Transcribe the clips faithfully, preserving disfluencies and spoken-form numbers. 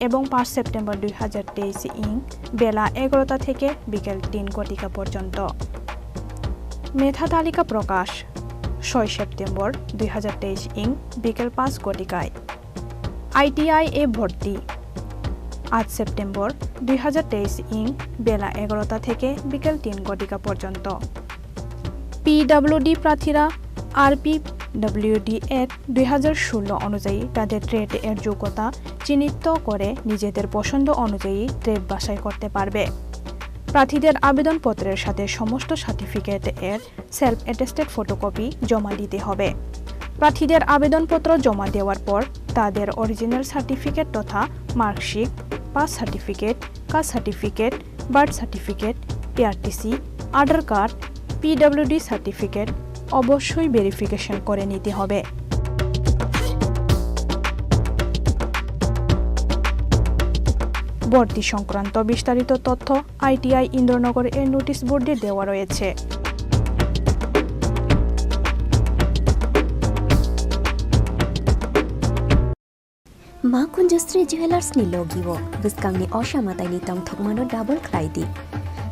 এবং পাঁচ সেপ্টেম্বর দুই হাজার তেইশ ইং বেলা এগারোটা থেকে বিকেল তিন ঘটিকা পর্যন্ত। মেধা তালিকা প্রকাশ ছয় সেপ্টেম্বর দুই হাজার তেইশ ইং বিকেল পাঁচ ঘটিকায়। আইটিআই এ ভর্তি আট সেপ্টেম্বর দুই হাজার তেইশ ইং বেলা এগারোটা থেকে বিকেল তিন ঘটিকা পর্যন্ত। পিডব্লিউডি প্রার্থীরা আরপিডব্লিউডি অ্যাক্ট দুই হাজার ষোলো অনুযায়ী তাদের ট্রেড এর যোগ্যতা চিহ্নিত করে নিজেদের পছন্দ অনুযায়ী ট্রেড বাছাই করতে পারবে। প্রার্থীদের আবেদনপত্রের সাথে সমস্ত সার্টিফিকেট এর সেলফ অ্যাটেস্টেড ফটোকপি জমা দিতে হবে। প্রার্থীদের আবেদনপত্র জমা দেওয়ার পর তাদের অরিজিনাল সার্টিফিকেট তথা marksheet, pass certificate, caste certificate, birth certificate, ARTC, Aadhaar card, PWD certificate অবশ্যই ভেরিফিকেশন করে নিতে হবে। ভর্তি সংক্রান্ত বিস্তারিত তথ্য আইটিআই ইন্দ্রনগর এর নোটিশ বোর্ডে দেওয়া রয়েছে। Ma Kunjasri Jewelers ni logi o bwskangni osa mataini tongthokmano double khlai di.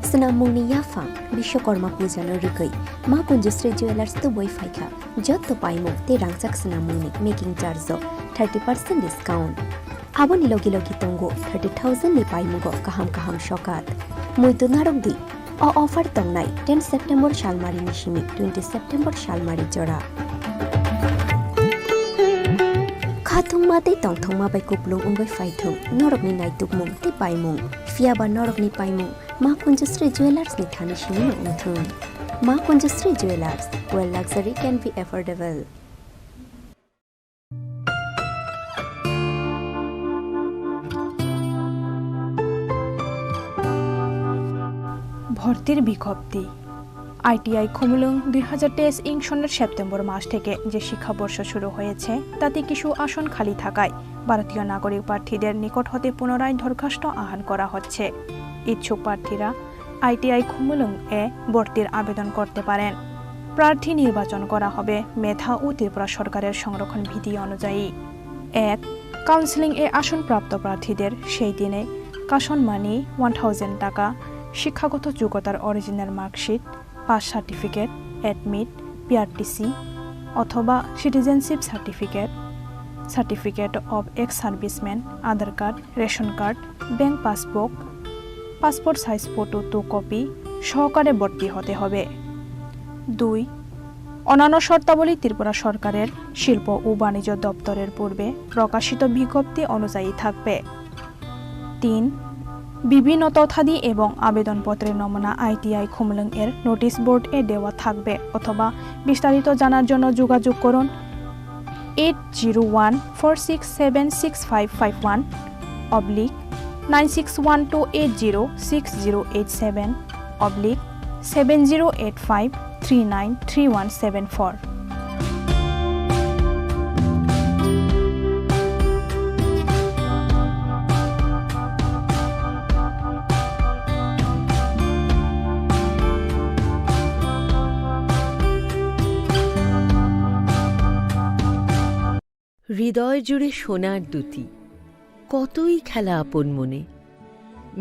Swnammungni yaphang Bishwakarma pujano rwgwi Ma Kunjasri Jewelers tubui phaikha. Jotto paimung tei rangchak swnammungni making charge o thirty percent discount. Aboni logi logi tongo thirty thousand ni paimungo kaham kaham sokat. Muitu narwk di. O offer tongnai ten September salmari ni simi twenty September salmari jora. Khathungma tei tongthokma bai kupulung wngwi phaithung norokni naitukmung tei paimung. Phiyaba norokni paimung Ma Kunjasri Jewelers ni thani simi no wngthung. Ma Kunjasri Jewelers, where luxury can be affordable. ভর্তির বিজ্ঞপ্তি। আইটিআই খুমুলুং দুই হাজার তেইশ ইং সনের সেপ্টেম্বর মাস থেকে যে শিক্ষাবর্ষ শুরু হয়েছে, তাতে কিছু আসন খালি থাকায় ভারতীয় নাগরিক প্রার্থীদের নিকট হতে পুনরায় দরখাস্ত আহ্বান করা হচ্ছে। ইচ্ছুক প্রার্থীরা আইটিআই খুমুলুং এ ভর্তির আবেদন করতে পারেন। প্রার্থী নির্বাচন করা হবে মেধা ও ত্রিপুরা সরকারের সংরক্ষণ বিধি অনুযায়ী। এক, কাউন্সেলিং এ আসনপ্রাপ্ত প্রার্থীদের সেই দিনে কাশন মানি ওয়ান থাউজেন্ড টাকা, শিক্ষাগত যোগ্যতার original marksheet, pass certificate, admit, PRTC অথবা citizenship certificate, certificate of ex serviceman, Aadhaar card, ration card, bank passbook, passport size photo two copy সহকারে ভর্তি হতে হবে। দুই, অন্যান্য শর্তাবলী ত্রিপুরা সরকারের শিল্প ও বাণিজ্য দপ্তরের পূর্বে প্রকাশিত বিজ্ঞপ্তি অনুযায়ী থাকবে। তিন, বিভিন্ন তথ্যাদি এবং আবেদনপত্রের নমুনা আইটিআই খুমলুং এর নোটিশ বোর্ড এ দেওয়া থাকবে অথবা বিস্তারিত জানার জন্য যোগাযোগ করুন eight zero one four six seven six five five one oblique nine six one two eight zero six zero eight seven oblique seven zero eight five three nine three one seven four. হৃদয় জুড়ে সোনার দুতি, কতই খেলা আপন মনে।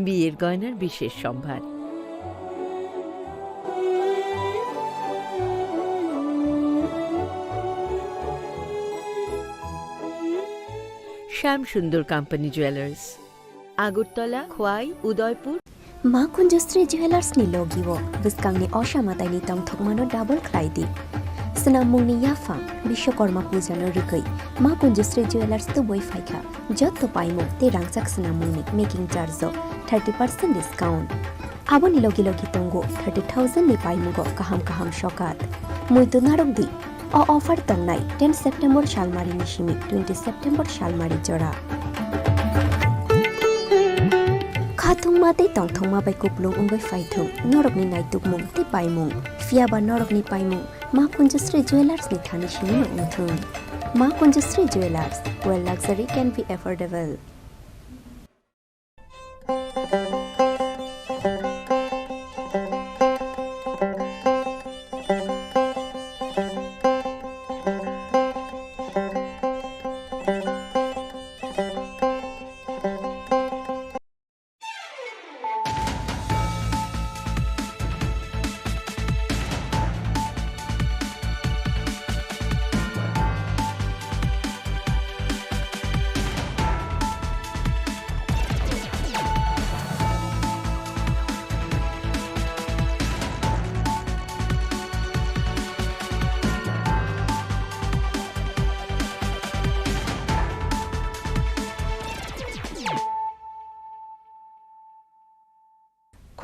বিয়ের গয়নার বিশেষ সম্ভার। শ্যাম সুন্দর কোম্পানি জুয়েলার্স, আগরতলা, খোয়াই, Udaipur. Ma Kunjasri Jewelers ni logi o bwskangni osa mataini tongthokmano double khlai di. Swnammungni yaphang Bishwakarma pujano rwgwi Ma Kunjasri Jewelers tubui phaikha. Jotto paimung tei rangchak swnammungni making charge o thirty percent discount. Aboni logi logi tongo thirty thousand ni paimungo kaham kaham sokat. Muitu narwk di. O offer tongnai ten September salmari ni simi twenty September salmari jora. Khathungma tei tongthokma bai kupulung wngwi phaithung norokni naitukmung tei paimung. Phiyaba norokni paimung Ma Kunjasri Jewelers ni thani simi no wngthung. Ma Kunjasri Jewelers, where luxury can be affordable.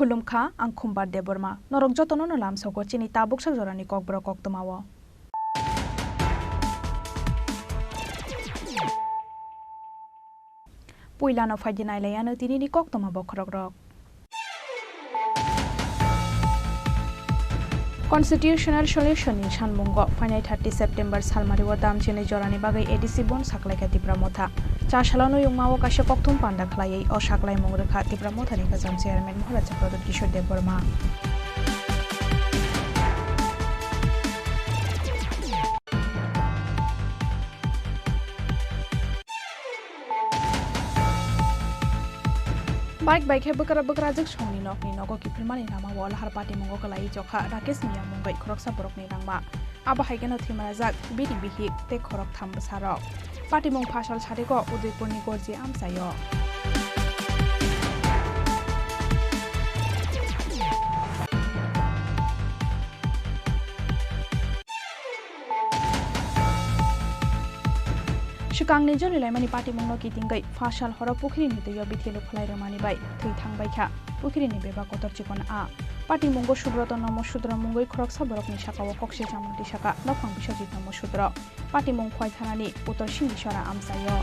Khulumkha, ang Khumbar Debbarma. Norok jotono no lamsogo chini tabuk sak jorani kokborok koktwmao. Puilano phaidi nailaiano tinini koktwma bokhorokrok. Constitutional Solution ni sanmungo phainai thirty September salmario damchini jorani bagwi A D C bon saklaikha Tipra Motha. Cha salo nuyungmao kaisa kokthum panda khlaiwi o saklaimung rwkha Tipra Mothani kwcham chairman Maharaja Pradyut Kishore Debbarma. Bike bai khe bwkra bwkrajwk songni nokni nogo kiphilmani lama o lahar patimungo kwlaiwi chokha Rakesh Miya mungwi khoroksa borokni rangma. Abo hai kheno thwimarajak bini bihik tei khoroktham bwsarok. Patimung phasal sariko Udaipurni Gorji amchaio. Swkangni joli laimani patimungno kitingwi phasal horo pukhirini twio bithi lukhlai rwmani bai thwi thangbaikha pukhirini bebak kotor chikon a. Patimungo Subroto Nomo Sudro mungwi khoroksa borokni sakao koksijak mung tisaka nokhang Biswajit Nomo Sudro. Patimung Khwaithanani Uttor Singhiswara amchaio.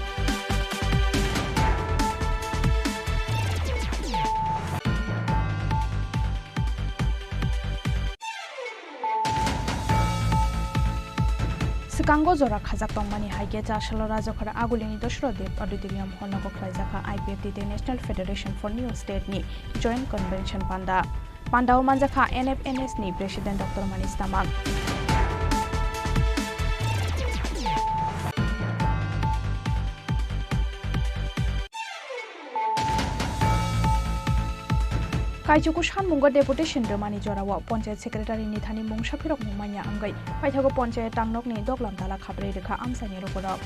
Swkango jora khajak tongmani hai khe cha salo Rajakhor Agulini Dosro Deb Auditorium Hall nogo khlaijakha I P F T tei National Federation for New State ni Joint Convention panda. Pandao manjakha N F N S ni President Doctor Manish Tamang. Kaichuku sanmungo deputation rwmani jorao Panchayat Secretary ni thani mungsa phirokmung manya wngwi paithago Panchayat tangnokni doglam dala khabrwi rwkha amchaini lukurok.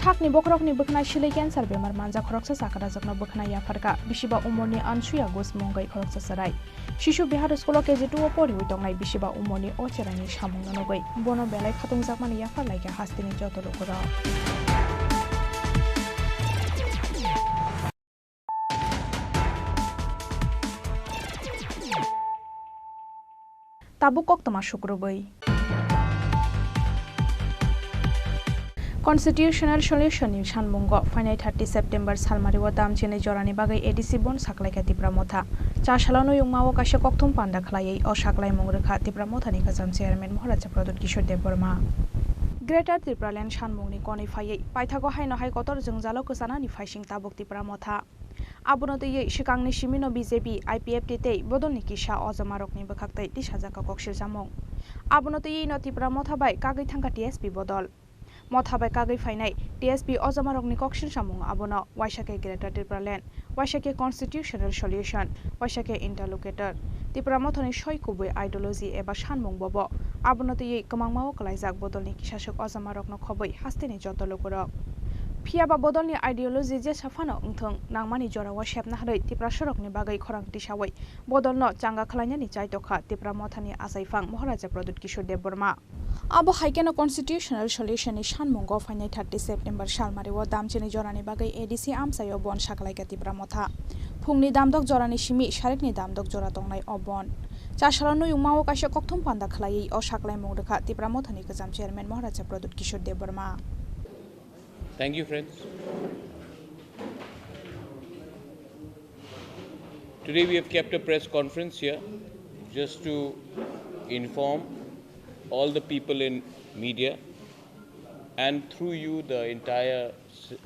Sakni bokhorokni bwkhwnai silei cancer bemar manjak khoroksa chakrajakno bwkhwnai yapharkha bisiba umorni Ansuya Ghosh mungwi khoroksa chwrai. Shishu Bihar School o K G two o poriwi tongnai bisiba umorni o chwraini samungno nugwi bono belai khatungjakmani yapharlaikha hasteni joto lukurok. Tabuk koktwma sukrubwi. Constitutional Solution ni sanmungo phainai thirty September salmario damchini jorani bagwi A D C bon saklaikha Tipra Motha. Cha salo nuyungmao kaisa kokthum panda khlaiwi o saklaimung rwkha Tipra Mothani kwcham chairman Maharaja Pradyut Kishore Debbarma. Greater Tipraland sanmungni konwi phaiwi paithago haino hai kotor jwngjalo kwchanani phaising tabuk Tipra Motha. Abono twiwi swkangni simino B J P, I P F T tei bodolni kisa ojomarokni bwkhaktwi tisajak kok siljamung. Abono twiwi no Tipra Motha bai kagwi thangkha T S P bodol. Motha bai kagwi phainai T S P ojomarokni kok siljamung abono waisa khe Greater Tipraland, waisa khe Constitutional Solution, waisa khe Interlocutor. Tipra Mothani soi kubui ideology eba sanmung bobo. Abono twiwi kwmangmao kwlaijak bodolni kisaswk ojomarokno khobwi hasteni joto lukurok. Phiya ba bodolni ideology jesa phano wngthung, nangmani jorao sepna hwnwi Tiprasarokni bagwi khorang tisawi bodolno changa khlainani chai tokha Tipra Mothani achaifang Maharaja Pradyut Kishore Debbarma. Abo hai kheno Constitutional Solution ni sanmungo phainai thirty September salmario damchini jorani bagwi A D C amchaio bon saklaikha Tipra Motha. Phungni damdok jorani simi sarikni damdok jora tongnai o bon. Cha salo nuyungmao kaisa kokthum panda khlaiwi o saklaimung rwkha Tipra Mothani kwcham chairman Maharaja Pradyut Kishore Debbarma. Thank you, friends. Today we have kept a press conference here just to inform all the people in media and through you the entire,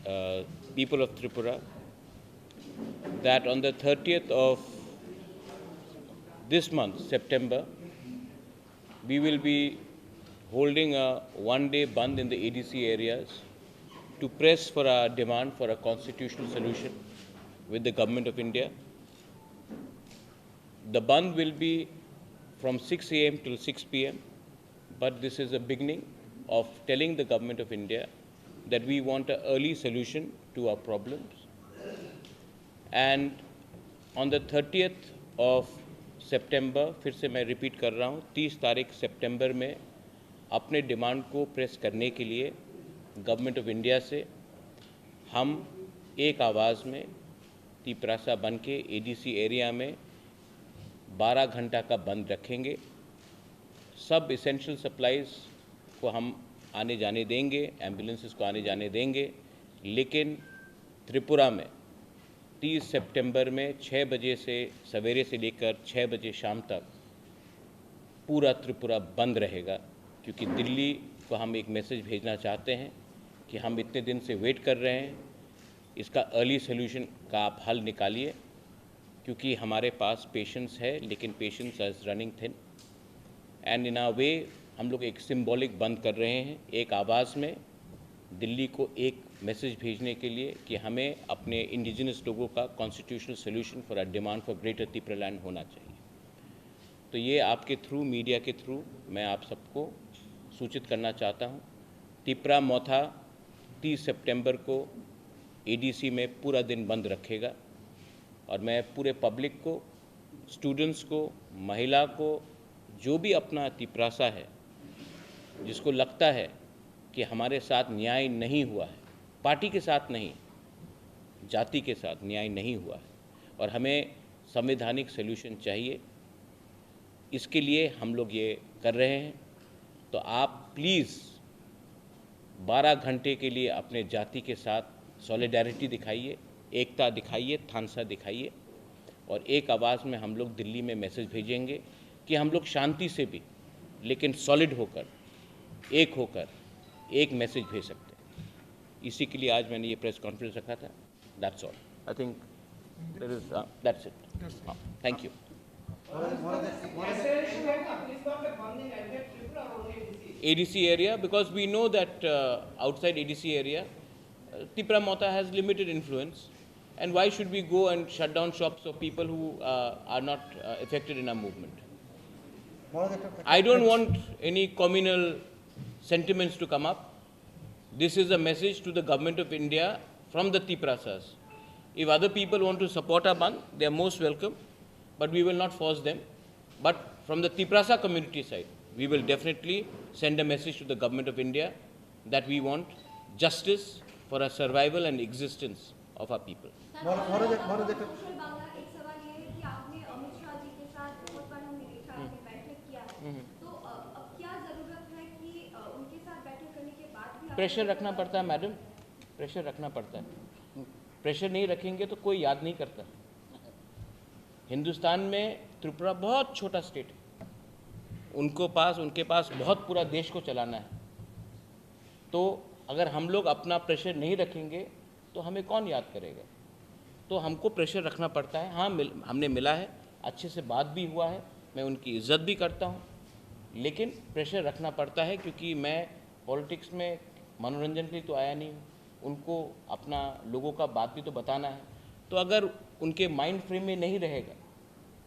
uh, people of Tripura that on the thirtieth of this month, September, we will be holding a one-day bandh in the A D C areas to press for our demand for a constitutional solution with the Government of India. The bandh will be from six A M till six P M, but this is a beginning of telling the Government of India that we want an early solution to our problems. And on the thirtieth of September, फिर से मैं repeat कर रहा हूँ, तीस तारीख सितंबर में अपने डिमांड को प्रेस करने के लिए गवर्नमेंट ऑफ इंडिया से हम एक आवाज़ में तिपरासा बन के एडीसी एरिया में बारह घंटा का बंद रखेंगे। सब एसेंशियल सप्लाईज को हम आने जाने देंगे, एम्बुलेंसेस को आने जाने देंगे, लेकिन त्रिपुरा में तीस सितंबर में छः बजे से, सवेरे से लेकर छः बजे शाम तक पूरा त्रिपुरा बंद रहेगा, क्योंकि दिल्ली को हम एक मैसेज भेजना चाहते हैं कि हम इतने दिन से वेट कर रहे हैं, इसका अर्ली सॉल्यूशन का आप हल निकालिए, क्योंकि हमारे पास पेशेंस है, लेकिन patience is running thin. And in a way हम लोग एक सिंबॉलिक बंद कर रहे हैं, एक आवाज़ में दिल्ली को एक मैसेज भेजने के लिए कि हमें अपने इंडिजिनस लोगों का constitutional solution for a demand for greater तिपरालैंड होना चाहिए। तो ये आपके थ्रू, मीडिया के थ्रू मैं आप सबको सूचित करना चाहता हूँ, तिपरा मोथा तीस सितंबर को एडीसी में पूरा दिन बंद रखेगा और मैं पूरे पब्लिक को, स्टूडेंट्स को, महिला को, जो भी अपना तिपरासा है, जिसको लगता है कि हमारे साथ न्याय नहीं हुआ है, पार्टी के साथ नहीं, जाति के साथ न्याय नहीं हुआ है और हमें संवैधानिक सॉल्यूशन चाहिए, इसके लिए हम लोग ये कर रहे हैं। तो आप प्लीज़ बारह घंटे के लिए अपने जाति के साथ सॉलिडारिटी दिखाइए, एकता दिखाइए, थानसा दिखाइए और एक आवाज़ में हम लोग दिल्ली में मैसेज भेजेंगे कि हम लोग शांति से भी, लेकिन सॉलिड होकर, एक होकर एक मैसेज भेज सकते हैं। इसी के लिए आज मैंने ये प्रेस कॉन्फ्रेंस रखा था। That's all. I think there is, uh, that's it. Uh, thank you. A D C area, because we know that, uh, outside A D C area, uh, Tipra Motha has limited influence, and why should we go and shut down shops of people who, uh, are not, uh, affected in our movement? I don't want any communal sentiments to come up. This is a message to the Government of India from the Tiprasas. If other people want to support our bandh, they are most welcome, but we will not force them. But from the Tiprasa community side, we will definitely send a message to the Government of India that we want justice for our survival and existence of our people. Sir, मोर- मोर जे- मोर जे- social Bangla, एक सवाल ये है कि आपने अमित शाह जी के साथ बहुत बार हमने देखा है, आपने बैठक किया है। हम्म। तो, अ, अब क्या जरूरत है कि, अ, उनके साथ बैठक करने के बाद भी आप प्रेशर रखना पड़ता है मैडम, प्रेशर रखना पड़ता है। प्रेशर नहीं रखेंगे तो कोई याद नहीं करता। हिंदुस्तान में त्रिपुरा बहुत छोटा स्टेट है, उनको पास, उनके पास बहुत पूरा देश को चलाना है। तो अगर हम लोग अपना प्रेशर नहीं रखेंगे तो हमें कौन याद करेगा? तो हमको प्रेशर रखना पड़ता है। हाँ, मिल, हमने मिला है, अच्छे से बात भी हुआ है, मैं उनकी इज्जत भी करता हूँ, लेकिन प्रेशर रखना पड़ता है क्योंकि मैं पॉलिटिक्स में मनोरंजन के लिए तो आया नहीं हूँ, उनको अपना लोगों का बात भी तो बताना है। तो अगर उनके माइंड फ्रेम में नहीं रहेगा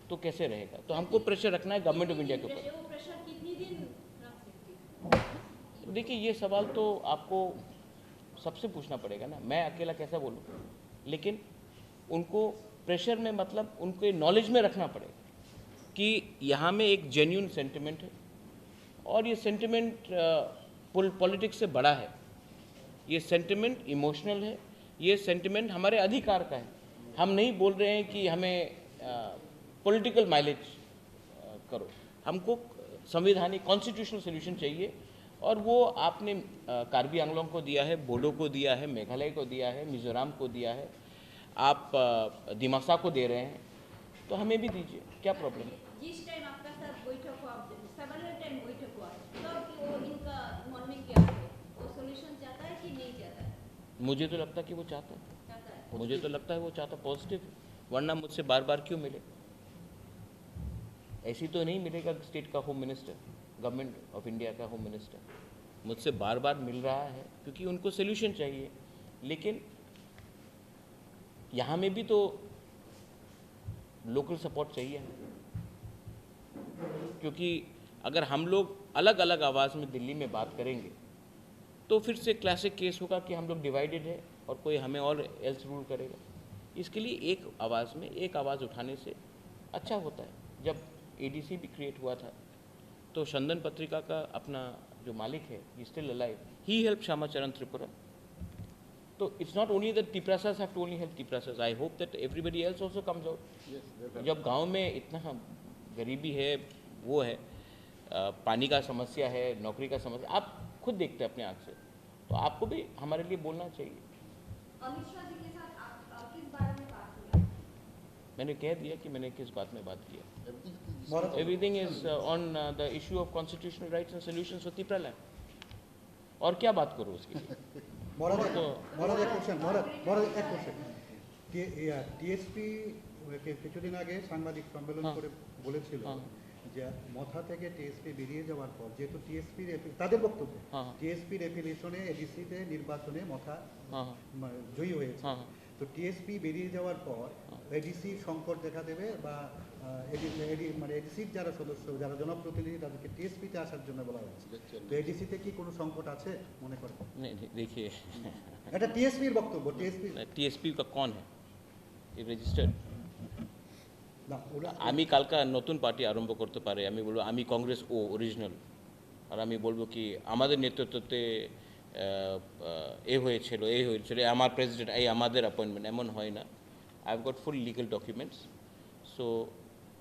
तो कैसे रहेगा? तो हमको प्रेशर रखना है गवर्नमेंट ऑफ इंडिया के ऊपर। वो प्रेशर कितनी दिन रख सकती है? देखिए, ये सवाल तो आपको सबसे पूछना पड़ेगा ना, मैं अकेला कैसा बोलूँ? लेकिन उनको प्रेशर में, मतलब, उनके नॉलेज में रखना पड़ेगा कि यहाँ में एक जेन्युइन सेंटिमेंट है और ये सेंटिमेंट, अ, पॉल-, पॉलिटिक्स से बड़ा है। ये सेंटिमेंट इमोशनल है, ये सेंटिमेंट हमारे अधिकार का है। हम नहीं बोल रहे हैं कि हमें, अ, पॉलिटिकल माइलेज अ, करो। हमको संवैधानिक, कॉन्स्टिट्यूशनल सॉल्यूशन चाहिए। और वो आपने, अ, कार्बी आंगलोंग को दिया है, बोडो को दिया है, मेघालय को दिया है, मिजोरम को दिया है, आप, अ, दिमासा को दे रहे हैं, तो हमें भी दीजिए, क्या प्रॉब्लम है? जिस टाइम आपका साथ बैठक हुआ, सेवरल टाइम बैठक हुआ, तब वो इनका मन में क्या है? वो सॉल्यूशन चाहता है कि नहीं चाहता है? मुझे तो लगता है कि वो चाहता है। चाहता है। मुझे तो लगता है वो चाहता पॉजिटिव है, वरना मुझसे बार बार क्यों मिले? ऐसी तो नहीं मिलेगा स्टेट का home minister, government of India का होम मिनिस्टर मुझसे बार बार मिल रहा है, क्योंकि उनको सॉल्यूशन चाहिए। लेकिन यहाँ में भी तो लोकल सपोर्ट चाहिए, क्योंकि अगर हम लोग अलग-अलग आवाज़ में दिल्ली में बात करेंगे, तो फिर से क्लासिक केस होगा कि हम लोग डिवाइडेड है और कोई हमें और एल्स रूल करेगा। इसके लिए एक आवाज़ में, एक आवाज़ उठाने से अच्छा होता है। जब एडीसी भी क्रिएट हुआ था, तो चंदन पत्रिका का अपना जो मालिक है, he is still alive, he helped Shama Charan Tripura. तो it's not only that Tiprasas have to only help Tiprasas. I hope that everybody else also comes out. जब गांव में इतना गरीबी है, वो है, पानी का समस्या है, नौकरी का समस्या, आप खुद देखते हैं अपने आँख से, तो आपको भी हमारे लिए बोलना चाहिए। अमित शाह जी के साथ आप किस बारे में बात हुई? मैंने कह दिया कि मैंने किस बात में बात किया। Everything is on the issue of constitutional rights and solutions for Tipraland। और क्या बात करूँ उसके लिए? মহারাজ, মহারাজ এক কোশ্চেন, মহারাজ, মহারাজ এক কোশ্চেন। টিএসপি কিছুদিন আগে সাংবাদিক সম্মেলন করে বলেছিল যে মথা থেকে টিএসপি বেরিয়ে যাওয়ার পর, যেহেতু টিএসপির তাদের বক্তব্য, টিএসপির অ্যাফিলিয়েশনে এডিসিতে নির্বাচনে মথা জয়ী হয়েছে। তো টিএসপি বেরিয়ে যাওয়ার পর এডিসি সংকট দেখা দেবে বা এডি মানে এডিসির যারা সদস্য, যারা জনপ্রতিনিধি, তাদেরকে টিএসপিতে আসার জন্য বলা হয়েছে। তো এডিসিতে কি কোনো সংকট আছে মনে করেন? नहीं, नहीं, देखिए। এটা টিএসপির বক্তব্য। টিএসপি। टीएसपी का कौन है? ये रजिस्टर्ड। না, ওরা আমি কালকা নতুন পার্টি আরম্ভ করতে পারে, আমি বলবো আমি কংগ্রেস ও অরিজিনাল, আর আমি বলবো কি আমাদের নেতৃত্বতে আহ, আহ, এ হয়েছিল, এই হয়েছিল, এ আমার প্রেসিডেন্ট, এই আমাদের অ্যাপয়েন্টমেন্ট, এমন হয় না। I've got full legal documents। So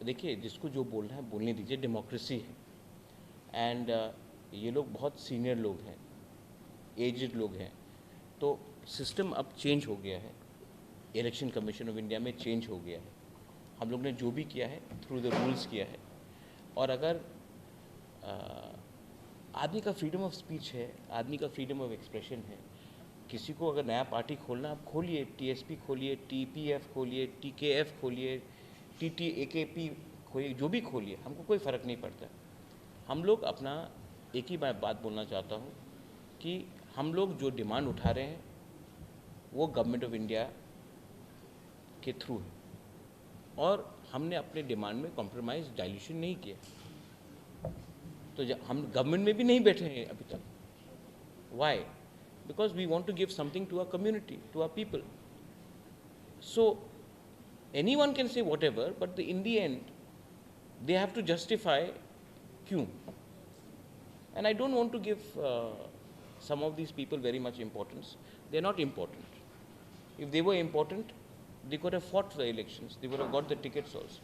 देखिए, जिसको जो बोलना है बोलने दीजिए, डेमोक्रेसी है। एंड ये लोग बहुत सीनियर लोग हैं, एजड लोग हैं, तो सिस्टम अब चेंज हो गया है। इलेक्शन कमीशन ऑफ इंडिया में चेंज हो गया है। हम लोग ने जो भी किया है, थ्रू द रूल्स किया है। और अगर अ, आदमी का फ्रीडम ऑफ स्पीच है, आदमी का फ्रीडम ऑफ एक्सप्रेशन है। किसी को अगर नया पार्टी खोलना, आप खोलिए, टीएसपी खोलिए, टीपीएफ खोलिए, टीकेएफ खोलिए, टीटीएकेपी खोलिए, जो भी खोलिए, हमको कोई फ़र्क नहीं पड़ता। हम लोग अपना एक ही बात, बात बोलना चाहता हूँ कि हम लोग जो डिमांड उठा रहे हैं, वो गवर्नमेंट ऑफ इंडिया के थ्रू है। और हमने अपने डिमांड में कॉम्प्रोमाइज, डाइल्यूशन नहीं किया। तो ज-, हम गवर्नमेंट में भी नहीं बैठे हैं अभी तक। Why? Because we want to give something to our community, to our people। So anyone can say whatever, but the, in the end, they have to justify क्यों। And I don't want to give uh, some of these people very much importance। They are not important। If they were important, they could have fought for the elections, they would have got the tickets also।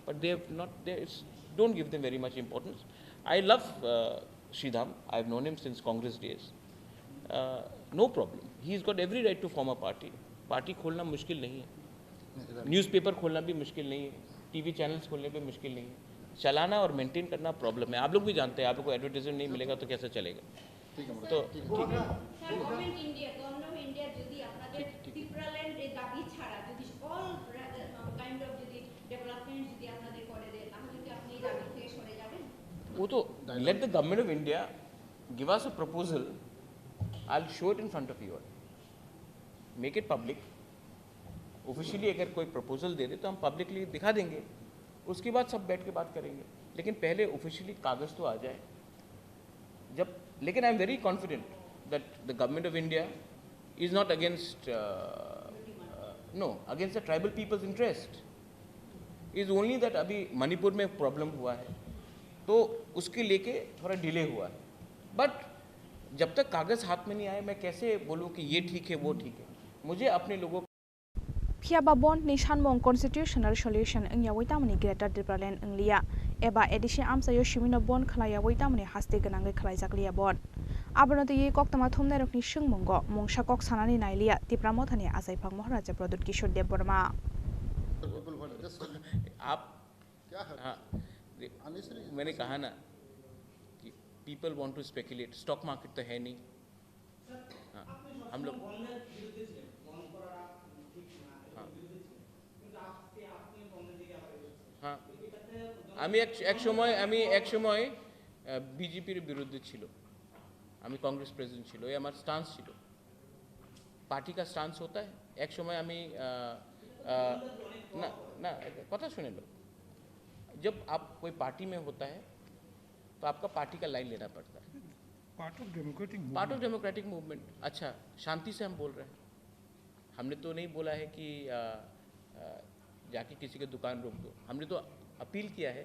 But they have not, they, it's, don't give them very much importance। I love uh, Sridham, I've known him since Congress days। Uh, no problem, he's got every right to form a party। Party खोलना मुश्किल नहीं है, न्यूज़पेपर खोलना भी मुश्किल नहीं है, TV channels खोलने भी मुश्किल नहीं है। चलाना और मेंटेन करना प्रॉब्लम है। आप लोग भी जानते हैं, आप लोग को एडवर्टाइजमेंट नहीं मिलेगा तो कैसे चलेगा? तो ठीक है। Sir, government India, government of India যদি আপনাদের টিপ্রাল্যান্ড এর দাবি ছাড়া যদি অল কাইন্ড অফ যদি ডেভেলপমেন্ট যদি আপনাদের করে দেয়, তাহলে কি আপনি এই দাবি থেকে সরে যাবেন? वो तो let the government of India give us a proposal, I'll show it in front of you all। Make it public। Officially अगर कोई प्रपोजल दे दे तो हम पब्लिकली दिखा देंगे, उसके बाद सब बैठ के बात करेंगे। लेकिन पहले ऑफिशियली कागज़ तो आ जाए। जब, लेकिन I am very confident that the government of India is not against, no, against the tribal people's interest। Is only that अभी मणिपुर में प्रॉब्लम हुआ है, तो उसके लेके थोड़ा डिले हुआ है। बट जब तक कागज़ हाथ में नहीं आए, मैं कैसे बोलूँ कि ये ठीक है, वो ठीक है? मुझे अपने लोगों Phiya ba bond ni sanmung constitutional solution wngyawi tamoni Greater Tipraland wngliya, eba A D C amchaio simino bond khlaiyawi tamoni haste gwnangwi khlaijakliya bond. Abono twiwi koktwma thumnairokni swngmungo mungsa kok sanani nailiya Tipra Mothani achaiphang Maharaja Pradyut Kishore Debbarma. आप क्या है? हाँ, मैंने कहा ना कि people want to speculate, stock market तो है नहीं। हाँ, हम लोग, हाँ, हाँ। আমি এক এক সময় আমি এক সময় বিজেপির বিরুদ্ধে ছিল, আমি কংগ্রেস প্রেসিডেন্ট ছিল, এই আমার স্টান্স ছিল। পার্টি কা স্টান্স হতা হ্যায়। এক সময় আমি আহ, আহ, না, না, কথা শুনে লো। जब आप कोई पार्टी में होता है तो आपका पार्टी का लाइन लेना पड़ता है। Part of democratic part of democratic movement. अच्छा, शांति से हम बोल रहे हैं। हमने तो नहीं बोला है कि आ, आ, जाके किसी की दुकान रोक दो। हमने तो अपील किया है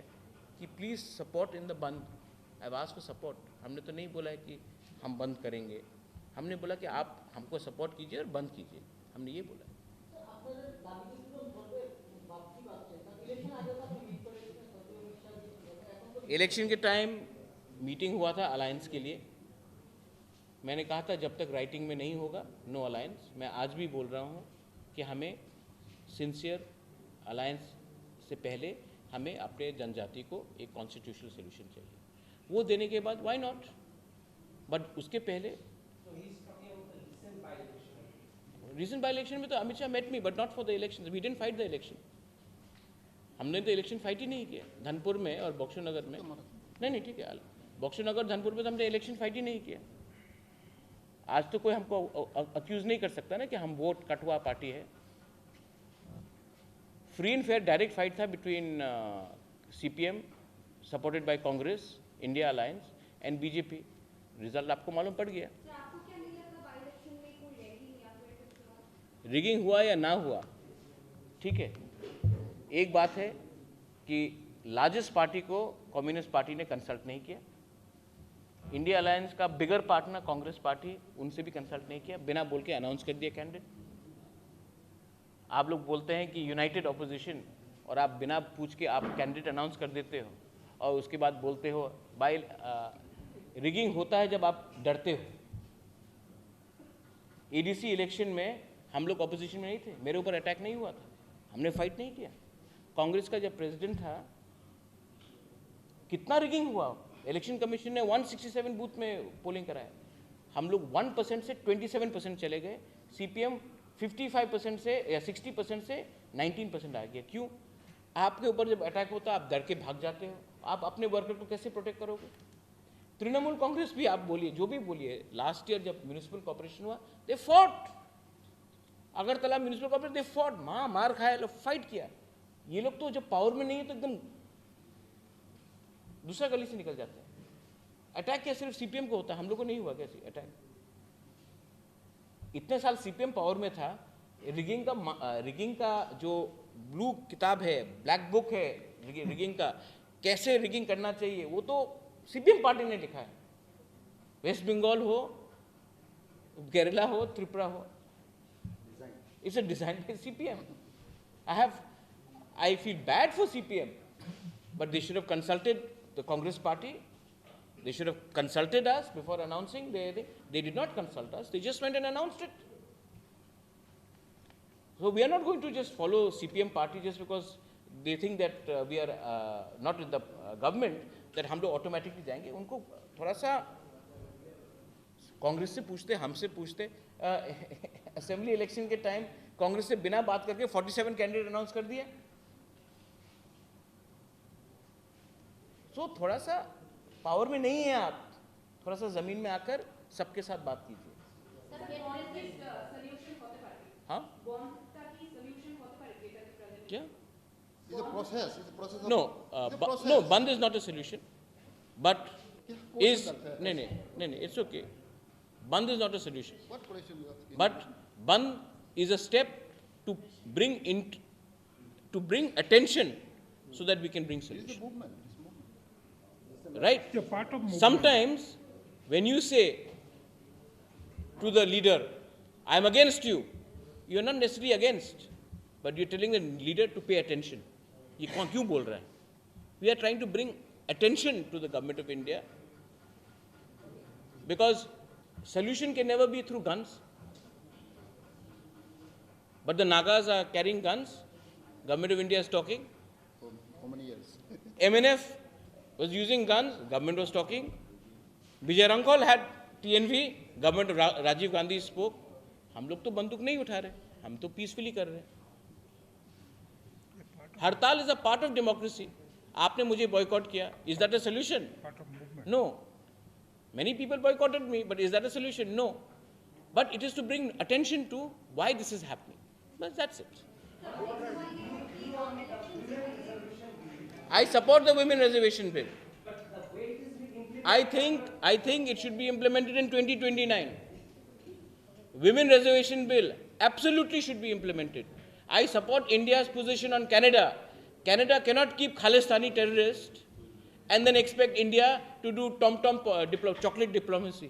कि प्लीज सपोर्ट इन द बंद। I've asked for support. हमने तो नहीं बोला है कि हम बंद करेंगे, हमने बोला कि आप हमको सपोर्ट कीजिए और बंद कीजिए, हमने ये बोला है। इलेक्शन के टाइम मीटिंग हुआ था अलायंस के लिए, मैंने कहा था जब तक राइटिंग में नहीं होगा, नो अलायंस। मैं आज भी बोल रहा हूँ कि हमें सिंसियर अलायंस से पहले हमें अपने जनजाति को एक कॉन्स्टिट्यूशनल सोल्यूशन चाहिए। वो देने के बाद वाई नॉट, बट उसके पहले रिसेंट बाई इलेक्शन में तो Amit Shah met me, but not for the election, we didn't fight the election. हमने तो इलेक्शन फाइट ही नहीं किया धनपुर में और बक्सो नगर में। नहीं, नहीं, ठीक है, बक्सो नगर, धनपुर में तो हमने इलेक्शन फाइट ही नहीं किया। आज तो कोई हमको अक्यूज नहीं कर सकता ना कि हम वोट कटवा पार्टी है। Free and fair direct fight था between CPM, supported by Congress, India alliance and BJP. Result आपको मालूम पड़ गया। क्या आपको क्या नहीं लगता बाई इलेक्शन में कोई रैगिंग या फिर कुछ हुआ? रिगिंग हुआ या ना हुआ, ठीक है, एक बात है कि लार्जेस्ट पार्टी को कम्युनिस्ट पार्टी ने कंसल्ट नहीं किया। इंडिया अलायंस का बिगर पार्टनर कांग्रेस पार्टी, उनसे भी कंसल्ट नहीं किया, बिना बोल के अनाउंस कर दिया कैंडिडेट। आप लोग बोलते हैं कि यूनाइटेड अपोजिशन, और आप बिना पूछ के आप कैंडिडेट अनाउंस कर देते हो और उसके बाद बोलते हो भाई, रिगिंग होता है जब आप डरते हो। एडीसी इलेक्शन में हम लोग अपोजिशन में नहीं थे, मेरे ऊपर अटैक नहीं हुआ था, हमने फाइट नहीं किया। कांग्रेस का जब प्रेसिडेंट था, कितना रिगिंग हुआ? इलेक्शन कमीशन ने वन सिक्सटी सेवन बूथ में पोलिंग कराया, हम लोग वन परसेंट से ट्वेंटी सेवन परसेंट चले गए। सीपीएम फिफ्टी फाइव परसेंट से या सिक्सटी परसेंट से नाइनटीन परसेंट आ गया। क्यों? आपके ऊपर जब अटैक होता है, आप डर के भाग जाते हो। आप अपने वर्कर को कैसे प्रोटेक्ट करोगे? तृणमूल कांग्रेस भी आप बोलिए, जो भी बोलिए, लास्ट ईयर जब म्युनिसिपल कॉर्पोरेशन हुआ, they fought. Agartala municipal corporation, they fought. माँ मार खाए, लोग फाइट किया। ये लोग तो जब पावर में नहीं है तो एकदम दूसरा गली से निकल जाते हैं। अटैक क्या सिर्फ सीपीएम को होता है? हम लोग को नहीं हुआ क्या अटैक? इतने साल सीपीएम पावर में था, रिगिंग का, रिगिंग का जो ब्लू किताब है, ब्लैक बुक है रिगिंग का, कैसे रिगिंग करना चाहिए, वो तो सीपीएम पार्टी ने लिखा है। वेस्ट बंगाल हो, केरला हो, त्रिपुरा हो, it's a design by C P M. I have, I feel bad for C P M, but they should have consulted the Congress party. They should have consulted us before announcing. They, they, they did not consult us. They just went and announced it. So we are not going to just follow C P M party just because they think that uh, we are uh, not in the uh, government, that हम लोग ऑटोमेटिकली जाएंगे। उनको थोड़ा सा कांग्रेस से पूछते, हमसे पूछते। असेंबली इलेक्शन के टाइम कांग्रेस से बिना बात करके फोर्टी सेवन कैंडिडेट अनाउंस कर दिया। सो थोड़ा सा पावर में नहीं है आप, थोड़ा सा जमीन में आकर सबके साथ बात कीजिए। सर, बंद की सोल्यूशन होते पारे? हाँ, बंद ता की सोल्यूशन होते पारे ग्रेटर प्रेजेंट? क्या? It's a process. It's a process. Of, No, it's a but, process. No, बंद is not a solution, but Yeah, is question करते हैं। नहीं नहीं नहीं नहीं, it's okay. बंद is not a solution, What question you are? But बंद is a step to bring in, to bring attention so that we can bring It's a solution. Movement. It's movement. Right? It's a part of movement. Sometimes when you say to the leader, "I am against you," you are not necessarily against, but you are telling the leader to pay attention. ये कौन क्यों बोल रहा है? We are trying to bring attention to the government of India, because solution can never be through guns. But the Nagas are carrying guns. Government of India is talking. For how many years? M N F was using guns. Government was talking. Vijay Rankol had T N V. Government of Ra- Rajiv Gandhi spoke. हम लोग तो बंदूक नहीं उठा रहे, हम तो पीसफुली कर रहे हैं। हड़ताल is a part of democracy. आपने मुझे बॉयकॉट किया, is that a solution? Part of movement. No. Many people boycotted me, but is that a solution? No. But it is to bring attention to why this is happening. But that's it. I support the women reservation bill. I think I think it should be implemented in twenty twenty-nine. Women reservation bill absolutely should be implemented. I support India's position on Canada. Canada cannot keep Khalistani terrorists And then expect India to do tom tom po- diplo- chocolate diplomacy.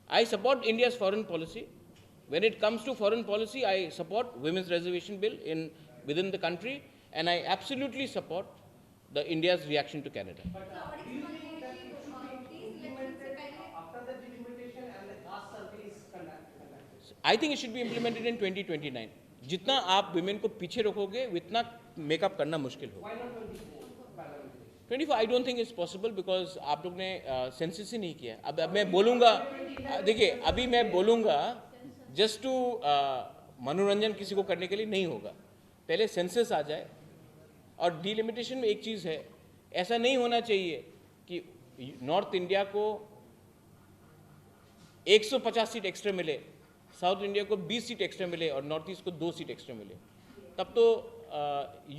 I support India's foreign policy. When it comes to foreign policy, I support women's reservation bill in within the country, and I absolutely support the India's reaction to Canada. I think it should be implemented in twenty twenty-nine. जितना आप विमेन को पीछे रखोगे, उतना मेकअप करना मुश्किल होगा। Twenty four, I don't think it's possible because आप लोग ने सेंसस ही नहीं किया। अब अब मैं बोलूँगा, देखिए, अभी मैं बोलूँगा जस्ट टू मनोरंजन किसी को करने के लिए नहीं होगा। पहले सेंसस आ जाए। और डिलिमिटेशन में एक चीज़ है, ऐसा नहीं होना चाहिए कि नॉर्थ इंडिया को एक सौ पचास सीट एक्स्ट्रा मिले, साउथ इंडिया को बीस सीट एक्स्ट्रा मिले और नॉर्थ ईस्ट को दो सीट एक्स्ट्रा मिले, तब तो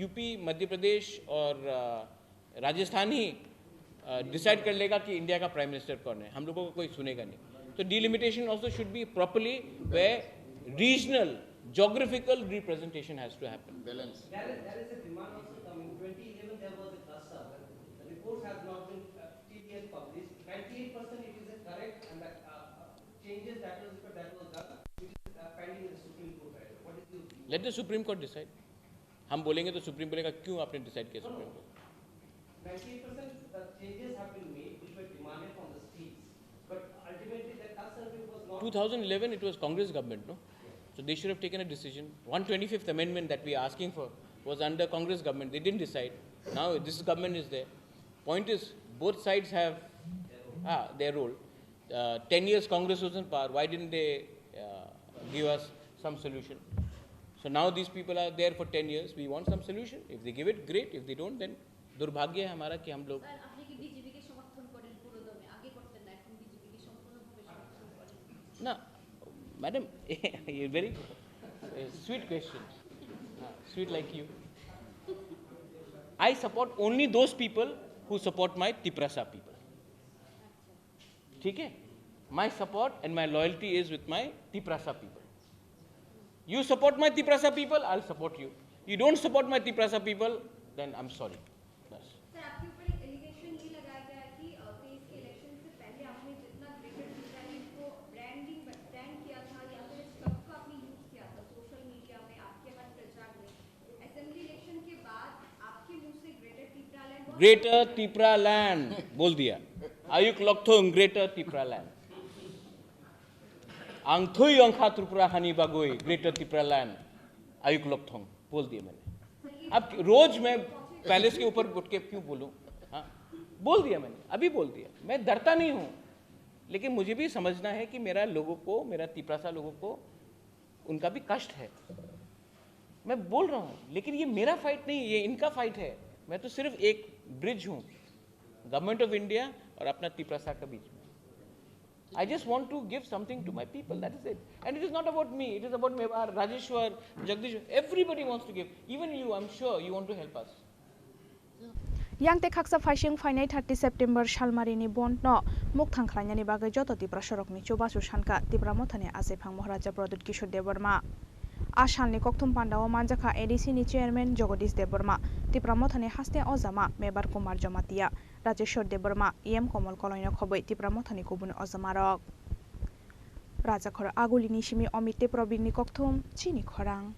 यूपी, मध्य प्रदेश और राजस्थान ही डिसाइड कर लेगा कि इंडिया का प्राइम मिनिस्टर कौन है। हम लोगों को कोई सुनेगा नहीं। तो delimitation also should be properly, way regional, geographical representation has to happen. Balance. There is, there is a demand also coming. Twenty eleven there was a cluster. The report has not been uh, till yet published. Ninety-eight percent it is a correct and the uh, changes that was that was done. It is uh, pending in the Supreme Court. Right? What is your view? Let the Supreme Court decide. हम बोलेंगे तो सुप्रीम बोलेगा, क्यों आपने डिसाइड किया supreme court? Ninety-eight percent the changes have been made which were demanded from the states, but ultimately the tax survey was not. Two thousand eleven, it was Congress government, no? So they should have taken a decision. One twenty-fifth amendment that we are asking for was under Congress government. They didn't decide. Now this government is there. Point is, both sides have ah, their role. Uh, ten years Congress was in power. Why didn't they uh, give us some solution? So now these people are there for ten years. We want some solution. If they give it, great. If they don't, then दुर्भाग्य है हमारा कि हम लोग। স্যার, আপনি কি বিজেপিকে সমর্থন করেন পুরো দমে? আগে করতেন না, এখন বিজেপিকে সম্পূর্ণভাবে সমর্থন করেন? না, madam, very sweet question, sweet like you. I support only those people who support my Tiprasa people. ठीक है? My support and my loyalty is with my Tiprasa people. You support my Tiprasa people, I'll support you. You don't support my Tiprasa people, then I'm sorry. बस। सर, आपके ऊपर एक एलिगेशन ये लगाया गया है कि तेईस के इलेक्शन से पहले आपने जितना ग्रेटर टिप्रालैंड को ब्रांडिंग, ब्रांड किया था या फिर इस शब्द को आपने यूज किया था सोशल मीडिया में, आपके हर प्रचार में, असेंबली इलेक्शन के बाद आपके मुंह से ग्रेटर टिप्रालैंड और Greater Tipraland बोल दिया। Ayuk lokthong Greater Tipraland. Ang thwi ongkha Tripura hani bagwi Greater Tipraland. Ayuk lokthong बोल दिया मैंने। अब रोज मैं पैलेस के ऊपर उठ के क्यों बोलूं? हाँ, बोल दिया मैंने, अभी बोल दिया। मैं डरता नहीं हूँ, लेकिन मुझे भी समझना है कि मेरा लोगों को, मेरा तिपरासा लोगों को, उनका भी कष्ट है। मैं बोल रहा हूँ, लेकिन ये मेरा फाइट नहीं, ये इनका फाइट है। मैं तो सिर्फ एक ब्रिज हूँ गवर्नमेंट ऑफ इंडिया और अपना तिपरासा के बीच में। I just want to give something to my people, that is it. And it is not about me, it is about Mewar, Rajeshwar, Jagdish, everybody wants to give. Even you, I'm sure you want to help us. Yang tei khaksa phaising phainai thirty September salmarini bondno mukthang khlainani bagwi joto Tiprasarokni chubachu sankha Tipra Mothani Achaiphang Maharaja Pradyut Kishore Debbarma. A salni kokthum pandao manjakha A D C ni chairman Jagadish Debbarma, Tipra Mothani haste ojama Mebar Kumar Jamatia, Rajeshwar Debbarma, E M Komol Koloino khobwi Tipra Mothani kubun ojamarok. Rajakhor Agulini simi Omit tei Probirni kokthum chini khorang.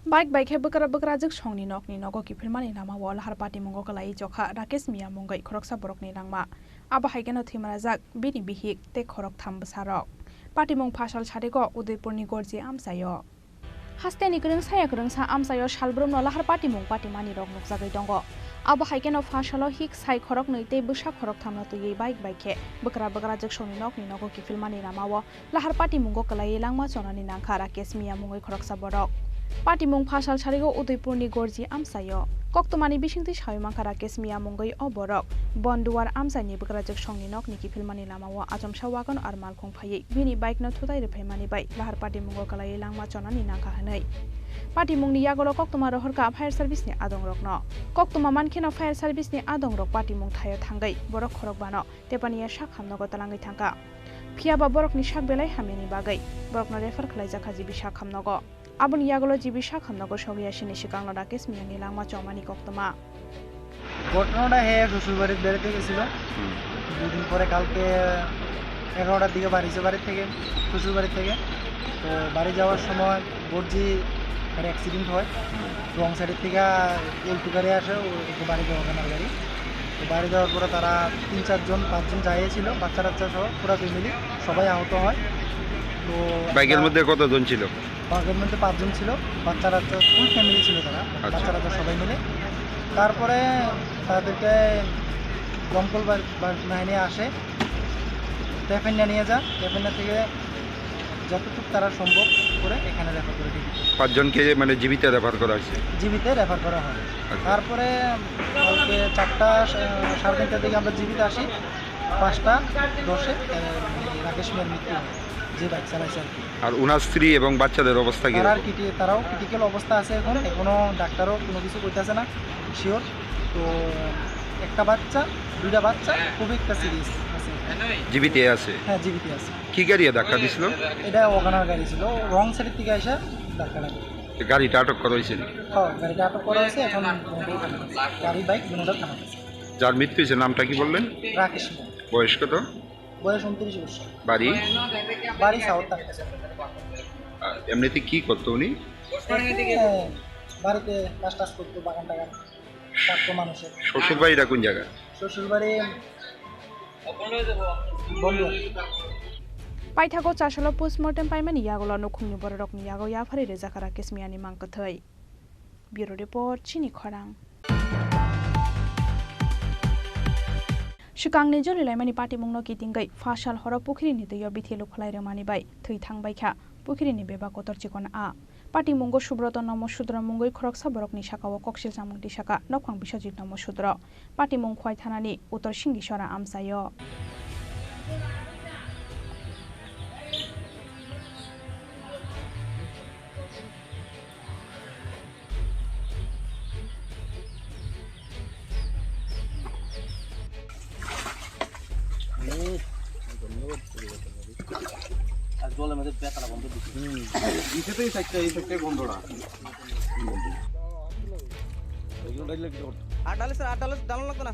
Bike bai khe bwkra bwkrajwk songni nokni nogo kiphilmani lamao lahar patimungo kwlaiwi chokha Rakesh Miya mungwi khoroksa borokni langma. Abo hai kheno thwimarajak bini bihik tei khoroktham bwsarok. Patimung phasal sarigo Udaipurni Gorji amchaio. Hasteni kwrwngsa ya kwrwngsa amchaio salbrumno lahar patimung patimani rok nukjagwi tongo. Abo hai kheno phasalo hik sai khoroknwi tei bwsa khorokthamno twiwi bike bai khe bwkra bwkrajwk songni nokni nogo kiphilmani lamao lahar patimungo kwlaiwi langma chonani nangkha Rakesh Miya mungwi khoroksa borok. Patimung phasal sarigo Udaipurni Gorji amchaio. Koktwmani bisingtwi sawi mankha Rakesh Miya mungwi o borok Bonduar amchaini bwkrajwk songni nokni kiphilmani lamao achomsa wagon ar malkhung phaiwi bini bike no thutai rwphaimani bai lahar patimungo kwlaiwi langma chonani nangkha hwnwi. Patimungni yagulo koktwma rohorkha fire service ni adongrokno. Koktwma mankheno fire service ni adongrok patimung thaio thangwi borok khorokbano tepaniya sak hamnogo twlangwi thangkha. Phiyaba borokni sak belai hamyani bagwi borokno refer khlaijakha G B sak hamnogo. Aboni yagulo G B Sakhamnagar Sogiyasini swkangno Rakesh Miyani langma chomani koktwma. ঘটনাটা হ্যাঁ শ্বশুরবাড়ির বেড়াতে গেছিল। হুম। দুদিন পরে কালকে এগারোটার দিকে বাড়ি এসে বাড়ি থেকে, শ্বশুরবাড়ি থেকে। তো বাড়ি যাওয়ার সময় বর্জি একটা অ্যাক্সিডেন্ট হয়। হুম। রং সাইডের থেকে উল্টো গাড়ি আসে, ও একটু বাড়ি যাওয়া ওখানে গাড়ি। তো বাড়ি যাওয়ার পরে তারা তিন চারজন, পাঁচজন যাইয়েছিল, বাচ্চা টাচ্চা সহ পুরো ফ্যামিলি সবাই আহত হয়। তো বাইকের একটা মধ্যে কতজন ছিল? বাঘের মধ্যে পাঁচজন ছিল, বাচ্চা কাচ্চা, ফুল ফ্যামিলি ছিল তারা, আচ্ছা। বাচ্চা কাচ্চা সবাই মিলে। তারপরে তাদেরকে দমকল বা-, বা-, বাহিনী আসে, টেফেন্ডা নিয়ে যায়, টেফেন্ডা থেকে যতটুকু তারা সম্ভব করে এখানে রেফার করে দিয়েছে। পাঁচজনকে মানে জীবিত রেফার করা হয়েছে? জীবিত রেফার করা হয়। আচ্ছা। তারপরে কালকে চারটা, সা-, সাড়ে তিনটার দিকে আমরা জীবিত আসি, পাঁচটা দশে, আহ, রাকেশ মিয়ার মৃত্যু হয়, যে বাইক চালাইছে আর কি। আর ওনার স্ত্রী এবং বাচ্চাদের অবস্থা তারা কিরকম? আর কি, তারাও ক্রিটিক্যাল অবস্থা আছে এখন, এখনো ডাক্তারও কোনো কিছু কইতাছে না শিওর। তো একটা বাচ্চা, দুইটা বাচ্চা খুব একটা সিরিয়াস আছে। জীবিত আছে? হ্যাঁ, জীবিত আছে। কি গাড়ি ধাক্কা দিছিল? এটা ওয়াগনার গাড়ি ছিল, রং সাইড থেকে এসে ধাক্কা লাগে। তো গাড়িটা আটক করা হয়েছে? হ্যাঁ, গাড়িটা আটক করা হয়েছে, এখন গাড়ি বাইক দুটোটা থানা আছে। যার মৃত্যু হয়েছে নামটা কি বললেন? রাকেশ মিয়া। বয়স কত? বয়স ঊনত্রিশ বছর। বাড়ি? বাড়ি সাউথ টাঙ্গাইল। আর এমনিতে কি করতো উনি? এমনি বাড়িতে কাজ টাজ করতো, বাগান টাগান থাকতো মানুষের। শ্বশুর বাড়িটা কোন জায়গা? শ্বশুর বাড়ি বন্ধুয়া। Paithago chasalo postmortem paimani yagulo nukhungni bororokni yago yapharwi rwjakha Rakesh Miyani mangkwthwi. Bureau Report, Chini Khorang. Swkangni jolilaimani patimungno kitingwi phasal horo pukhirini twio bithi lukhlai rwmani bai thwi thangbaikha pukhirini bebak kotor chikon a. Patimungo Subroto Nomo Sudro mungwi khoroksa borokni sakao koksil chamung tisaka nokphang Biswajit Nomo Sudro. Patimung Khwai thanani Uttor Singisora amchaio. আর জলের মধ্যে বেতাটা বন্ধ দিচ্ছে। হুম। নিচে তো এই সাইডটা, এই সাইডটাই বন্ধটা। আট ডালে স্যার, আট ডালে ডালানো লাগতো না।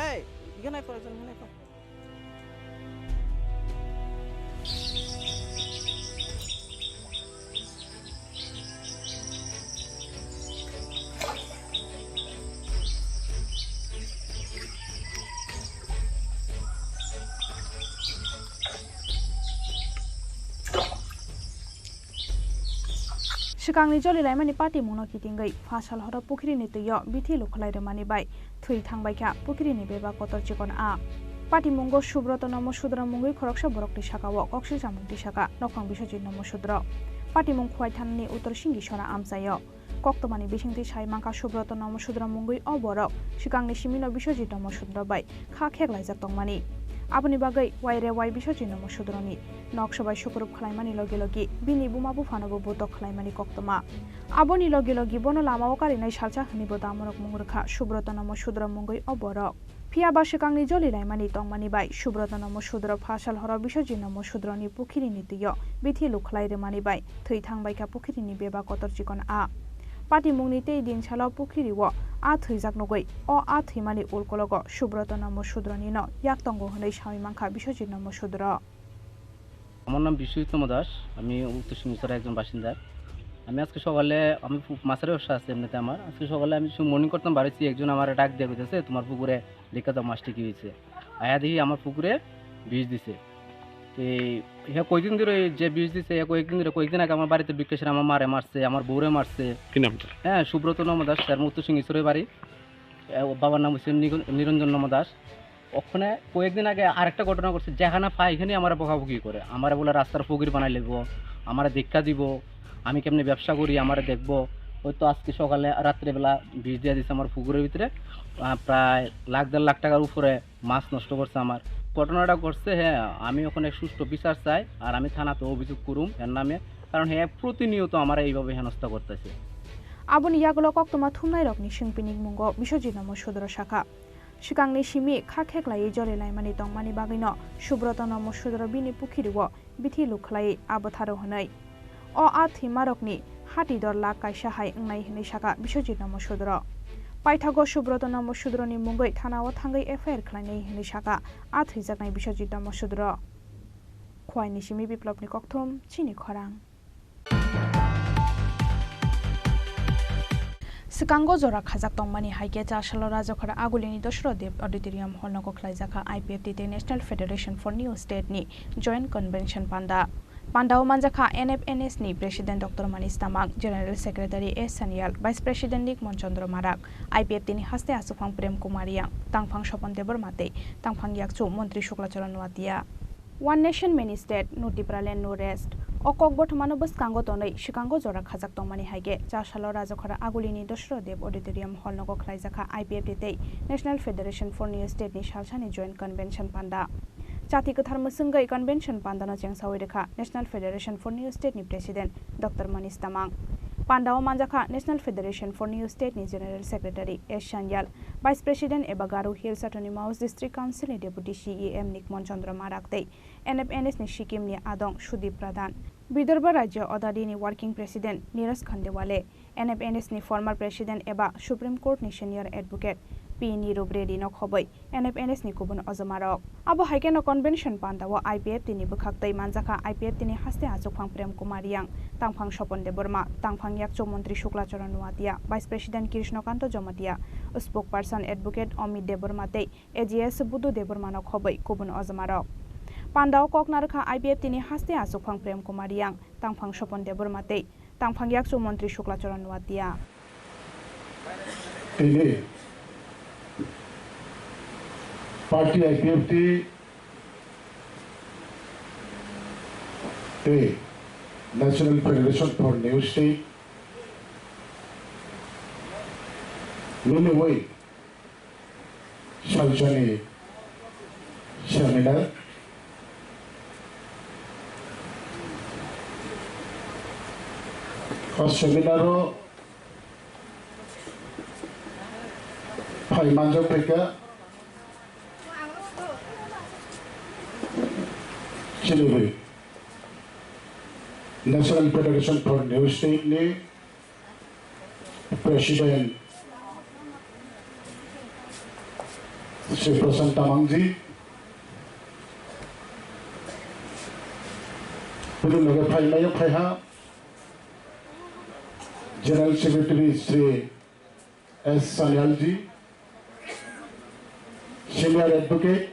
এই, এখানে আয়, পরে একজন এখানে আয়। Swkangni jolilaimani patimungno kitingwi phasal horo pukhirini twio bithi lukhlai rwmani bai thwi thangbaikha pukhirini bebak kotor chikon a. Patimungo Subroto Nomo Sudro mungwi khoroksa borokni sakao koksil chamung tisaka nokphang Biswajit Nomo Sudro. Patimung Khwai thanani Uttor Singisora amchaio. Koktwmani bisingtwi sai mankha Subroto Nomo Sudro mungwi o borok swkangni simino Biswajit Nomo Sudro bai kha kheklaijak tongmani. Aboni bagwi Y R A Y Biswajit Nomo Sudroni noksa bai sukurup khlaimani logi logi bini buma buphanobo butok khlaimani koktwma. Aboni logi logi bono lamao karinai salsa hwnwibo damorok mung rwkha Subroto Nomo Sudro mungwi o borok. Phiya ba swkangni jolilaimani tongmani bai Subroto Nomo Sudro phasal horo Biswajit Nomo Sudroni pukhirini twio bithi lukhlai rwmani bai thwi thangbaikha pukhirini bebak kotor chikon a. Patimungni tei dinsalo pukhirio a thwijak nugwi o a thwimani ulkologo Subroto Nomo Sudronino yak tongo hwnwi sawi mankha Biswajit Nomo Sudro. আমার নাম বিশ্বজিৎ নম দাস, আমি উত্তর সিংহছড়া একজন বাসিন্দা। আমি আজকে সকালে, আমি ফু-, মাছের ব্যবসা আছে এমনিতে আমার। আজকে সকালে আমি মর্নিং করতাম, বাড়িছি, একজন আমার ডাক দিয়ে কইতেছে, "তোমার পুকুরে দেখা যাও মাছটি কি হয়েছে।" আয়া দেখি আমার পুকুরে বিষ দিছে। তো এই, হ্যাঁ, কয়েকদিন ধরে এই যে বিষ দিছে, হ্যাঁ, কয়েকদিন ধরে, কয়েকদিন আগে আমার বাড়িতে বিকাশের আমার মারে মারছে, আমার বউরে মারছে। কি নাম তার? হ্যাঁ, সুব্রত নম দাস, স্যার, উত্তর সিংহছড়া বাড়ি। এ, ও বাবার নাম হচ্ছে নিগন-, নিরঞ্জন নম দাস। ওখানে কয়েকদিন আগে আরেকটা ঘটনা ঘটছে, যেখানে পাই এখানে আমার বকাবকি করে, আমার বলে রাস্তার ফকির বানাই লেব, আমার দেখা দিব, আমি কেমনে ব্যবসা করি, আমার দেখবো। ওই তো আজকে সকালে, রাত্রেবেলা বিষ দিয়ে দিছে আমার পুকুরের ভিতরে, আহ, প্রায় লাখ দেড় লাখ টাকার উপরে মাছ নষ্ট করছে আমার। ঘটনাটা ঘটছে, হ্যাঁ, আমি ওখানে সুষ্ঠু বিচার চাই, আর আমি থানাতে অভিযোগ করুম এর নামে, কারণ হ্যাঁ প্রতিনিয়ত আমার এইভাবে হেনস্থা করতেছে। Aboni yagulo koktwma thumnairokni swngpinik mungo Biswajit Nomo Sudro sakha. Swkangni simi kha kheklaiwi jori laimani tongmani bagwino Subroto Nomo Sudro bini pukhirwo bithi lukhlaiwi abo tharo hwnwi. O a thwimarokni hati dor lakh kaisa hai wngnai hwnwi saka Biswajit Nomo Sudro. Paithago Subroto Nomo Sudroni mungwi thanao thangwi F I R khlainai hwnwi saka a thwijaknai Biswajit Nomo Sudro. Khwaini simi Biplopni kokthum chini khorang. Swkango jora khajak tongmani hai khe Chasalo Rajakhara Agulini Dosro Deb Auditorium Hall nogo khlaijakha I P F T tei National Federation for New State ni Joint Convention panda. Pandao manjakha N F N S ni President Doctor Manish Tamang, General Secretary S Sanyal, Vice President Nikmon Chandra Marak, I P F T ni haste aswkphang Prem Kumar Yang, tangphang Sopon Debbarma tei tangphang yakchu Montri Shukla Charan Noatia. One Nation Many State, No Tipraland, No Rest. O kok bothomano bwskango tonwi swkango jora khajak tongmani hai khe Chasalo Rajakhara Agulini Dosro Deb Auditorium Hall nogo khlaijakha I P F T tei National Federation for New State ni salsani Joint Convention panda. Chati kwthar mwswngwi convention pandano chengsawi rwkha National Federation for New State ni President Doctor Manish Tamang. Pandao manjakha National Federation for New State ni General Secretary S Sanyal, Vice President eba Garo Hills Autonomous District Council ni Deputy C E M Nikmon Chandra Marak tei N F N S ni Sikkim ni Adong Sudip Pradhan, Vidarbha Rajya Adadi ni Working President Niraj Khandewale, N F N S ni former President eba Supreme Court ni Senior Advocate P Nirup Reddy no khobwi N F N S ni kubun ojomarok. Abo hai kheno convention pandao I P F T ni bwkhak tei manjakha I P F T ni haste achukphang Prem Kumar Yang, tangphang Sopon Debbarma, tangphang yakchu Montri Shukla Charan Noatia, Vice President Krishna Kanto Jamatia, Spokesperson Advocate Amit Debbarma tei A G S Budu Debbarmano khobwi kubun ojomarok. Pandao kok narwkha I P F T ni haste achukphang Prem Kumar Yang, tangphang Sopon Debbarma tei tangphang yakchu Montri Shukla Charan Noatia. Tini party I P F T tei National Federation for New State nini oi salsani seminar. O seminaro phai manjak phaikha chini National Federation for New State ni President Shri Prashant Tamangji, bini loge phaimaya phaiha General Secretary Shri S Sanyalji, Senior Advocate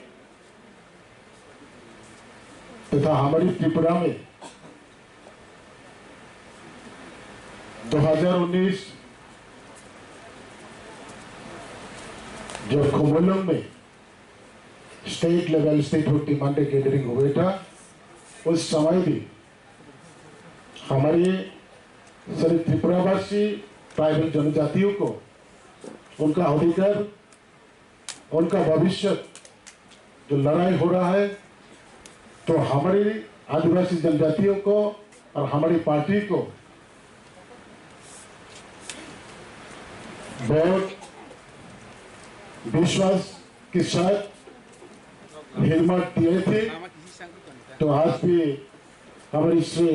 तथा हमारी त्रिपुरा में दो हज़ार उन्नीस जब कुंभलंग में state level statehood demand gathering हुआ था, उस समय भी हमारे सभी त्रिपुरावासी ट्राइबल जनजातियों को उनका अधिकार, उनका भविष्य जो लड़ाई हो रहा है, तो हमारी आदिवासी जनजातियों को और हमारी पार्टी को बहुत विश्वास के साथ हिम्मत दिए थे। तो आज भी हमारी श्री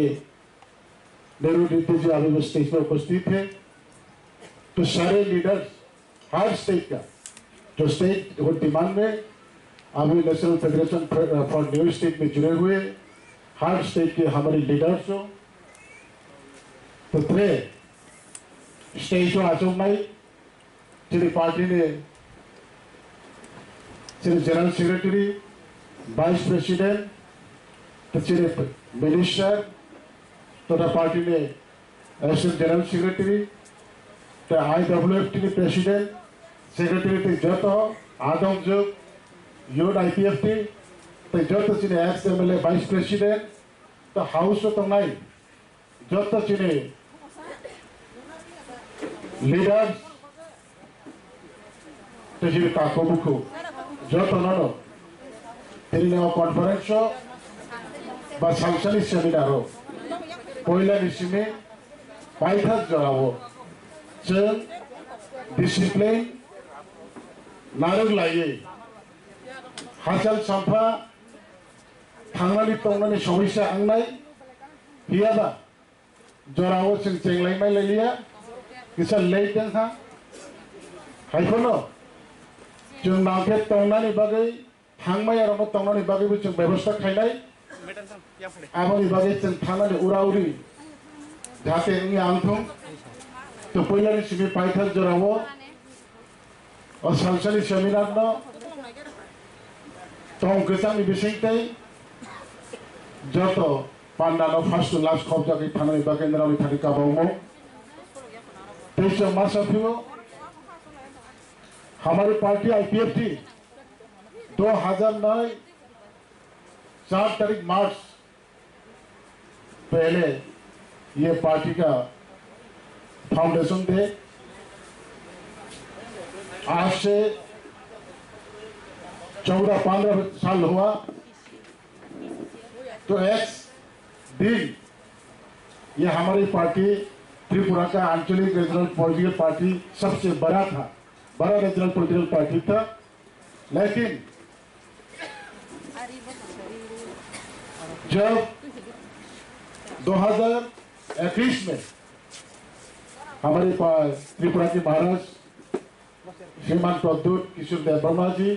नेहरू दीदी जी अभी वो स्टेज पर उपस्थित है। तो सारे लीडर्स हर स्टेट का, जो स्टेट वो डिमांड में अभी national federation for new state में जुड़े हुए हर स्टेट के हमारे लीडर्स हो, तो थे स्टेज पर आ जाओ भाई, chini party ni chini general secretary, vice president, tei chini minister, totha party ni assistant general secretary, tei I W F T ni president, secretary tei joto adongjwk, youth I P F T, tei joto chini ex M L A, vice president, tei house o tongnai joto chini leaders tei chini takhuk bukhuk joto no tini o conference o ba salsani seminar o poila ni simi paithak jora o chwng discipline narwk laiwi hachal sampha thangnani tongnani somosya wngnai. Phiyaba jorao chwng chenglaimai lailiya, kisa late wngkha. Haiphano chwng nangkhe tongnani bagwi, thangmaya rokno tongnani bagwibo chwng bebosta khainai. Aboni bagwi chwng thangnani ura uri jate wngya wngthung. To puilani simi paithak jorao o salsani seminar no tong kwchangni bisingtwi joto pandano first to last khopjagwi thangnani bagwi norokni thani kabangmo. Tei chwng masa phio hamari party I P F T दो हज़ार नौ चार तारीख मार्च पहले ये पार्टी का foundation day. आज से चौदह पंद्रह साल हुआ, तो एक दिन ये हमारी पार्टी, त्रिपुरा का आंचलिक रीजनल पॉलिटिकल पार्टी सबसे बड़ा था, बड़ा रीजनल पॉलिटिकल पार्टी था। लेकिन जब दो हज़ार इक्कीस में हमारे पास त्रिपुरा के महाराज श्रीमान प्रद्युत किशोर देव वर्मा जी,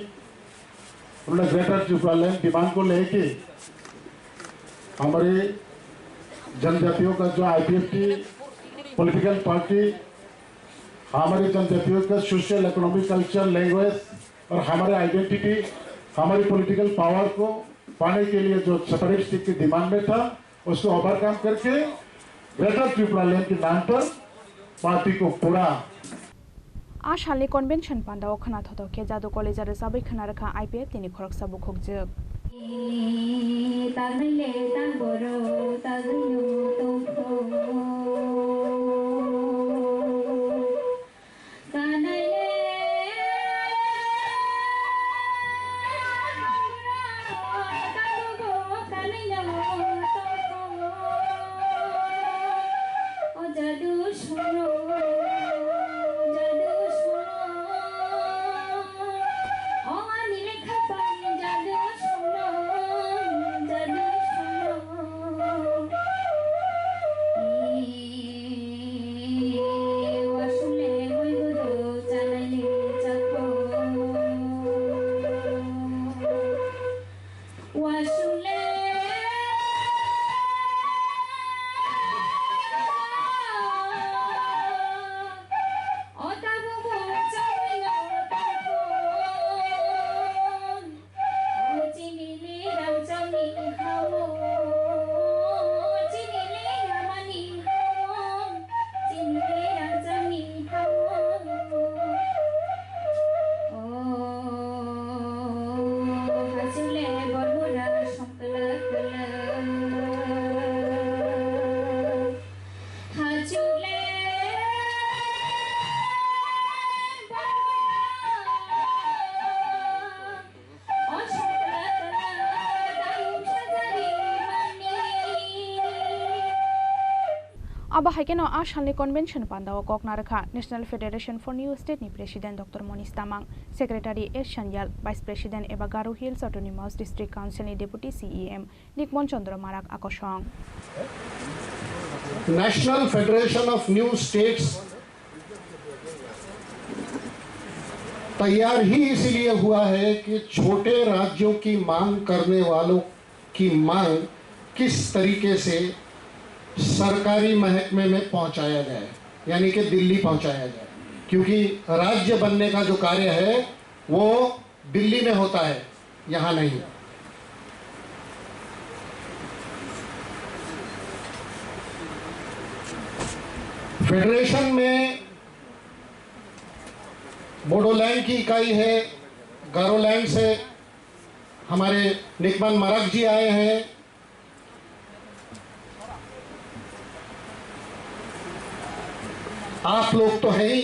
उन्होंने ग्रेटर त्रिपुरा लैंड डिमांड को लेके हमारे जनजातियों का जो आईपीएफटी पॉलिटिकल पार्टी, हमारे जनजातियों का सोशल, इकोनॉमिक, कल्चर, लैंग्वेज और हमारे आइडेंटिटी, हमारी पॉलिटिकल पावर को पाने के लिए जो सेपरेट स्टेट की डिमांड में था, उसको ओवरकम करके ग्रेटर त्रिपुरा लैंड के नाम पर पार्टी को पूरा। A salni convention pandao khwnathothok khe Jadu College o rwchabwi khwna rwkha I P F T ni khoroksa bukhukjwk. Tagwi le tang boro tagwi no tongkho. Kanai le tang boro tagwi bo kanai no tongkho. O jadu suno, jadu suno. O ani lekha pani jadu suno, jadu suno. Ee, wasule moi gudu chanai le chakho. Wasule. Abo hai kheno a salni convention pandao kok narwkha National Federation for New State ni President Doctor Monish Tamang, Secretary S Sanyal, Vice President eba Garo Hills Autonomous District Council ni Deputy C E M Nikmon Chandra Marak akosong. National Federation of New States तैयार ही इसीलिए हुआ है कि छोटे राज्यों की मांग करने वालों की मांग किस तरीके से सरकारी महकमे में पहुंचाया जाए, यानी कि दिल्ली पहुंचाया जाए, क्योंकि राज्य बनने का जो कार्य है वो दिल्ली में होता है, यहाँ नहीं। फेडरेशन में बोडोलैंड की इकाई है, गारोलैंड से हमारे निकमन मारक जी आए हैं। आप लोग तो हैं ही,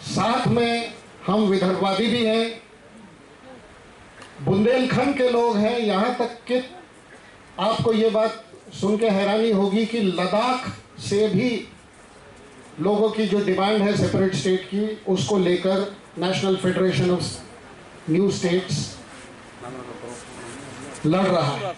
साथ में हम विदर्भवादी भी हैं, बुंदेलखंड के लोग हैं। यहाँ तक कि आपको ये बात सुन के हैरानी होगी कि लद्दाख से भी लोगों की जो डिमांड है सेपरेट स्टेट की, उसको लेकर national federation of new states लड़ रहा है।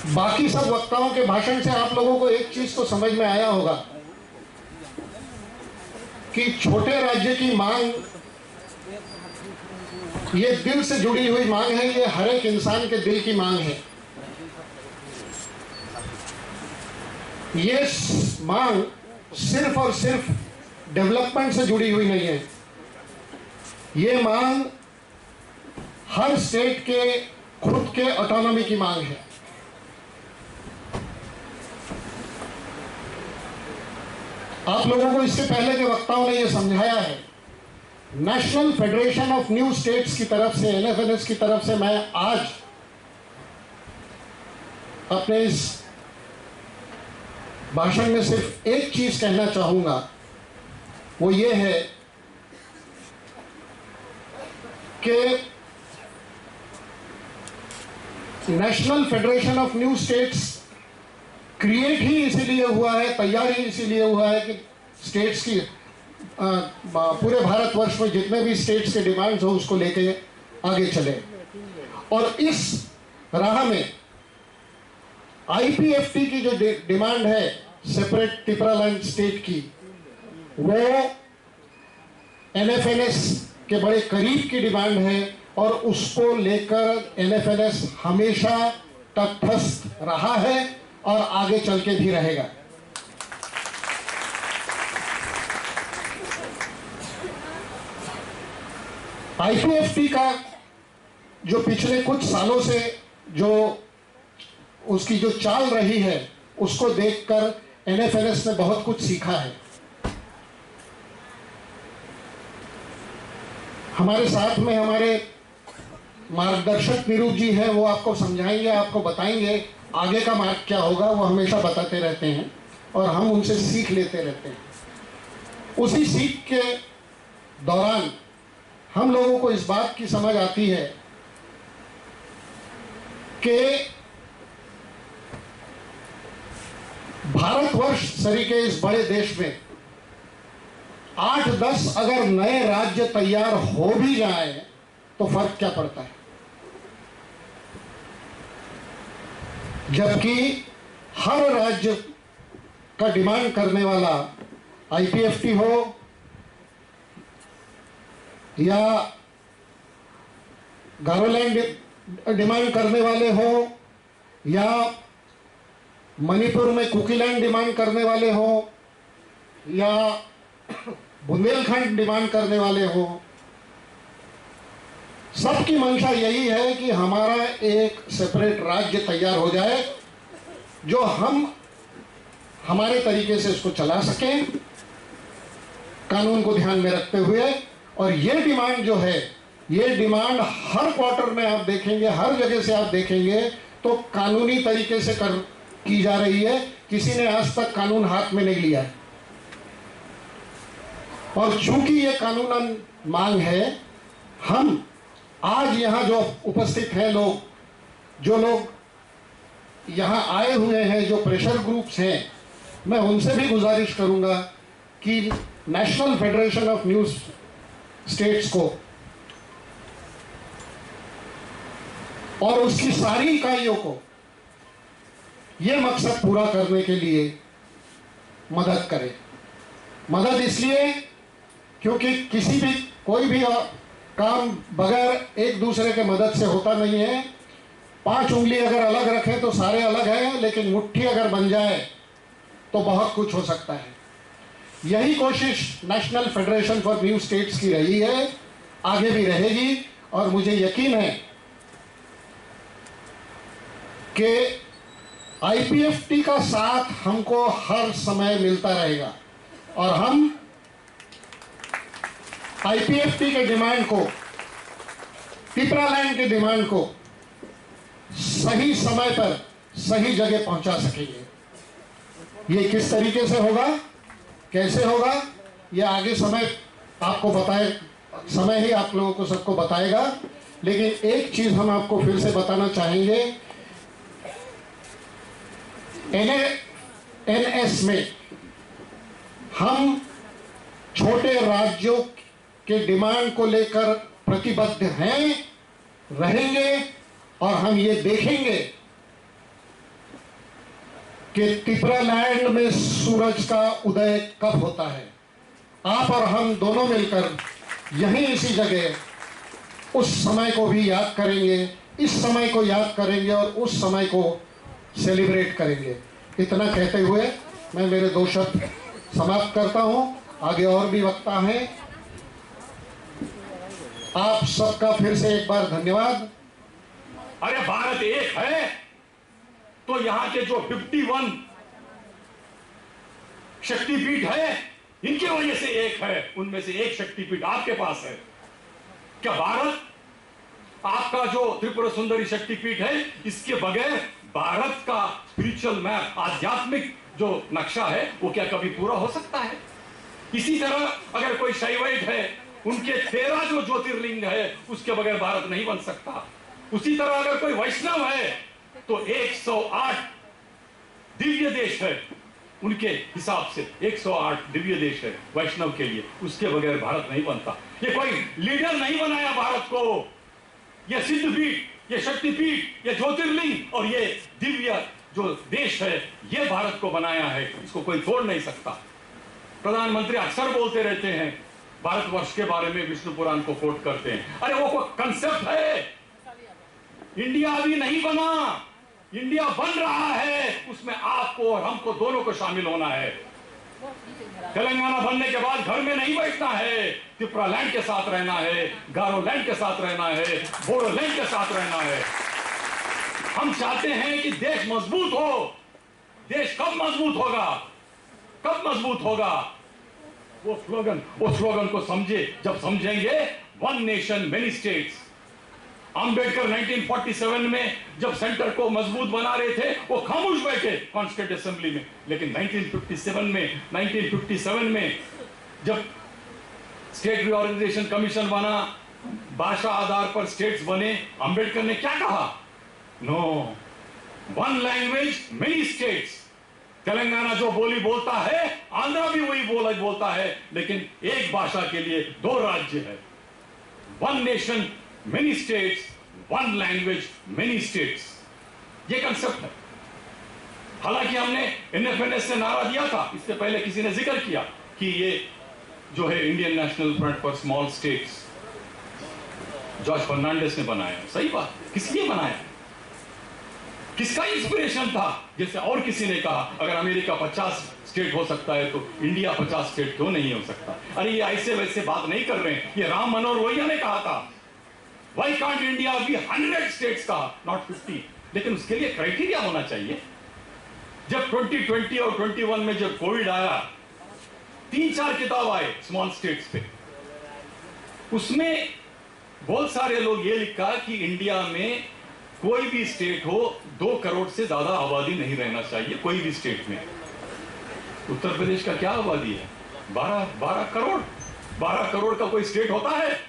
बाकी सब वक्ताओं के भाषण से आप लोगों को एक चीज तो समझ में आया होगा कि छोटे राज्य की मांग ये दिल से जुड़ी हुई मांग है, ये हर एक इंसान के दिल की मांग है। ये स-, मांग सिर्फ और सिर्फ डेवलपमेंट से जुड़ी हुई नहीं है। ये मांग हर स्टेट के खुद के ऑटोनॉमी की मांग है। आप लोगों को इससे पहले के वक्ताओं ने यह समझाया है। National federation of new states की तरफ से, एनएफएनएस की तरफ से मैं आज अपने इस भाषण में सिर्फ एक चीज कहना चाहूंगा, वो ये है कि national federation of new states create ही इसीलिए हुआ है, तैयार ही इसीलिए हुआ है कि स्टेट्स की, अ, ब-, पूरे भारतवर्ष में जितने भी स्टेट्स के डिमांड्स हो, उसको लेके आगे चले। और इस राह में आईपीएफटी की जो डि-, डिमांड है सेपरेट टिपरालैंड स्टेट की, वो एनएफएनएस के बड़े करीब की डिमांड है और उसको लेकर एनएफएनएस हमेशा तटस्थ रहा है और आगे चल के भी रहेगा। आईपीएफटी का जो पिछले कुछ सालों से जो उसकी जो चाल रही है, उसको देखकर एनएफएनएस ने बहुत कुछ सीखा है। हमारे साथ में हमारे मार्गदर्शक निरूप जी हैं, वो आपको समझाएंगे, आपको बताएंगे आगे का मार्ग क्या होगा, वो हमेशा बताते रहते हैं और हम उनसे सीख लेते रहते हैं। उसी सीख के दौरान हम लोगों को इस बात की समझ आती है कि भारतवर्ष सरीके इस बड़े देश में आठ दस अगर नए राज्य तैयार हो भी जाए तो फर्क क्या पड़ता है, जबकि हर राज्य का डिमांड करने वाला आईपीएफटी हो या गारोलैंड डिमांड करने वाले हो या मणिपुर में कुकीलैंड डिमांड करने वाले हो या बुंदेलखंड डिमांड करने वाले हो, सबकी मंशा यही है कि हमारा एक सेपरेट राज्य तैयार हो जाए, जो हम हमारे तरीके से उसको चला सकें, कानून को ध्यान में रखते हुए। और ये डिमांड जो है, ये डिमांड हर क्वार्टर में आप देखेंगे, हर जगह से आप देखेंगे तो कानूनी तरीके से कर, की जा रही है। किसी ने आज तक कानून हाथ में नहीं लिया है। और चूंकि ये कानूनन मांग है, हम आज यहाँ जो उपस्थित हैं लोग, जो लोग यहाँ आए हुए हैं, जो प्रेशर ग्रुप्स हैं, मैं उनसे भी गुजारिश करूँगा कि national federation of new states को और उसकी सारी इकाइयों को ये मकसद पूरा करने के लिए मदद करें। मदद इसलिए क्योंकि किसी भी, कोई भी काम बगैर एक दूसरे के मदद से होता नहीं है। पांच उंगली अगर अलग रखें तो सारे अलग हैं, लेकिन मुट्ठी अगर बन जाए तो बहुत कुछ हो सकता है। यही कोशिश national federation for new states की रही है, आगे भी रहेगी और मुझे यकीन है कि आईपीएफटी का साथ हमको हर समय मिलता रहेगा और हम आईपीएफटी के डिमांड को, टिपरालैंड के डिमांड को सही समय पर सही जगह पहुंचा सकेंगे। ये किस तरीके से होगा, कैसे होगा, ये आगे समय आपको बताए, समय ही आप लोगों को सबको बताएगा। लेकिन एक चीज हम आपको फिर से बताना चाहेंगे, एनए एनएस में हम छोटे राज्यों के डिमांड को लेकर प्रतिबद्ध हैं, रहेंगे और हम ये देखेंगे कि तिपरा लैंड में सूरज का उदय कब होता है। आप और हम दोनों मिलकर यहीं इसी जगह उस समय को भी याद करेंगे, इस समय को याद करेंगे और उस समय को सेलिब्रेट करेंगे। इतना कहते हुए मैं मेरे दो शब्द समाप्त करता हूं। आगे और भी वक्ता हैं। आप सबका फिर से एक बार धन्यवाद। अरे, भारत एक है तो यहाँ के जो फिफ्टी वन शक्तिपीठ है, इनकी वजह से एक है, उनमें से एक शक्तिपीठ आपके पास है। क्या भारत, आपका जो त्रिपुरा सुंदरी शक्तिपीठ है, इसके बगैर भारत का स्पिरिचुअल मैप, आध्यात्मिक जो नक्शा है, वो क्या कभी पूरा हो सकता है? इसी तरह अगर कोई शैवाइट है, उनके तेरह जो ज्योतिर्लिंग है, उसके बगैर भारत नहीं बन सकता। उसी तरह अगर कोई वैष्णव है, तो एक सौ आठ दिव्य देश है, उनके हिसाब से एक सौ आठ दिव्य देश है वैष्णव के लिए, उसके बगैर भारत नहीं बनता। ये कोई लीडर नहीं बनाया भारत को, ये सिद्धपीठ, ये शक्तिपीठ, ये ज्योतिर्लिंग और ये दिव्य जो देश है, ये भारत को बनाया है, इसको कोई तोड़ नहीं सकता। प्रधानमंत्री अक्सर बोलते रहते हैं, भारतवर्ष के बारे में विष्णु पुराण को कोट करते हैं। अरे, वो कोई कॉन्सेप्ट है? इंडिया अभी नहीं बना, इंडिया बन रहा है, उसमें आपको और हमको दोनों को शामिल होना है। तेलंगाना बनने के बाद घर में नहीं बैठना है, तिपरा लैंड के साथ रहना है, गारो लैंड के साथ रहना है, बोडो लैंड के साथ रहना है। हम चाहते हैं कि देश मजबूत हो। देश कब मजबूत होगा? कब मजबूत होगा? वो स्लोगन, वो स्लोगन को समझे, जब समझेंगे, one nation many states. Ambedkar nineteen forty seven में जब सेंटर को मजबूत बना रहे थे, वो खामोश बैठे कॉन्स्टिट्यूंट असेंबली में, लेकिन नाइनटीन फ़िफ़्टी सेवन में, नाइनटीन फ़िफ़्टी सेवन में जब स्टेट रिओर्गेनाइजेशन कमीशन बना, भाषा आधार पर स्टेट्स बने, अंबेडकर ने क्या कहा? No, one language many states. Telangana जो बोली बोलता है, आंध्रा भी वही बोला बोलता है, लेकिन एक भाषा के लिए दो राज्य है। One nation many states, one language many states, ये कॉन्सेप्ट है। हालांकि हमने एनएफएनएस से नारा दिया था, इससे पहले किसी ने जिक्र किया कि ये जो है Indian national front for small states, George Fernandes ने बनाया। सही बात, किसने बनाया? किसका इंस्पिरेशन था? जैसे और किसी ने कहा, अगर अमेरिका पचास स्टेट हो सकता है तो इंडिया पचास स्टेट क्यों नहीं हो सकता? अरे, ये ऐसे वैसे बात नहीं कर रहे हैं, ये राम मनोहर लोहिया ने कहा था, "Why can't India be hundred states?" कहा, not fifty। लेकिन उसके लिए क्राइटेरिया होना चाहिए। जब ट्वेंटी ट्वेंटी और ट्वेंटी वन में जब कोविड आया, तीन चार किताब आए स्मॉल स्टेट्स पे, उसमें बहुत सारे लोग ये लिखा कि इंडिया में कोई भी स्टेट हो, दो करोड़ से ज्यादा आबादी नहीं रहना चाहिए कोई भी स्टेट में। उत्तर प्रदेश का क्या आबादी है? बारह, बारह करोड़। बारह करोड़ का कोई स्टेट होता है?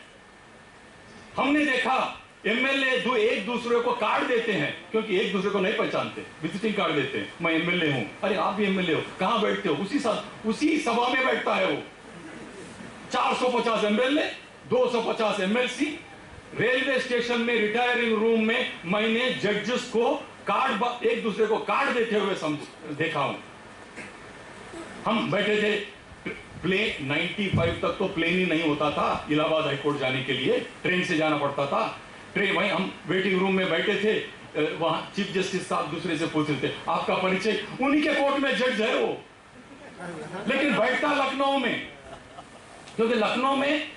हमने देखा, एमएलए दो एक दूसरे को कार्ड देते हैं, क्योंकि एक दूसरे को नहीं पहचानते, विजिटिंग कार्ड देते हैं, "मैं एमएलए हूँ।" "अरे, आप भी एमएलए हो, कहाँ बैठते हो?" उसी सा-, उसी सभा में बैठता है वो। चार सौ पचास एमएलए, दो सौ पचास एमएलसी, रेलवे स्टेशन में रिटायरिंग रूम में मैंने जजेस को कार्ड ब-, एक दूसरे को कार्ड देते हुए समझ, देखा हूं। हम बैठे थे प्लेन, नाइंटी फ़ाइव तक तो प्लेन ही नहीं होता था इलाहाबाद हाई कोर्ट जाने के लिए, ट्रेन से जाना पड़ता था। ट्रेन, वहीं हम वेटिंग रूम में बैठे थे, अ, वहाँ चीफ जस्टिस साहब दूसरे से पूछ रहे थे, "आपका परिचय?" उन्हीं के कोर्ट में जज है वो, लेकिन बैठता लखनऊ में, क्योंकि लखनऊ में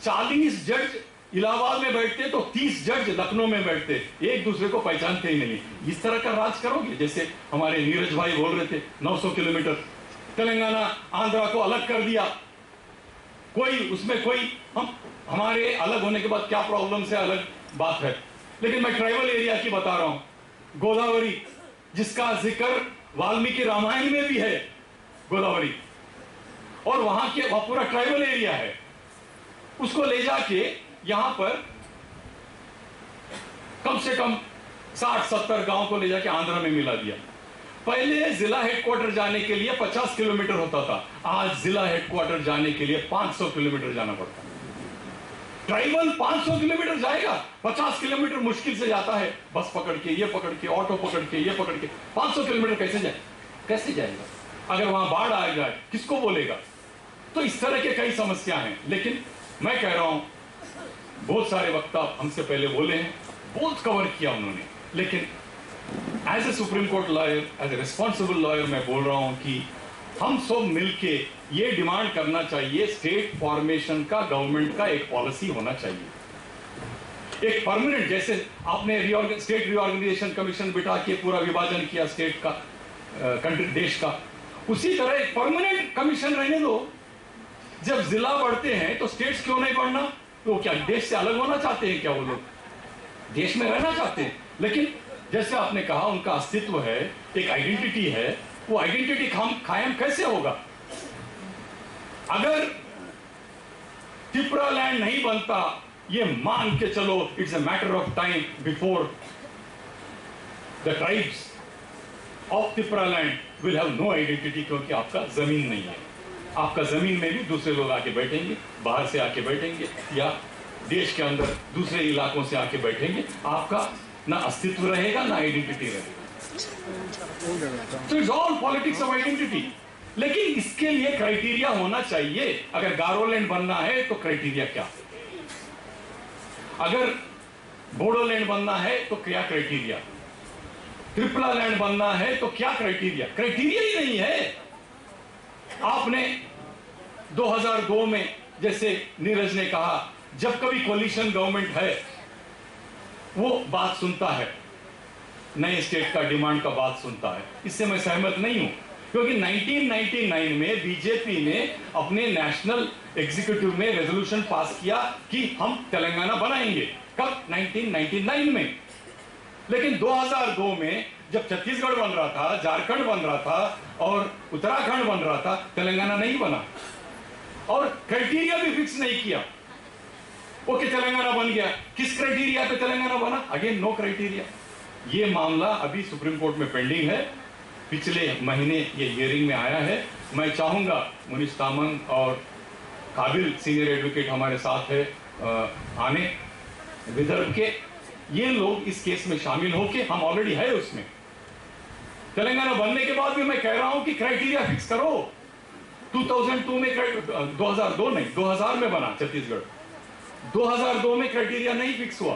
चालीस जज इलाहाबाद में बैठते तो तीस जज लखनऊ में बैठते, एक दूसरे को पहचानते ही नहीं। इस तरह का राज करोगे? जैसे हमारे नीरज भाई बोल रहे थे, नौ सौ किलोमीटर, तेलंगाना आंध्रा को अलग कर दिया, कोई उसमें कोई, हम, हमारे अलग होने के बाद क्या प्रॉब्लम है, अलग बात है, लेकिन मैं ट्राइबल एरिया की बता रहा हूँ। गोदावरी, जिसका जिक्र वाल्मीकि रामायण में भी है, गोदावरी, और वहां के, वह पूरा ट्राइबल एरिया है, उसको ले जाके यहाँ पर कम से कम साठ सत्तर गांव को ले जाके आंध्रा में मिला दिया। पहले जिला हेडक्वार्टर जाने के लिए पचास किलोमीटर होता था, आज जिला हेडक्वार्टर जाने के लिए पाँच सौ किलोमीटर जाना पड़ता है। ट्राइबल पाँच सौ किलोमीटर जाएगा, पचास किलोमीटर मुश्किल से जाता है, बस पकड़ के, ये पकड़ के, ऑटो पकड़ के, ये पकड़ के, पाँच सौ किलोमीटर कैसे जाए? कैसे जाएगा? अगर वहां बाढ़ आ जाए, किसको बोलेगा? तो इस तरह के कई समस्या हैं, लेकिन मैं कह रहा हूं, बहुत सारे वक्ता हमसे पहले बोले हैं, बहुत कवर किया उन्होंने, लेकिन as a supreme court lawyer, as a responsible lawyer, मैं बोल रहा हूं कि हम सब मिलके ये डिमांड करना चाहिए, स्टेट फॉर्मेशन का गवर्नमेंट का एक पॉलिसी होना चाहिए। एक परमानेंट, जैसे आपने रीऑर्ग-, स्टेट रीऑर्गेनाइजेशन कमीशन बिठा के पूरा विभाजन किया स्टेट का, कंट्री, देश का, उसी तरह एक परमानेंट कमीशन रहने दो। जब जिला बढ़ते हैं तो स्टेट्स क्यों नहीं बढ़ना? तो क्या देश से अलग होना चाहते हैं क्या वो लोग? देश में रहना चाहते हैं, लेकिन जैसे आपने कहा, उनका अस्तित्व है, एक आइडेंटिटी है। वो आइडेंटिटी कायम कैसे होगा? अगर तिपरा लैंड नहीं बनता, ये मान के चलो, it's a matter of time before the tribes of Tipra land will have no identity, क्योंकि आपका जमीन नहीं है। आपका जमीन में भी दूसरे लोग आके बैठेंगे, बाहर से आके बैठेंगे, या देश के अंदर दूसरे इलाकों से आके बैठेंगे। आपका ना अस्तित्व रहेगा, ना आइडेंटिटी रहेगा। So it's all politics of identity। लेकिन इसके लिए क्राइटेरिया होना चाहिए। अगर गारोलैंड बनना है तो क्राइटेरिया क्या? अगर बोडोलैंड बनना है तो क्या क्राइटेरिया? त्रिपुरा लैंड बनना है तो क्या क्राइटेरिया? क्राइटेरिया ही नहीं है। आपने दो हज़ार दो में, जैसे नीरज ने कहा, जब कभी कोलिशन गवर्नमेंट है, वो बात सुनता है, नए स्टेट का डिमांड का बात सुनता है। इससे मैं सहमत नहीं हूं, क्योंकि नाइनटीन नाइनटी नाइन में बीजेपी ने अपने नेशनल एग्जीक्यूटिव में रेजोल्यूशन पास किया कि हम तेलंगाना बनाएंगे। कब? नाइनटीन नाइनटी नाइन में। लेकिन दो हज़ार दो में जब छत्तीसगढ़ बन रहा था, झारखंड बन रहा था और उत्तराखंड बन रहा था, तेलंगाना नहीं बना। और क्राइटेरिया भी फिक्स नहीं किया। ओके, तेलंगाना बन गया, किस क्राइटेरिया पे तेलंगाना बना? Again, no criteria. ये मामला अभी सुप्रीम कोर्ट में पेंडिंग है। पिछले महीने ये हियरिंग में आया है। मैं चाहूंगा, मुनीष तामंग और काबिल सीनियर एडवोकेट हमारे साथ है, अ, आने विदर्भ के, ये लोग इस केस में शामिल होके, हम ऑलरेडी है उसमें। तेलंगाना बनने के बाद भी मैं कह रहा हूं कि क्राइटेरिया फिक्स करो। टू थाउजेंड टू में क्राइ-, अ, दो हज़ार दो नहीं, दो हज़ार में बना छत्तीसगढ़। दो हज़ार दो में क्राइटेरिया नहीं फिक्स हुआ।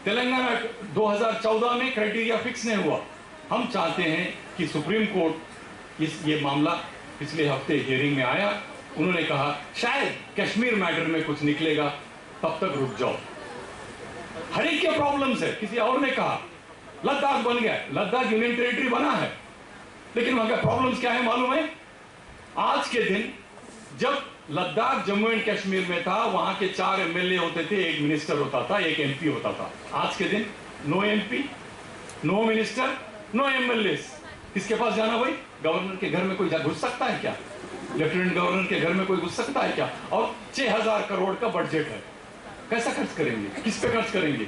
तेलंगाना दो हज़ार चौदह में क्राइटेरिया फिक्स नहीं हुआ। हम चाहते हैं कि सुप्रीम कोर्ट इस, ये मामला पिछले हफ्ते हियरिंग में आया, उन्होंने कहा शायद कश्मीर मैटर में कुछ निकलेगा, तब तक रुक जाओ। हर एक के प्रॉब्लम्स है। किसी और ने कहा लद्दाख बन गया, लद्दाख यूनियन टेरिटरी बना है, लेकिन वहां का प्रॉब्लम्स क्या है मालूम है? आज के दिन जब लद्दाख जम्मू एंड कश्मीर में था, वहां के चार एमएलए होते थे, एक मिनिस्टर होता था, एक एमपी होता था। आज के दिन no MP, no minister, no MLA. किसके पास जाना भाई? गवर्नर के घर में कोई जा घुस सकता है क्या? लेफ्टिनेंट गवर्नर के घर में कोई घुस सकता है क्या? और छह हज़ार करोड़ का बजट है, कैसा खर्च करेंगे, किस पे खर्च करेंगे?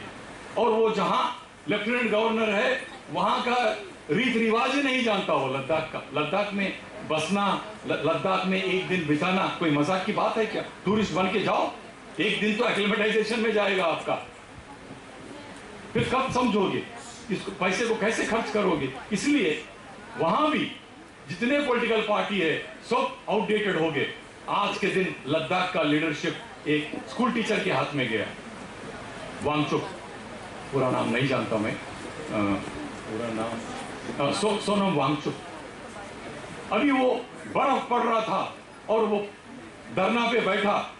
और वो जहां लेफ्टिनेंट गवर्नर है, वहां का रीत रिवाज ही नहीं जानता हो लद्दाख का। लद्दाख में बसना, ल-, लद्दाख में एक दिन बिताना कोई मजाक की बात है क्या? टूरिस्ट बन के जाओ, एक दिन तो एक्लेमेटाइजेशन में जाएगा आपका, फिर कब समझोगे, इसको, पैसे को कैसे खर्च करोगे? इसलिए वहां भी जितने पॉलिटिकल पार्टी है, सब आउटडेटेड हो गए। आज के दिन लद्दाख का लीडरशिप एक स्कूल टीचर के हाथ में गया। वांगचुक, पूरा नाम नहीं जानता मैं, अ, पूरा नाम, अ, सो-, सोनम वांगचुक। अभी वो बर्फ पड़ रहा था और वो धरना पे बैठा,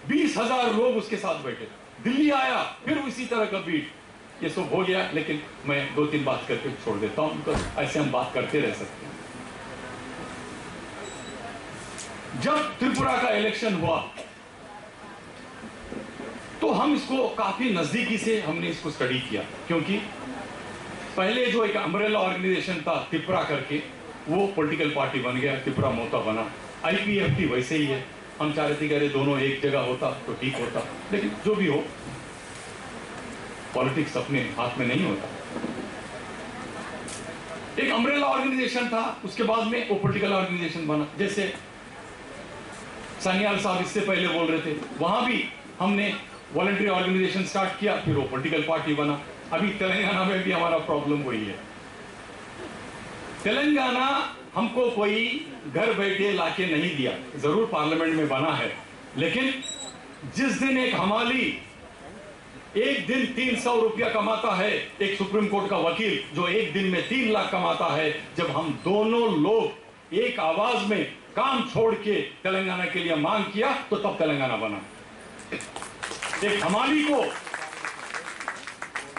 बीस हज़ार लोग उसके साथ बैठे। दिल्ली आया, फिर इसी तरह का भीड़। ये सब हो गया, लेकिन मैं दो तीन बात करके छोड़ देता हूँ, because ऐसे हम बात करते रह सकते हैं। जब त्रिपुरा का इलेक्शन हुआ, तो हम इसको काफी नजदीकी से, हमने इसको स्टडी किया, क्योंकि पहले जो एक अम्ब्रेला ऑर्गेनाइजेशन था तिपरा करके, वो पॉलिटिकल पार्टी बन गया, तिपरा मोता बना। आईपीएफटी वैसे ही है। हम चाह रहे थे कि अरे दोनों एक जगह होता तो ठीक होता, लेकिन जो भी हो, पॉलिटिक्स अपने हाथ में नहीं होता। एक अम्ब्रेला ऑर्गेनाइजेशन था, उसके बाद में वो पॉलिटिकल ऑर्गेनाइजेशन बना। जैसे सान्याल साहब इससे पहले बोल रहे थे, वहां भी हमने वॉलंटरी ऑर्गेनाइजेशन स्टार्ट किया, फिर वो पॉलिटिकल पार्टी बना। अभी तेलंगाना में भी हमारा प्रॉब्लम वही है। तेलंगाना हमको कोई घर बैठे लाके नहीं दिया, जरूर पार्लियामेंट में बना है, लेकिन जिस दिन एक हमाली एक दिन तीन सौ रुपया कमाता है, एक सुप्रीम कोर्ट का वकील जो एक दिन में तीन लाख कमाता है, जब हम दोनों लोग एक आवाज में काम छोड़ के तेलंगाना के लिए मांग किया, तो तब तेलंगाना बना। एक हमाली को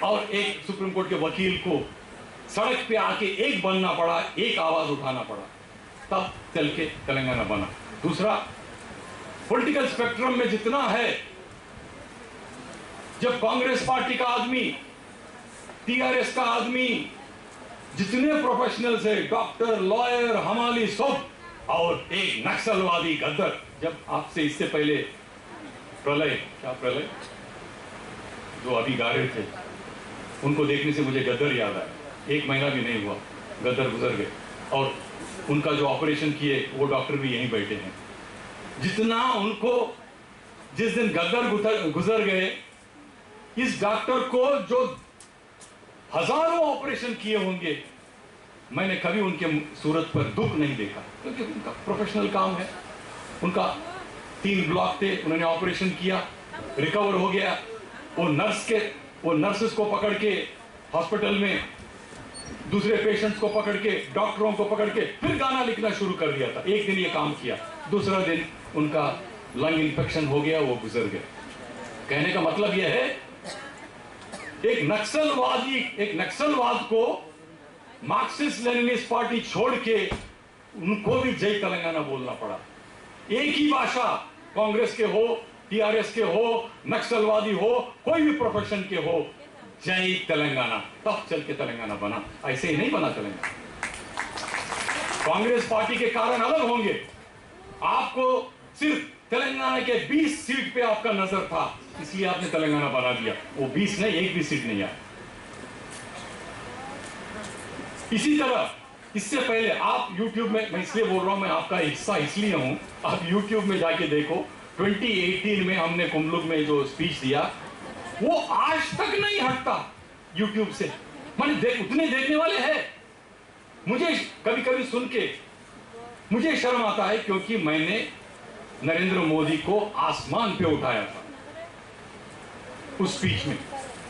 और एक सुप्रीम कोर्ट के वकील को सड़क पे आके एक बनना पड़ा, एक आवाज उठाना पड़ा, तब चल के तेलंगाना बना। दूसरा, पॉलिटिकल स्पेक्ट्रम में जितना है, जब कांग्रेस पार्टी का आदमी, टीआरएस का आदमी, जितने प्रोफेशनल्स है, डॉक्टर, लॉयर, हमाली, सब, और एक नक्सलवादी गद्दर, जब आपसे इससे पहले प्रलय, क्या प्रलय? जो अभी गा रहे थे, उनको देखने से मुझे गद्दर याद आया। एक महीना भी नहीं हुआ, गद्दर गुजर गए। और उनका जो ऑपरेशन किए, वो डॉक्टर भी यहीं बैठे हैं। जितना उनको, जिस दिन गद्दर गुजर, गुजर गए, इस डॉक्टर को जो हजारों ऑपरेशन किए होंगे, मैंने कभी उनके सूरत पर दुख नहीं देखा, क्योंकि उनका प्रोफेशनल काम है। उनका तीन ब्लॉक थे, उन्होंने ऑपरेशन किया, रिकवर हो गया। वो नर्स के, वो नर्सेस को पकड़ के हॉस्पिटल में, दूसरे पेशेंट्स को पकड़ के, डॉक्टरों को पकड़ के फिर गाना लिखना शुरू कर दिया था। एक दिन ये काम किया, दूसरा दिन उनका लंग इन्फेक्शन हो गया, वो गुजर गए। कहने का मतलब यह है, एक नक्सलवादी, एक नक्सलवाद को मार्क्सिस्ट लेनिनिस्ट पार्टी छोड़ के उनको भी जय तेलंगाना बोलना पड़ा। एक ही भाषा, कांग्रेस के हो, टीआरएस के हो, नक्सलवादी हो, कोई भी प्रोफेशन के हो, जय तेलंगाना, तब चल के तेलंगाना बना, ऐसे ही नहीं बना तेलंगाना। कांग्रेस पार्टी के कारण अलग होंगे, आपको सिर्फ तेलंगाना के बीस सीट पे आपका नजर था, इसलिए आपने तेलंगाना बना दिया। वो बीस नहीं, एक भी सीट नहीं आया। इसी तरह इससे पहले आप YouTube में, मैं इसलिए बोल रहा हूं, मैं आपका हिस्सा इसलिए हूं, आप YouTube में जाके देखो, ट्वेंटी एटीन में हमने कुमलुक में जो स्पीच दिया, वो आज तक नहीं हटता YouTube से। माने देख, उतने देखने वाले हैं। मुझे कभी कभी सुन के मुझे शर्म आता है, क्योंकि मैंने नरेंद्र मोदी को आसमान पे उठाया था उस स्पीच में।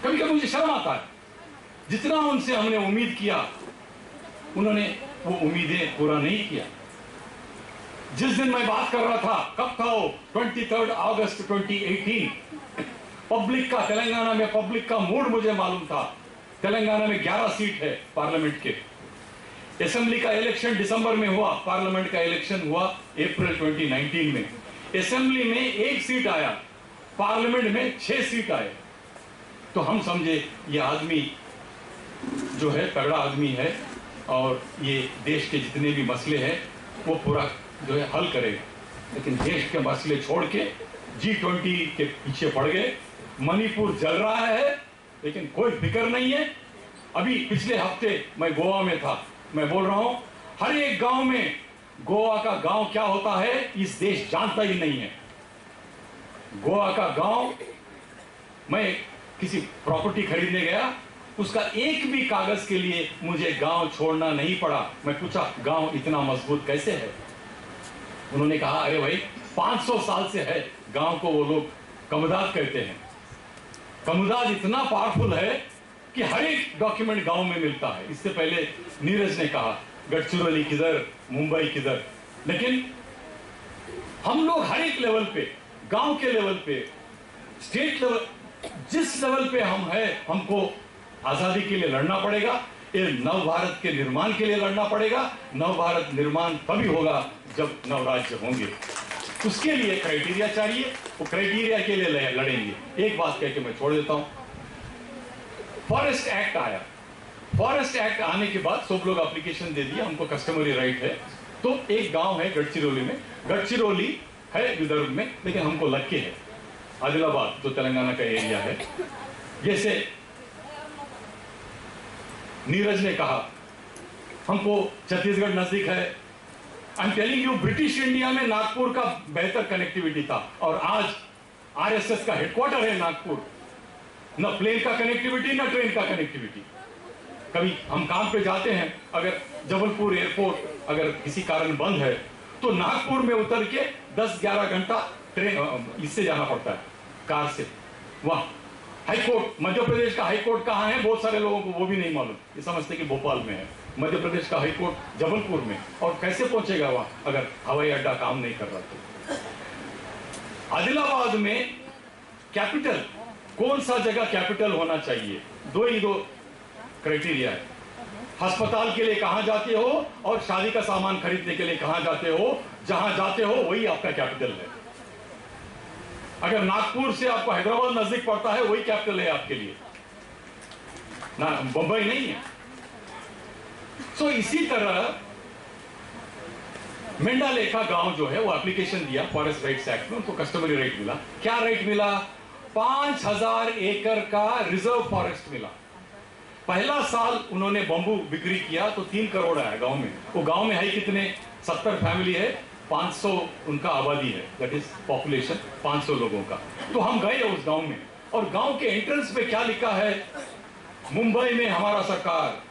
कभी कभी मुझे शर्म आता है, जितना उनसे हमने उम्मीद किया, उन्होंने वो उम्मीदें पूरा नहीं किया। जिस दिन मैं बात कर रहा था, कब था वो? ट्वेंटी थर्ड अगस्त ट्वेंटी एटीन। पब्लिक का, तेलंगाना में पब्लिक का मूड मुझे मालूम था। तेलंगाना में ग्यारह सीट है पार्लियामेंट के। असेंबली का इलेक्शन दिसंबर में हुआ, पार्लियामेंट का इलेक्शन हुआ अप्रैल ट्वेंटी नाइनटीन में। असेंबली में एक सीट आया, पार्लियामेंट में छह सीट आए। तो हम समझे, ये आदमी जो है, तगड़ा आदमी है और ये देश के जितने भी मसले हैं, वो पूरा जो है, हल करेगा। लेकिन देश के मसले छोड़ के जी ट्वेंटी के पीछे पड़ गए। मणिपुर जल रहा है, लेकिन कोई फिक्र नहीं है। अभी पिछले हफ्ते मैं गोवा में था, मैं बोल रहा हूं, हर एक गांव में गोवा का गांव क्या होता है, इस देश जानता ही नहीं है। गोवा का गांव, मैं किसी प्रॉपर्टी खरीदने गया, उसका एक भी कागज के लिए मुझे गांव छोड़ना नहीं पड़ा। मैं पूछा, गांव इतना मजबूत कैसे है? उन्होंने कहा, अरे भाई, पाँच सौ साल से है, गांव को वो लोग कमदाद कहते हैं। कमदाद इतना पावरफुल है कि हर एक डॉक्यूमेंट गांव में मिलता है। इससे पहले नीरज ने कहा, गढ़चिरोली किधर, मुंबई किधर, लेकिन हम लोग हर एक लेवल पे, गांव के लेवल पे, स्टेट लेवल, जिस लेवल पे हम हैं, हमको आजादी के लिए लड़ना पड़ेगा। ये नव भारत के निर्माण के लिए लड़ना पड़ेगा। नव भारत निर्माण तभी होगा जब नवराज्य होंगे। उसके लिए क्राइटेरिया चाहिए, वो क्राइटेरिया के लिए लड़- लड़ेंगे। एक बात कह के मैं छोड़ देता हूं, फॉरेस्ट एक्ट आया। फॉरेस्ट एक्ट आने के बाद सब लोग एप्लीकेशन दे दिए, हमको कस्टमरी राइट है। तो एक गांव है गढ़चिरोली में, गढ़चिरोली है विदर्भ में, लेकिन हमको लग के है आदिलाबाद, जो तेलंगाना का एरिया है। जैसे नीरज ने कहा, हमको छत्तीसगढ़ नजदीक है। I am telling you, British India में नागपुर का बेहतर कनेक्टिविटी था और आज आरएसएस का हेडक्वार्टर है नागपुर। न प्लेन का कनेक्टिविटी, न ट्रेन का कनेक्टिविटी। कभी हम काम पे जाते हैं, अगर जबलपुर एयरपोर्ट अगर किसी कारण बंद है, तो नागपुर में उतर के दस ग्यारह घंटा ट्रेन, अ, इससे जाना पड़ता है, कार से। वहाँ हाई कोर्ट, मध्य प्रदेश का हाई कोर्ट कहाँ है, बहुत सारे लोगों को वो भी नहीं मालूम। ये समझते कि भोपाल में है। मध्य प्रदेश का हाई कोर्ट जबलपुर में, और कैसे पहुंचेगा वहां अगर हवाई अड्डा काम नहीं कर रहा तो? आदिलाबाद में कैपिटल, कौन सा जगह कैपिटल होना चाहिए? दो ही दो क्राइटेरिया है। अस्पताल के लिए कहाँ जाते हो और शादी का सामान खरीदने के लिए कहाँ जाते हो? जहाँ जाते हो वही आपका कैपिटल है। अगर नागपुर से आपको हैदराबाद नजदीक पड़ता है, वही कैपिटल है आपके लिए, ना, बम्बई नहीं है। सो इसी तरह मेंडालेखा गांव जो है, वो एप्लीकेशन दिया फॉरेस्ट राइट्स एक्ट में, उनको कस्टमरी राइट मिला। क्या राइट मिला? पांच हजार एकड़ का रिजर्व फॉरेस्ट मिला। पहला साल उन्होंने बम्बू बिक्री किया तो तीन करोड़ आया गांव में। वो गांव में है कितने? सत्तर फैमिली है, पाँच सौ उनका आबादी है, दैट इज पॉपुलेशन पाँच सौ लोगों का। तो हम गए उस गांव में, और गांव के एंट्रेंस पे क्या लिखा है? मुंबई में हमारा सरकार,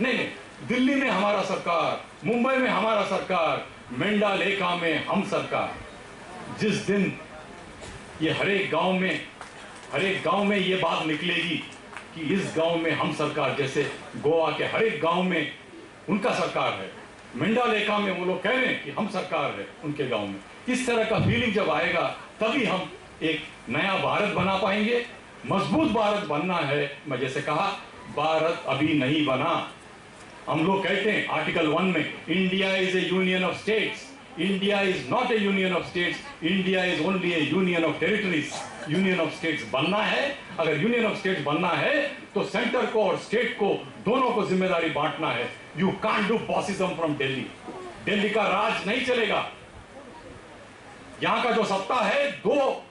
नहीं, नहीं, दिल्ली में हमारा सरकार, मुंबई में हमारा सरकार, मेंडालेखा में हम सरकार। जिस दिन ये हर एक गांव में, हर एक गांव में ये बात निकलेगी कि इस गांव में हम सरकार, जैसे गोवा के हर एक गांव में उनका सरकार है, मेंडालेखा में वो लोग कह रहे हैं कि हम सरकार है उनके गांव में। इस तरह का फीलिंग जब आएगा, तभी हम एक नया भारत बना पाएंगे। मजबूत भारत बनना है। मैं जैसे कहा, भारत अभी नहीं बना। हम लोग कहते हैं आर्टिकल वन में, India is a union of states. India is not a union of states. India is only a union of territories. Union of states बनना है। अगर यूनियन ऑफ स्टेट्स बनना है, तो सेंटर को और स्टेट को, दोनों को जिम्मेदारी बांटना है। You can't do bossism from Delhi. Delhi का राज नहीं चलेगा। यहाँ का जो सत्ता है, दो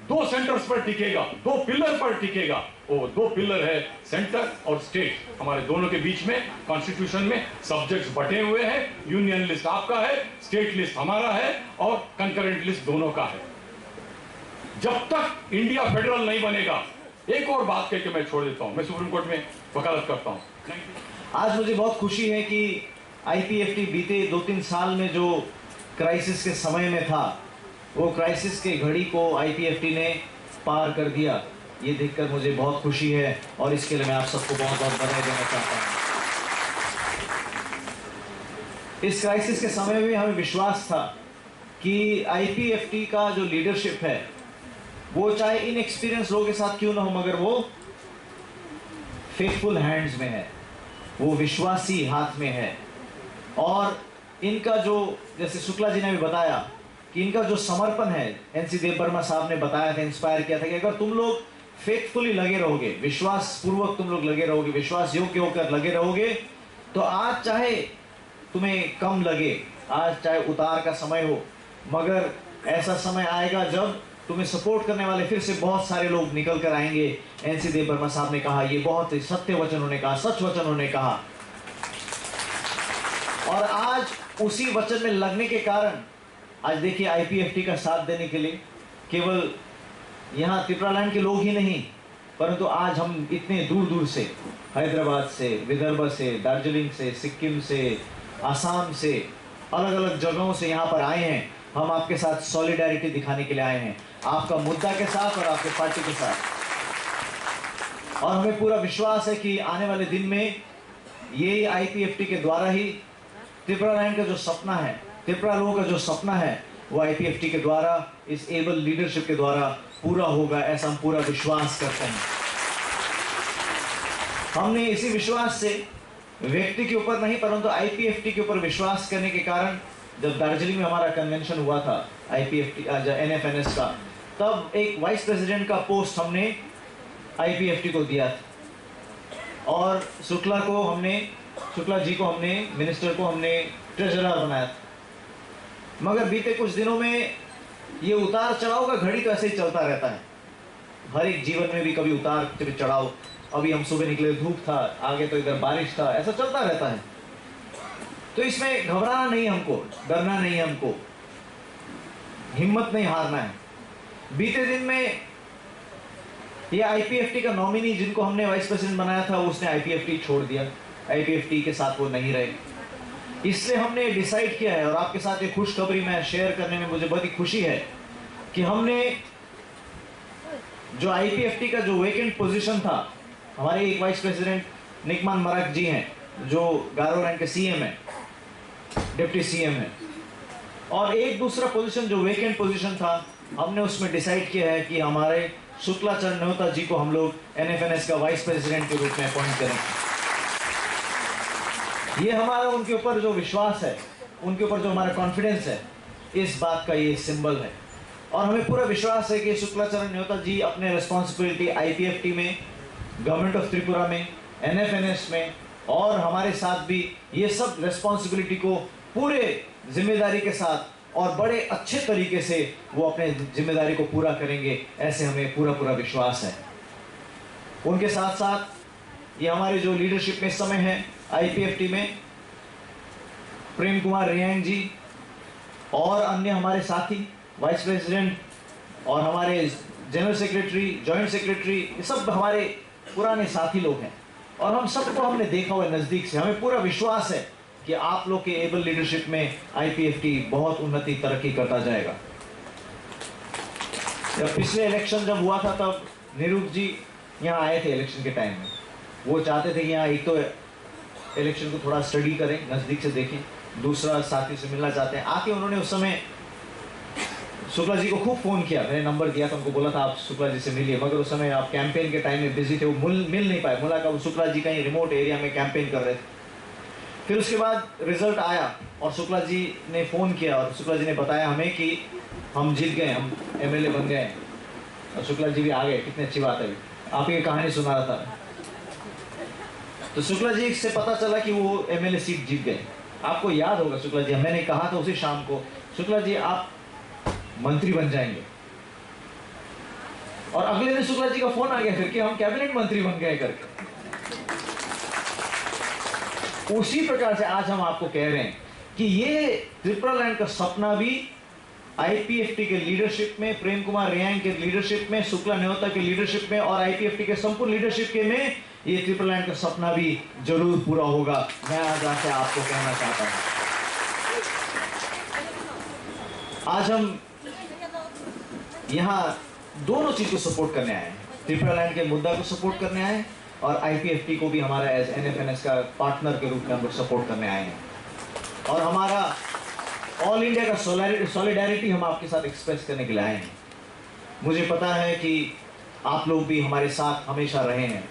दो सेंटर्स पर टिकेगा, दो पिलर पर टिकेगा। वो दो पिलर है सेंटर और स्टेट। हमारे दोनों के बीच में कॉन्स्टिट्यूशन में सब्जेक्ट्स बटे हुए हैं। यूनियन लिस्ट आपका है, स्टेट लिस्ट हमारा है, और कंकरेंट लिस्ट दोनों का है। जब तक इंडिया फेडरल नहीं बनेगा, एक और बात कह के मैं छोड़ देता हूं, मैं सुप्रीम कोर्ट में वकालत करता हूं। आज मुझे बहुत खुशी है कि आईपीएफटी बीते दो तीन साल में जो क्राइसिस के समय में था, वो क्राइसिस के घड़ी को आईपीएफटी ने पार कर दिया। ये देखकर मुझे बहुत खुशी है और इसके लिए मैं आप सबको बहुत बहुत बधाई देना चाहता हूँ। इस क्राइसिस के समय में हमें विश्वास था कि आईपीएफटी का जो लीडरशिप है, वो चाहे इनएक्सपीरियंस लोगों के साथ क्यों ना हो, मगर वो फेथफुल हैंड्स में है, वो विश्वासी हाथ में है। और इनका जो, जैसे शुक्ला जी ने भी बताया कि इनका जो समर्पण है, एनसी देव वर्मा साहब ने बताया था, इंस्पायर किया था कि अगर तुम लोग फेथफुली लगे रहोगे, विश्वास पूर्वक तुम लोग लगे रहोगे, विश्वास योग्य होकर लगे रहोगे, तो आज चाहे तुम्हें कम लगे, आज चाहे उतार का समय हो, मगर ऐसा समय आएगा जब तुम्हें सपोर्ट करने वाले फिर से बहुत सारे लोग निकल कर आएंगे। एनसी देव वर्मा साहब ने कहा, ये बहुत ही सत्य वचन उन्होंने कहा, सच वचन उन्होंने कहा। और आज उसी वचन में लगने के कारण आज देखिए, आईपीएफटी का साथ देने के लिए केवल यहाँ त्रिपुरालैंड के लोग ही नहीं, परंतु आज हम इतने दूर दूर से, हैदराबाद से, विदर्भ से, दार्जिलिंग से, सिक्किम से, आसाम से, अलग अलग जगहों से यहाँ पर आए हैं। हम आपके साथ सॉलिडारिटी दिखाने के लिए आए हैं, आपका मुद्दा के साथ और आपके पार्टी के साथ। और हमें पूरा विश्वास है कि आने वाले दिन में ये आईपीएफटी के द्वारा ही त्रिपुरालैंड का जो सपना है, त्रिपुरा लोगों का जो सपना है, वो आईपीएफटी के द्वारा, इस एबल लीडरशिप के द्वारा पूरा होगा, ऐसा हम पूरा विश्वास करते हैं। हमने इसी विश्वास से व्यक्ति के ऊपर नहीं, परंतु आईपीएफटी के ऊपर विश्वास करने के कारण जब दार्जिलिंग में हमारा कन्वेंशन हुआ था आईपीएफटी, एनएफएनएस का, तब एक वाइस प्रेसिडेंट का पोस्ट हमने आईपीएफटी को दिया था। और शुक्ला को हमने, शुक्ला जी को हमने, मिनिस्टर को हमने ट्रेजरर बनाया था। मगर बीते कुछ दिनों में ये उतार चढ़ाव का घड़ी तो ऐसे ही चलता रहता है। हर एक जीवन में भी कभी उतार, कभी चढ़ाव। अभी हम सुबह निकले, धूप था, आगे तो इधर बारिश था, ऐसा चलता रहता है। तो इसमें घबराना नहीं हमको, डरना नहीं हमको, हिम्मत नहीं हारना है। बीते दिन में ये आईपीएफटी का नॉमिनी जिनको हमने वाइस प्रेसिडेंट बनाया था, उसने आईपीएफटी छोड़ दिया, आईपीएफटी के साथ वो नहीं रहे। इसलिए हमने डिसाइड किया है, और आपके साथ ये खुशखबरी मैं शेयर करने में मुझे बहुत ही खुशी है कि हमने जो आईपीएफटी का जो वेकेंट पोजीशन था, हमारे एक वाइस प्रेसिडेंट निकमान मराक जी हैं, जो गारोलैंड के सीएम हैं, डिप्टी सीएम हैं, और एक दूसरा पोजीशन जो वेकेंट पोजीशन था, हमने उसमें डिसाइड किया है कि हमारे शुक्लाचरण नेहोता जी को हम लोग एनएफएनएस का वाइस प्रेसिडेंट के रूप में अपॉइंट करें। ये हमारा उनके ऊपर जो विश्वास है, उनके ऊपर जो हमारा कॉन्फिडेंस है, इस बात का ये सिंबल है। और हमें पूरा विश्वास है कि शुक्लाचरण नेहोता जी अपने रिस्पॉन्सिबिलिटी आईपीएफटी में, गवर्नमेंट ऑफ त्रिपुरा में, एनएफएनएस में और हमारे साथ भी ये सब रिस्पॉन्सिबिलिटी को पूरे जिम्मेदारी के साथ और बड़े अच्छे तरीके से वो अपने जिम्मेदारी को पूरा करेंगे, ऐसे हमें पूरा पूरा विश्वास है। उनके साथ साथ ये हमारे जो लीडरशिप में इस समय है आईपीएफटी में, प्रेम कुमार रियांग जी और अन्य हमारे साथी, वाइस प्रेसिडेंट और हमारे जनरल सेक्रेटरी, जॉइंट सेक्रेटरी, ये सब हमारे पुराने साथी लोग हैं और हम सबको हमने देखा हुआ है नज़दीक से। हमें पूरा विश्वास है कि आप लोग के एबल लीडरशिप में आईपीएफटी बहुत उन्नति, तरक्की करता जाएगा। जब पिछले इलेक्शन जब हुआ था, तब निरूप जी यहाँ आए थे इलेक्शन के टाइम में। वो चाहते थे कि यहाँ एक तो इलेक्शन को थोड़ा स्टडी करें, नज़दीक से देखें, दूसरा साथियों से मिलना चाहते हैं। आके उन्होंने उस समय शुक्ला जी को खूब फ़ोन किया, मैंने नंबर दिया था उनको, बोला था आप शुक्ला जी से मिलिए, मगर उस समय आप कैंपेन के टाइम में बिजी थे, वो मिल मिल नहीं पाए। मुलाकात, शुक्ला जी कहीं रिमोट एरिया में कैंपेन कर रहे थे। फिर उसके बाद रिजल्ट आया और शुक्ला जी ने फ़ोन किया और शुक्ला जी ने बताया हमें कि हम जीत गए, हम एमएलए बन गए। और शुक्ला जी भी आ गए, कितनी अच्छी बात है। अभी आपको ये कहानी सुना रहा था। तो शुक्ला जी से पता चला कि वो एमएलए सीट जीत गए। आपको याद होगा शुक्ला जी, मैंने कहा था उसी शाम को, शुक्ला जी आप मंत्री बन जाएंगे। और अगले दिन शुक्ला जी का फोन आ गया फिर कि हम कैबिनेट मंत्री बन गए करके। उसी प्रकार से आज हम आपको कह रहे हैं कि ये त्रिपुरा लैंड का सपना भी आईपीएफटी के लीडरशिप में, प्रेम कुमार रियांग के लीडरशिप में, शुक्ला नेहोता के लीडरशिप में और आईपीएफटी के संपूर्ण लीडरशिप के में ये त्रिपुरा लैंड का सपना भी जरूर पूरा होगा। मैं आज आके आपको कहना चाहता हूँ, आज हम यहाँ दोनों चीज को सपोर्ट करने आए हैं। त्रिपुरा लैंड के मुद्दा को सपोर्ट करने आए हैं और आईपीएफटी को भी हमारा एज एनएफएनएस का पार्टनर के रूप में हम लोग सपोर्ट करने आए हैं। और हमारा ऑल इंडिया का सॉलिडारिटी हम आपके साथ एक्सप्रेस करने के लिए आए हैं। मुझे पता है कि आप लोग भी हमारे साथ हमेशा रहे हैं,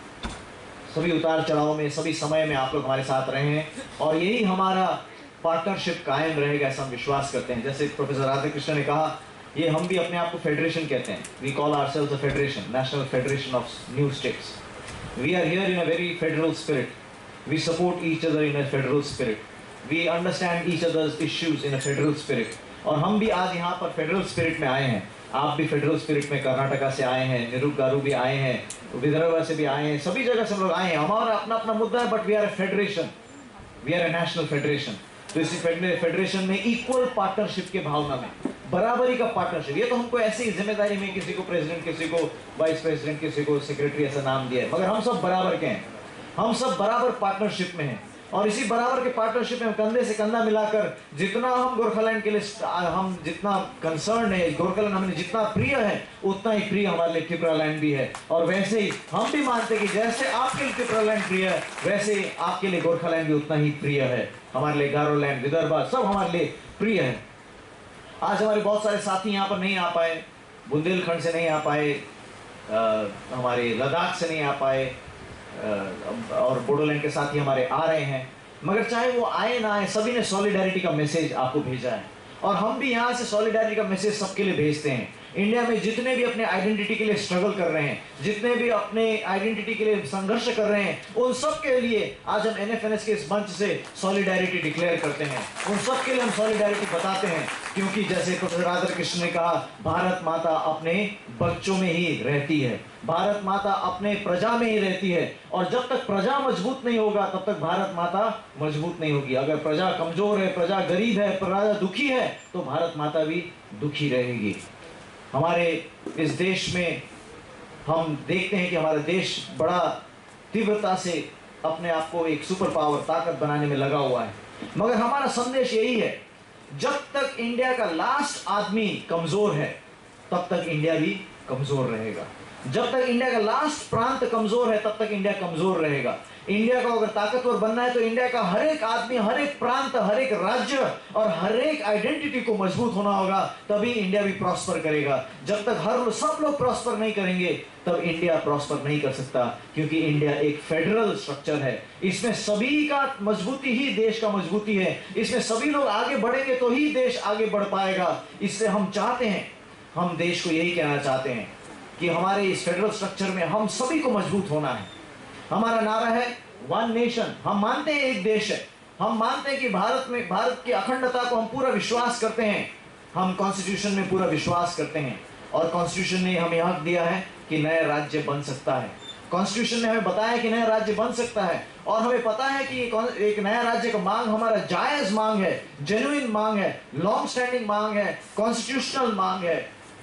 सभी उतार चढ़ाव में, सभी समय में आप लोग हमारे साथ रहे हैं और यही हमारा पार्टनरशिप कायम रहेगा, ऐसा हम विश्वास करते हैं। जैसे प्रोफेसर राधाकृष्ण ने कहा, ये हम भी अपने आप को फेडरेशन कहते हैं। We call ourselves a federation, National Federation of New States. We are here in a very federal spirit. We support each other in a federal spirit. We understand each other's issues in a federal spirit. और हम भी आज यहाँ पर federal spirit में आए हैं। आप भी फेडरल स्पिरिट में कर्नाटका से आए हैं, निरूप गारू भी आए हैं, विदर्भ से भी आए हैं, सभी जगह से हम लोग आए हैं। हमारा अपना अपना मुद्दा है, but we are a federation. We are a national federation. तो इसी फेडरे-, फेडरेशन में इक्वल पार्टनरशिप के भावना में, बराबरी का पार्टनरशिप, ये तो हमको ऐसी जिम्मेदारी में किसी को प्रेसिडेंट, किसी को वाइस प्रेसिडेंट, किसी को सेक्रेटरी ऐसा नाम दिया है, मगर हम सब बराबर के हैं, हम सब बराबर पार्टनरशिप में हैं। और इसी बराबर के पार्टनरशिप में हम कंधे से कंधा मिलाकर जितना हम गोरखालैंड के लिए स-, आ, हम जितना कंसर्न है, गोरखालैंड हमें जितना प्रिय है, उतना ही प्रिय हमारे लिए त्रिपुरा लैंड भी है। और वैसे ही हम भी मानते हैं कि जैसे आपके लिए त्रिपुरा लैंड प्रिय है, वैसे ही आपके लिए गोरखालैंड भी उतना ही प्रिय है, हमारे लिए गारोलैंड, विदर्भ, सब हमारे लिए प्रिय है। आज हमारे बहुत सारे साथी यहाँ पर नहीं आ पाए, बुंदेलखंड से नहीं आ पाए, अ, हमारे लद्दाख से नहीं आ पाए, अ, और बोडोलैंड के साथी हमारे आ रहे हैं, मगर चाहे वो आए ना आए, सभी ने सॉलिडारिटी का मैसेज आपको भेजा है और हम भी यहाँ से सॉलिडारिटी का मैसेज सबके लिए भेजते हैं। इंडिया में जितने भी अपने आइडेंटिटी के लिए स्ट्रगल कर रहे हैं, जितने भी अपने आइडेंटिटी के लिए संघर्ष कर रहे हैं, उन सब के लिए आज हम एनएफएनएस के इस मंच से सॉलिडारिटी डिक्लेयर करते हैं। उन सब के लिए हम सॉलिडारिटी बताते हैं, क्योंकि जैसे प्रोफेसर राधाकृष्ण ने कहा, भारत माता अपने बच्चों में ही रहती है, भारत माता अपने प्रजा में ही रहती है, और जब तक प्रजा मजबूत नहीं होगा, तब तक भारत माता मजबूत नहीं होगी। अगर प्रजा कमजोर है, प्रजा गरीब है, प्रजा दुखी है, तो भारत माता भी दुखी रहेगी। हमारे इस देश में हम देखते हैं कि हमारा देश बड़ा तीव्रता से अपने आप को एक सुपर पावर, ताकत बनाने में लगा हुआ है, मगर हमारा संदेश यही है, जब तक इंडिया का लास्ट आदमी कमजोर है, तब तक इंडिया भी कमजोर रहेगा। जब तक इंडिया का लास्ट प्रांत कमजोर है, तब तक इंडिया कमजोर रहेगा। इंडिया को अगर ताकतवर बनना है, तो इंडिया का हर एक आदमी, हर एक प्रांत, हर एक राज्य और हर एक आइडेंटिटी को मजबूत होना होगा, तभी इंडिया भी प्रॉस्पर करेगा। जब तक हर लो-, सब लोग प्रॉस्पर नहीं करेंगे, तब इंडिया प्रॉस्पर नहीं कर सकता, क्योंकि इंडिया एक फेडरल स्ट्रक्चर है। इसमें सभी का मजबूती ही देश का मजबूती है। इसमें सभी लोग आगे बढ़ेंगे, तो ही देश आगे बढ़ पाएगा। इससे हम चाहते हैं, हम देश को यही कहना चाहते हैं कि हमारे इस फेडरल स्ट्रक्चर में हम सभी को मजबूत होना है। हमारा नारा है वन नेशन। हम मानते हैं एक देश है, हम मानते हैं कि भारत में, भारत की अखंडता को हम पूरा विश्वास करते हैं, हम कॉन्स्टिट्यूशन में पूरा विश्वास करते हैं, और कॉन्स्टिट्यूशन ने हमें हक दिया है कि नया राज्य बन सकता है। कॉन्स्टिट्यूशन ने हमें बताया कि नया राज्य बन सकता है, और हमें पता है कि ये कौन, एक नया राज्य का मांग हमारा जायज मांग है, जेन्युइन मांग है, लॉन्ग स्टैंडिंग मांग है, कॉन्स्टिट्यूशनल मांग है,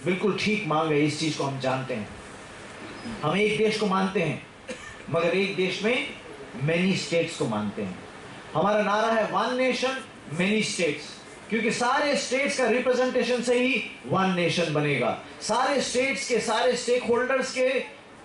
बिल्कुल ठीक मांग है। इस चीज को हम जानते हैं। हम एक देश को मानते हैं, मगर एक देश में मेनी स्टेट्स को मानते हैं। हमारा नारा है वन नेशन मेनी स्टेट्स, क्योंकि सारे स्टेट्स का रिप्रेजेंटेशन से ही वन नेशन बनेगा। सारे स्टेट्स के, सारे स्टेक होल्डर्स के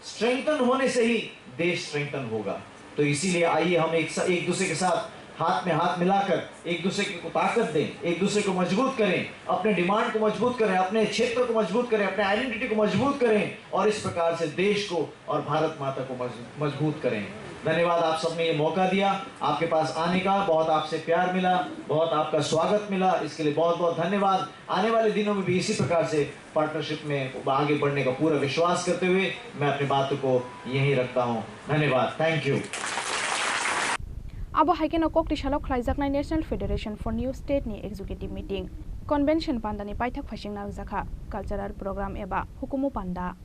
स्ट्रेंथन होने से ही देश स्ट्रेंथन होगा। तो इसीलिए आइए हम एक सा-, एक दूसरे के साथ हाथ में हाथ मिलाकर एक दूसरे को ताकत दें, एक दूसरे को मजबूत करें, अपने डिमांड को मजबूत करें, अपने क्षेत्र को मजबूत करें, अपने आइडेंटिटी को मजबूत करें, और इस प्रकार से देश को और भारत माता को मज-, मजबूत करें। धन्यवाद, आप सब ने ये मौका दिया, आपके पास आने का, बहुत आपसे प्यार मिला, बहुत आपका स्वागत मिला, इसके लिए बहुत बहुत धन्यवाद। आने वाले दिनों में भी इसी प्रकार से पार्टनरशिप में आगे बढ़ने का पूरा विश्वास करते हुए मैं अपनी बातों को यहीं रखता हूँ। धन्यवाद, thank you. Abo hai kheno kokti salo khlaijaknai National Federation for New State ni executive meeting, convention panda ni paithak phaising narwkjakha, cultural program eba hukumu panda.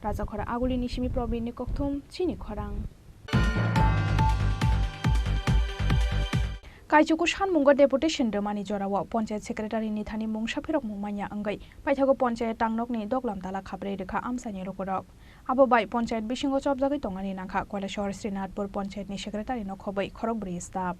Rajakhora Aguli ni simi Probin ni kokthum chini khorang. Kaichuku sanmungo deputation rwmani jorao Panchayat Secretary ni thani mungsa phirokmung manya wngwi paithago Panchayat tangnokni doglam tala khabrwi rwkha amchaini lukurok. Abo bai Panchayat bisingo chopjagwi tongmani nangkha Koilasahar Srinathpur Panchayat ni Secretary no khobwi khorokbrwi staff.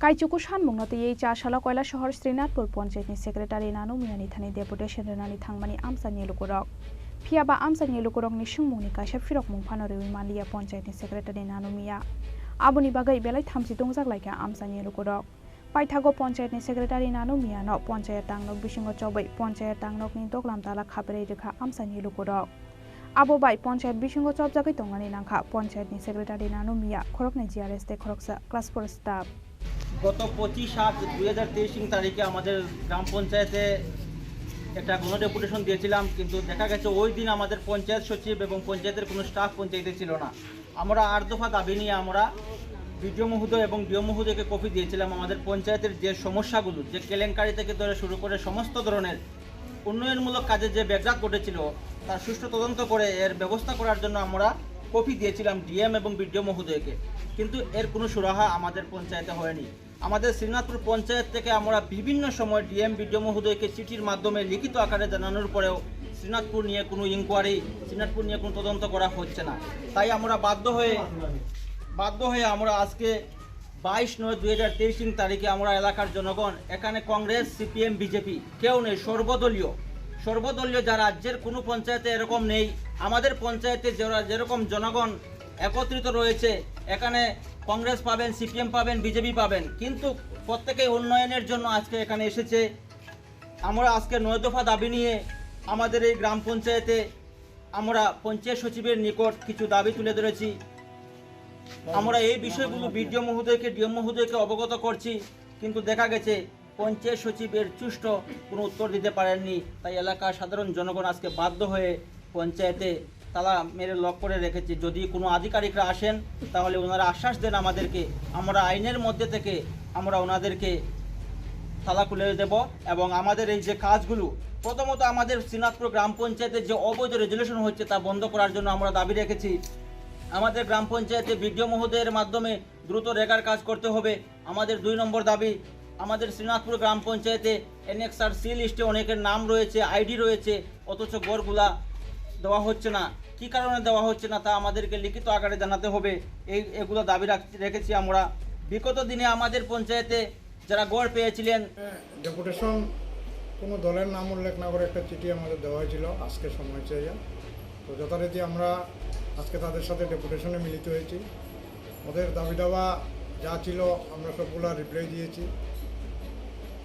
Kaichuku sanmungno twiwi cha salo Koilasahar Srinathpur Panchayatni Secretary Nanu Miyani thani deputation rwnani thangmani amchaini lukurok. Phiyaba amchaini lukurokni swngmungni kaisa phirokmung phano rwui manliya Panchayatni Secretary Nanu Miya. Aboni bagwi belai thamchi tongjak laikha amchaini lukurok. Paithago Panchayatni Secretary Nanu Miyano Panchayat tangnok bisingo chobwi Panchayat tangnokni doglam tala khabrwi rwkha amchaini lukurok. Abo bai Panchayat bisingo chopjagwi tongmani nangkha Panchayatni Secretary Nanu Miya, khoroknwi G R S tei khoroksa class four staff. গত পঁচিশ আট দুই হাজার তেইশ ইং তারিখে আমাদের গ্রাম পঞ্চায়েতে একটা গণডেপুটেশন দিয়েছিলাম, কিন্তু দেখা গেছে ওই দিন আমাদের পঞ্চায়েত সচিব এবং পঞ্চায়েতের কোনো স্টাফ পঞ্চায়েতে ছিল না। আমরা আট দফা দাবি নিয়ে আমরা বিডিও মহোদয় এবং ডিও মহোদয়কে কপি দিয়েছিলাম। আমাদের পঞ্চায়েতের যে সমস্যাগুলো, যে কেলেঙ্কারি থেকে ধরে শুরু করে সমস্ত ধরনের উন্নয়নমূলক কাজে যে ব্যাঘাত ঘটেছিল, তার সুষ্ঠু তদন্ত করে এর ব্যবস্থা করার জন্য আমরা কপি দিয়েছিলাম ডিএম এবং বিডিও মহোদয়কে, কিন্তু এর কোনো সুরাহা আমাদের পঞ্চায়েতে হয়নি। আমাদের শ্রীনাথপুর পঞ্চায়েত থেকে আমরা বিভিন্ন সময় ডিএম, বিডিও মহোদয়কে চিঠির মাধ্যমে লিখিত আকারে জানানোর পরেও শ্রীনাথপুর নিয়ে কোনো ইনকোয়ারি, শ্রীনাথপুর নিয়ে কোনো তদন্ত করা হচ্ছে না। তাই আমরা বাধ্য হয়ে, বাধ্য হয়ে আমরা আজকে বাইশ নয় দুই হাজার তেইশ ইং তারিখে আমরা এলাকার জনগণ, এখানে কংগ্রেস, সিপিএম, বিজেপি কেউ নেই, সর্বদলীয়, সর্বদলীয়, যা রাজ্যের কোনো পঞ্চায়েতে এরকম নেই। আমাদের পঞ্চায়েতে যারা যেরকম জনগণ একত্রিত রয়েছে। এখানে কংগ্রেস পাবেন, সিপিএম পাবেন, বিজেপি পাবেন, কিন্তু প্রত্যেকেই উন্নয়নের জন্য আজকে এখানে এসেছে। আমরা আজকে নয় দফা দাবি নিয়ে আমাদের এই গ্রাম পঞ্চায়েতে আমরা পঞ্চায়েত সচিবের নিকট কিছু দাবি তুলে ধরেছি। আমরা এই বিষয়গুলো বিডিও মহোদয়কে, ডিএম মহোদয়কে অবগত করছি, কিন্তু দেখা গেছে পঞ্চায়েত সচিব এর সুষ্ঠু কোনো উত্তর দিতে পারেননি। তাই এলাকার সাধারণ জনগণ আজকে বাধ্য হয়ে পঞ্চায়েতে তালা মেরে লক করে রেখেছে। যদি কোনো আধিকারিকরা আসেন, তাহলে ওনারা আশ্বাস দেন আমাদেরকে, আমরা আইনের মধ্যে থেকে আমরা ওনাদেরকে তালা খুলে দেব। এবং আমাদের এই যে কাজগুলো, প্রথমত আমাদের শ্রীনাথপুর গ্রাম পঞ্চায়েতে যে অবৈধ রেজুলেশন হচ্ছে, তা বন্ধ করার জন্য আমরা দাবি রেখেছি। আমাদের গ্রাম পঞ্চায়েতে বিডিও মহোদয়ের মাধ্যমে দ্রুত রেগার কাজ করতে হবে। আমাদের দুই নম্বর দাবি, আমাদের শ্রীনাথপুর গ্রাম পঞ্চায়েতে এনএক্সআর সি লিস্টে অনেকের নাম রয়েছে, আইডি রয়েছে, অথচ ঘরগুলা দেওয়া হচ্ছে না। কি কারণে দেওয়া হচ্ছে না, তা আমাদেরকে লিখিত আকারে জানাতে হবে। এই, এগুলো দাবি রাখ-, রেখেছি আমরা। বিগত দিনে আমাদের পঞ্চায়েতে যারা ঘর পেয়েছিলেন, ডেপুটেশন কোনো দলের নাম উল্লেখ না করে একটা চিঠি আমাদের দেওয়া হয়েছিল আজকে সময় চেয়ে। তো যথারীতি আমরা আজকে তাদের সাথে ডেপুটেশনে মিলিত হয়েছি। ওদের দাবি দাওয়া যা ছিল, আমরা সবগুলা রিপ্লাই দিয়েছি।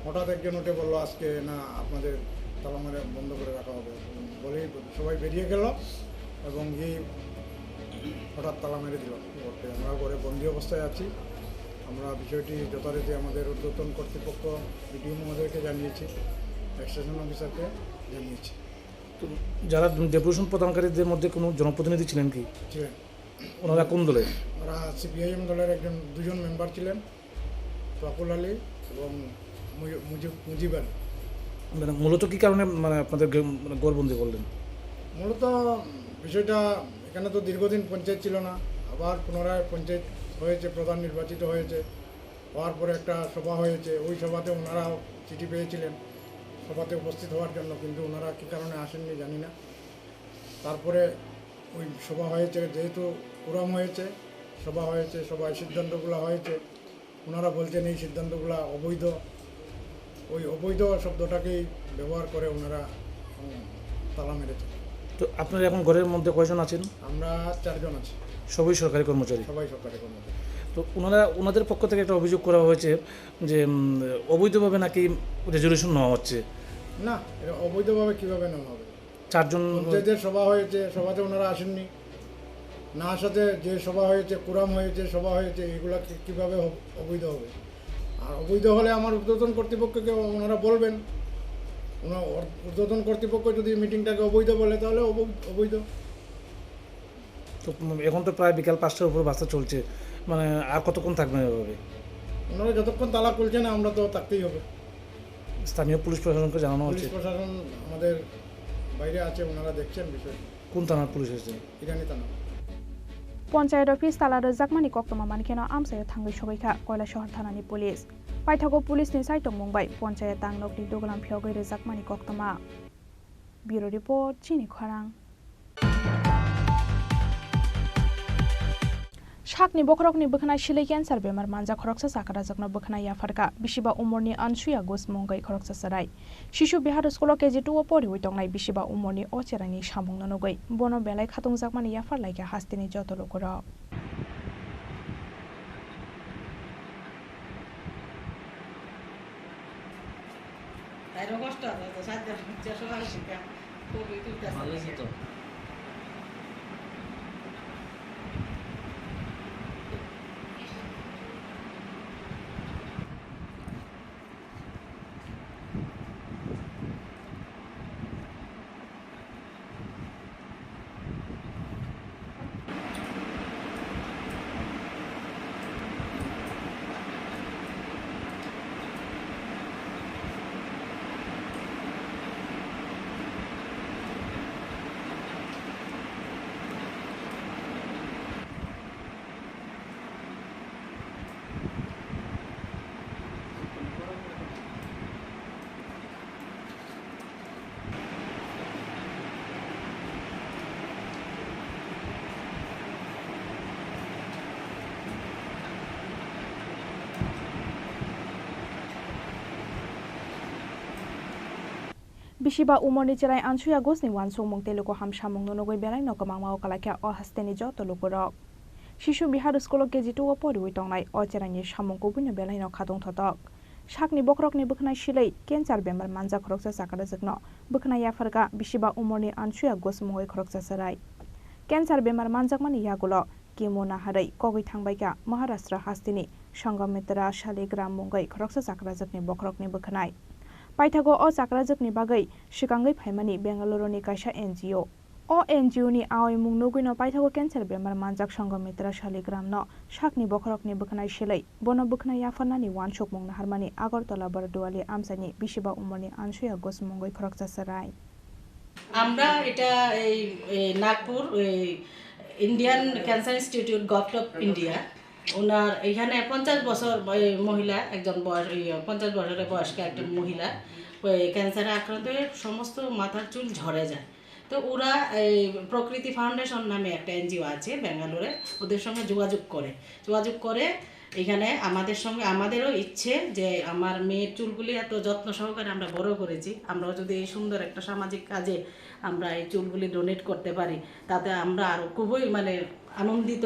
হঠাৎ একজন উঠে বলল, "আজকে না, আপনাদের তালা মেরে বন্ধ করে রাখা হবে।" বলেই সবাই বেরিয়ে গেল এবং গিয়ে হঠাৎ তালা মেরে দিল ঘরটি। আমরা ঘরে বন্দি অবস্থায় আছি। আমরা বিষয়টি যথারীতি আমাদের ঊর্ধ্বতন কর্তৃপক্ষ, বিডিও মহোদয়কে জানিয়েছি, এক্সটেনশন অফিসারকে জানিয়েছি। তো যারা ডেপুটেশন প্রদানকারীদের মধ্যে কোনো জনপ্রতিনিধি ছিলেন কি? ছিলেন। ওনারা কোন দলের? ওরা সিপিআইএম দলের একজন, দুজন মেম্বার ছিলেন, প্রফুল্ল আলী এবং মুজি-, মুজিব, মুজিব আলী। মানে, মূলত কি কারণে, মানে, আপনাদের গে-, মানে, ঘরবন্দি করলেন? মূলত বিষয়টা, এখানে তো দীর্ঘদিন পঞ্চায়েত ছিল না, আবার পুনরায় পঞ্চায়েত হয়েছে, প্রধান নির্বাচিত হয়েছে, হওয়ার পরে একটা সভা হয়েছে, ওই সভাতে ওনারা চিঠি পেয়েছিলেন সভাতে উপস্থিত হওয়ার জন্য, কিন্তু ওনারা কী কারণে আসেননি জানি না। তারপরে ওই সভা হয়েছে, যেহেতু কোরাম হয়েছে, সভা হয়েছে, সভায় সিদ্ধান্তগুলো হয়েছে, ওনারা বলছেন এই সিদ্ধান্তগুলো অবৈধ। ওই অবৈধ শব্দটাকেই ব্যবহার করে ওনারা, উম, তালা মেরেছে। তো আপনারা এখন ঘরের মধ্যে কয়জন আছেন? আমরা চারজন আছি। সবই সরকারি কর্মচারী? সবাই সরকারি কর্মচারী। তো ওনারা, ওনাদের পক্ষ থেকে একটা অভিযোগ করা হয়েছে যে, উম, অবৈধভাবে নাকি রেজুলেশন নেওয়া হচ্ছে। না, এটা অবৈধভাবে কিভাবে নেওয়া হবে? চারজন পঞ্চায়েতের সভা হয়েছে, সভাতে ওনারা আসেননি। না আসাতে যে সভা হয়েছে, কোরাম হয়েছে, সভা হয়েছে, এগুলা কি-, কিভাবে হব-, অবৈধ হবে? আর অবৈধ হলে আমার ঊর্ধ্বতন কর্তৃপক্ষকে ওনারা বলবেন। ওনা-, ঊর্ধ্বতন কর্তৃপক্ষ যদি মিটিংটাকে অবৈধ বলে, তাহলে অব-, অবৈধ। তো, উম, এখন তো প্রায় বিকাল পাঁচটার উপর বাজতে চলছে, মানে, আর কতক্ষণ থাকবেন এভাবে? ওনারা যতক্ষণ তালা খুলছে না, আমরা তো থাকতেই হবে। স্থানীয় পুলিশ প্রশাসনকে জানানো পুলিশ হয়েছে? প্রশাসন আমাদের বাইরে আছে, ওনারা দেখছেন বিষয়টি। কোন থানার পুলিশ এসেছে? ইরানি থানা। Ponchayat office tala rwjakmani koktwma mankheno amchaio thangwi sogwi kha Koilashahar thanani police. Paithago police ni saitok mung bai ponchayat tangnokni duglam phiyogwi rwjakmani koktwma. Bureau report, Chini Khorang. Sakni bokhorokni bwkhwnai silei cancer bemar manjak khoroksa chakrajakno bwkhwnai yapharkha bisiba umorni Ansuya Ghosh mungwi khoroksa chwrai. Shishu Bihar school-o K G two-o poriwi tongnai bisiba umorni o chwraini samungno nugwi bono belai khatungjakmani yapharlaikha hasteni joto lukurok. Tairo kosto asa to, sadde hojja soal sika. Kobi tuta. Bhalo asa to. Bisiba umorni chwrai Ansuya Ghoshni uansukmung tei luku hamsamungno nugwi belaino kwmangma o kwlaikha o hasteni joto lukurok. Shishu Bihar School o K G two o poriwi tongnai o cheraini samung kubuino belaino khatung thotok. Sakni bokhorokni bwkhnai silei cancer bemar manjak khoroksa chakrajwkno bwkhnai yapharkha bisiba umorni Ansuya Ghosh mungwi khoroksa chwrai. Cancer bemar manjakmani yagulo chemo naharwi kogwi thangbaikha Maharashtra hasteni Sanghamitra Shaligram mungwi khoroksa chakrajwkni bokhorokni bwkhnai. Paithago o chakrajwkni bagwi swkangwi phaimani Bengaluru ni kaisa N G O. O N G O ni aoi mung nugwino paithago cancer bemar manjak Sanghamitra Shaligram no sakni bokhorokni bwkhnai silei bono bwkhnai yapharnani uansukmung naharmani Agartala Barduali amchaini bisiba umorni Ansuya Ghosh mungwi khoroksa chwrai. আমরা এটা এই, এই নাগপুর, এই Indian cancer institute, government of India, ওনার এখানে পঞ্চাশ বছর, এই মহিলা একজন বয়স, এই পঞ্চাশ বছরের বয়স্ক একটা মহিলা, ওই ক্যান্সারে আক্রান্ত হয়ে সমস্ত মাথার চুল ঝরে যায়। তো ওরা এই প্রকৃতি ফাউন্ডেশন নামে একটা এনজিও আছে ব্যাঙ্গালোরে, ওদের সঙ্গে যোগাযোগ করে, যোগাযোগ করে এখানে আমাদের সঙ্গে, আমাদেরও ইচ্ছে যে আমার মেয়ের চুলগুলি এত যত্ন সহকারে আমরা বড় করেছি, আমরাও যদি এই সুন্দর একটা সামাজিক কাজে আমরা এই চুলগুলি ডোনেট করতে পারি, তাতে আমরা আরও খুবই মানে আনন্দিত।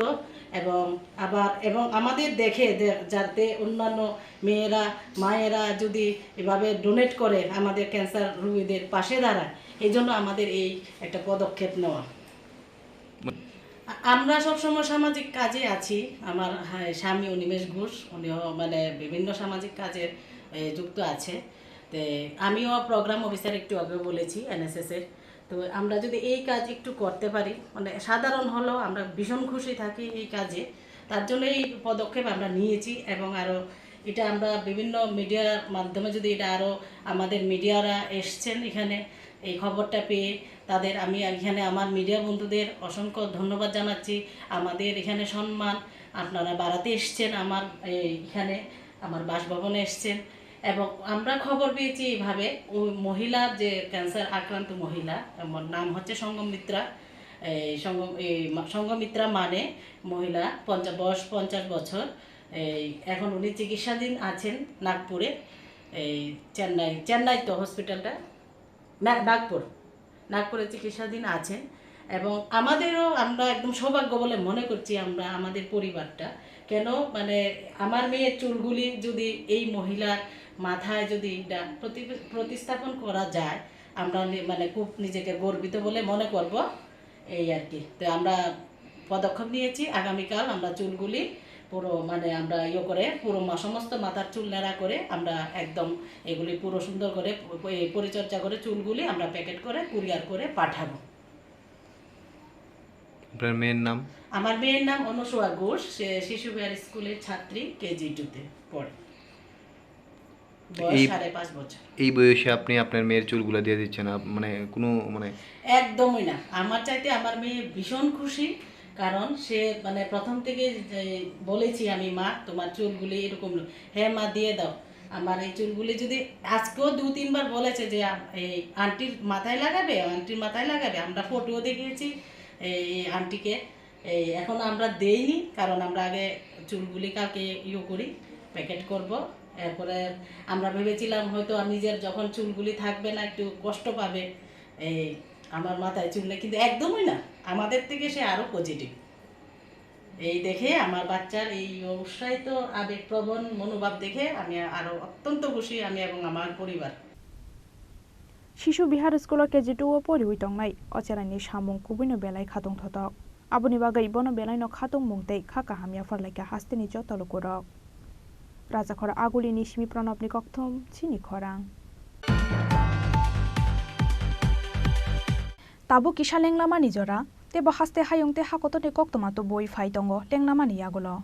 এবং আবার এবং আমাদের দেখে যে যাতে অন্যান্য মেয়েরা, মায়েরা যদি এভাবে ডোনেট করে আমাদের ক্যান্সার রোগীদের পাশে দাঁড়ায়, এই জন্য আমাদের এই একটা পদক্ষেপ নেওয়া। আ-, আমরা সবসময় সামাজিক কাজে আছি। আমার, হ্যাঁ, স্বামী অনিমেষ ঘোষ, উনিও মানে বিভিন্ন সামাজিক কাজে, এ, যুক্ত আছে। তে আমিও প্রোগ্রাম অফিসার, একটু আগেও বলেছি, এনএসএস এর। তো আমরা যদি এই কাজ একটু করতে পারি, মানে সাধারণ হলেও আমরা ভীষণ খুশি থাকি এই কাজে। তার জন্য এই পদক্ষেপ আমরা নিয়েছি এবং আরও এটা আমরা বিভিন্ন মিডিয়ার মাধ্যমে যদি এটা আরও আমাদের মিডিয়ারা এসছেন এখানে এই খবরটা পেয়ে, তাদের আমি এখানে আমার মিডিয়া বন্ধুদের অসংখ্য ধন্যবাদ জানাচ্ছি। আমাদের এখানে সম্মান আপনারা বাড়াতে এসছেন, আমার এই এখানে আমার বাসভবনে এসছেন এবং আমরা খবর পেয়েছি এইভাবে ওই মহিলা যে ক্যান্সার আক্রান্ত মহিলা, আমার নাম হচ্ছে সঙ্গমিত্রা। এই সঙ্গ-, এই মা-, সঙ্গমিত্রা মানে মহিলা, পঞ্চা-, বয়স পঞ্চাশ বছর। এই এখন উনি চিকিৎসাধীন আছেন নাগপুরে, এই চেন্নাই, চেন্নাই তো হসপিটালটা? না, নাগপুর। নাগপুরে চিকিৎসাধীন আছেন। এবং আমাদেরও, আমরা একদম সৌভাগ্য বলে মনে করছি আমরা, আমাদের পরিবারটা। কেন, মানে, আমার মেয়ের চুলগুলি যদি এই মহিলার মাথায় যদি এটা প্রতি-, প্রতিস্থাপন করা যায়, আমরা নি-, মানে, খুব নিজেকে গর্বিত বলে মনে করব, এই আর কি। তো আমরা পদক্ষেপ নিয়েছি, আগামীকাল আমরা চুলগুলি পুরো, মানে, আমরা ইয়ে করে পুরো মা-, সমস্ত মাথার চুল ন্যাড়া করে আমরা একদম এগুলি পুরো সুন্দর করে প-, প-, এই পরিচর্যা করে চুলগুলি আমরা প্যাকেট করে কুরিয়ার করে পাঠাবো। আপনার মেয়ের নাম? আমার মেয়ের নাম অনুসুয়া ঘোষ, সে শিশু বিহার স্কুলের ছাত্রী, কেজি টু তে পড়ে। বয়স এই, সাড়ে পাঁচ বছর। এই বয়সে আপনি আপনার মেয়ের চুলগুলা দিয়ে দিচ্ছেন, আপ-, মানে, কোনো, মানে, একদমই না। আমার চাইতে আমার মেয়ে ভীষণ খুশি, কারণ সে, মানে, প্রথম থেকে যে বলেছি আমি, "মা, তোমার চুলগুলি এরকম ন-, হ্যাঁ মা, দিয়ে দাও।" আমার এই চুলগুলি যদি আজকেও দু তিনবার বলেছে যে, "আ-, এই আন্টির মাথায় লাগাবে, আন্টির মাথায় লাগাবে।" আমরা ফটোও দেখিয়েছি এই আন্টিকে। এই এখন আমরা দেইনি, কারণ আমরা আগে চুলগুলি কালকে ইয়ে করি, প্যাকেট করব। এরপরে আমরা ভেবেছিলাম হয়তো আর নিজের যখন চুলগুলি থাকবে না, একটু কষ্ট পাবে এই আমার মাথায় চুল নেই, কিন্তু একদমই না, আমাদের থেকে সে আরো পজিটিভ। এই দেখে আমার বাচ্চার এই উৎসাহিত আবেগপ্রবণ মনোভাব দেখে আমি আরো অত্যন্ত খুশি, আমি এবং আমার পরিবার। Shishu Bihar School o K G two o poriwi tongnai o cheraini samung kubuino belai khatung thotok. Aboni bagwi bono belaino khatungmung tei kha kaham yapharlaikha hasteni joto lukurok. Rajakhor Agulini simi Pranobni kokthum, chini khorang. Tabuk kisa lenglamani jora, tei bo haste hayung tei hakotorni koktwma tubui phai tongo lenglamani yagulo.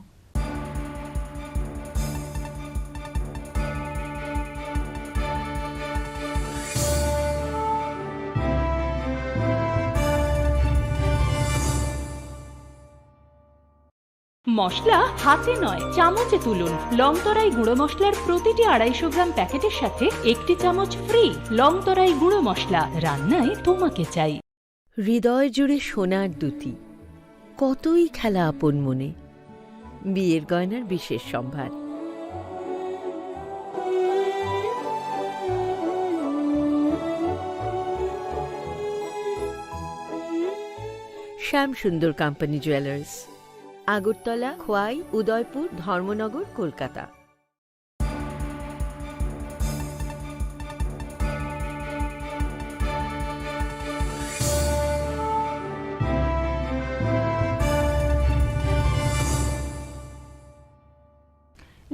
মশলা হাতে নয়, চামচে তুলুন। লংতরাই গুঁড়ো মশলার প্রতিটি আড়াইশো গ্রাম প্যাকেটের সাথে একটি চামচ ফ্রি। লংতরাই গুঁড়ো মশলা, রান্নায় তোমাকে চাই। হৃদয় জুড়ে সোনার দ্যুতি, কতই খেলা আপন মনে। বিয়ের গয়নার বিশেষ সম্ভার। শ্যাম সুন্দর কোম্পানি জুয়েলার্স। আগরতলা, খোয়াই, উদয়পুর, ধর্মনগর, Kolkata.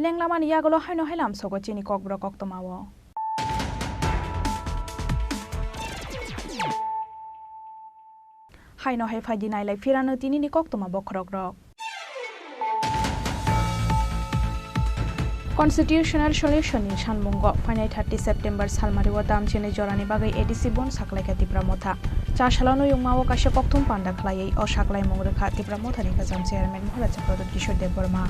Lenglamani yagulo haino hai lamsogo chini kokborok koktwmao. Haino hai phaidi nailai phirano tinini koktwma bokhorokrok. Constitutional Solution ni sanmungo phainai thirty September salmario damchini jorani bagwi A D C bon saklaikha Tipra Motha. Cha salo nuyungmao kaisa kokthum panda khlaiwi o saklaimung rwkha Tipra Mothani kwcham chairman Maharaja Pradyut Kishore Debbarma.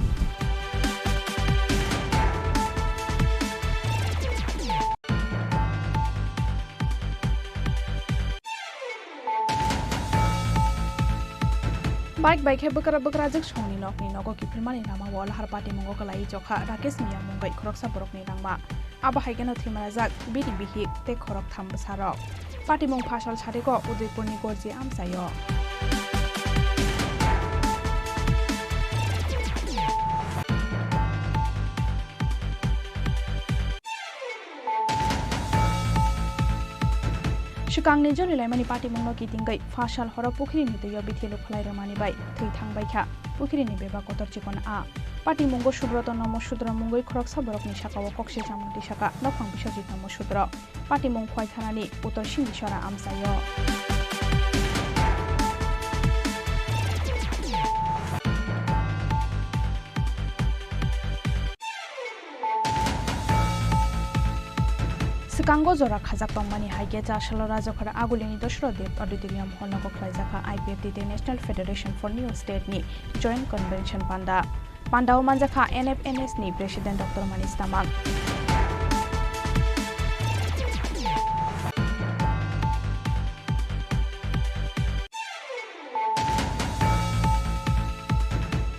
Bike bai khe bwkra bwkrajwk songni nokni nogo kiphilmani lama o lahar patimungo kwlaiwi chokha Rakesh Miya mungwi khoroksa borokni langma. Abo hai kheno thwimarajak bini bihik tei khoroktham bwsarok. Patimung phasal sariko Udaipurni Gorji amchaio. Swkangni jolilaimani patimungno kitingwi phasal horo pukhirini twio bithi lukhlai rwmani bai thwi thangbaikha pukhirini bebak kotor chikon a. Patimungo Subroto Nomo Sudro mungwi khoroksa borokni sakao kokse chamung tisaka nokhang Biswajit Nomo Sudro. Patimung Khwaithanani Uttor Singhiswara amchaio. Swkango jora khajak tongmani hai khe cha salo Rajakhara Agulini Dosro Deb Auditorium Hall nogo khlaijakha I P F T tei National Federation for New State ni Joint Convention panda. Pandao manjakha N F N S ni President Doctor Manish Tamang.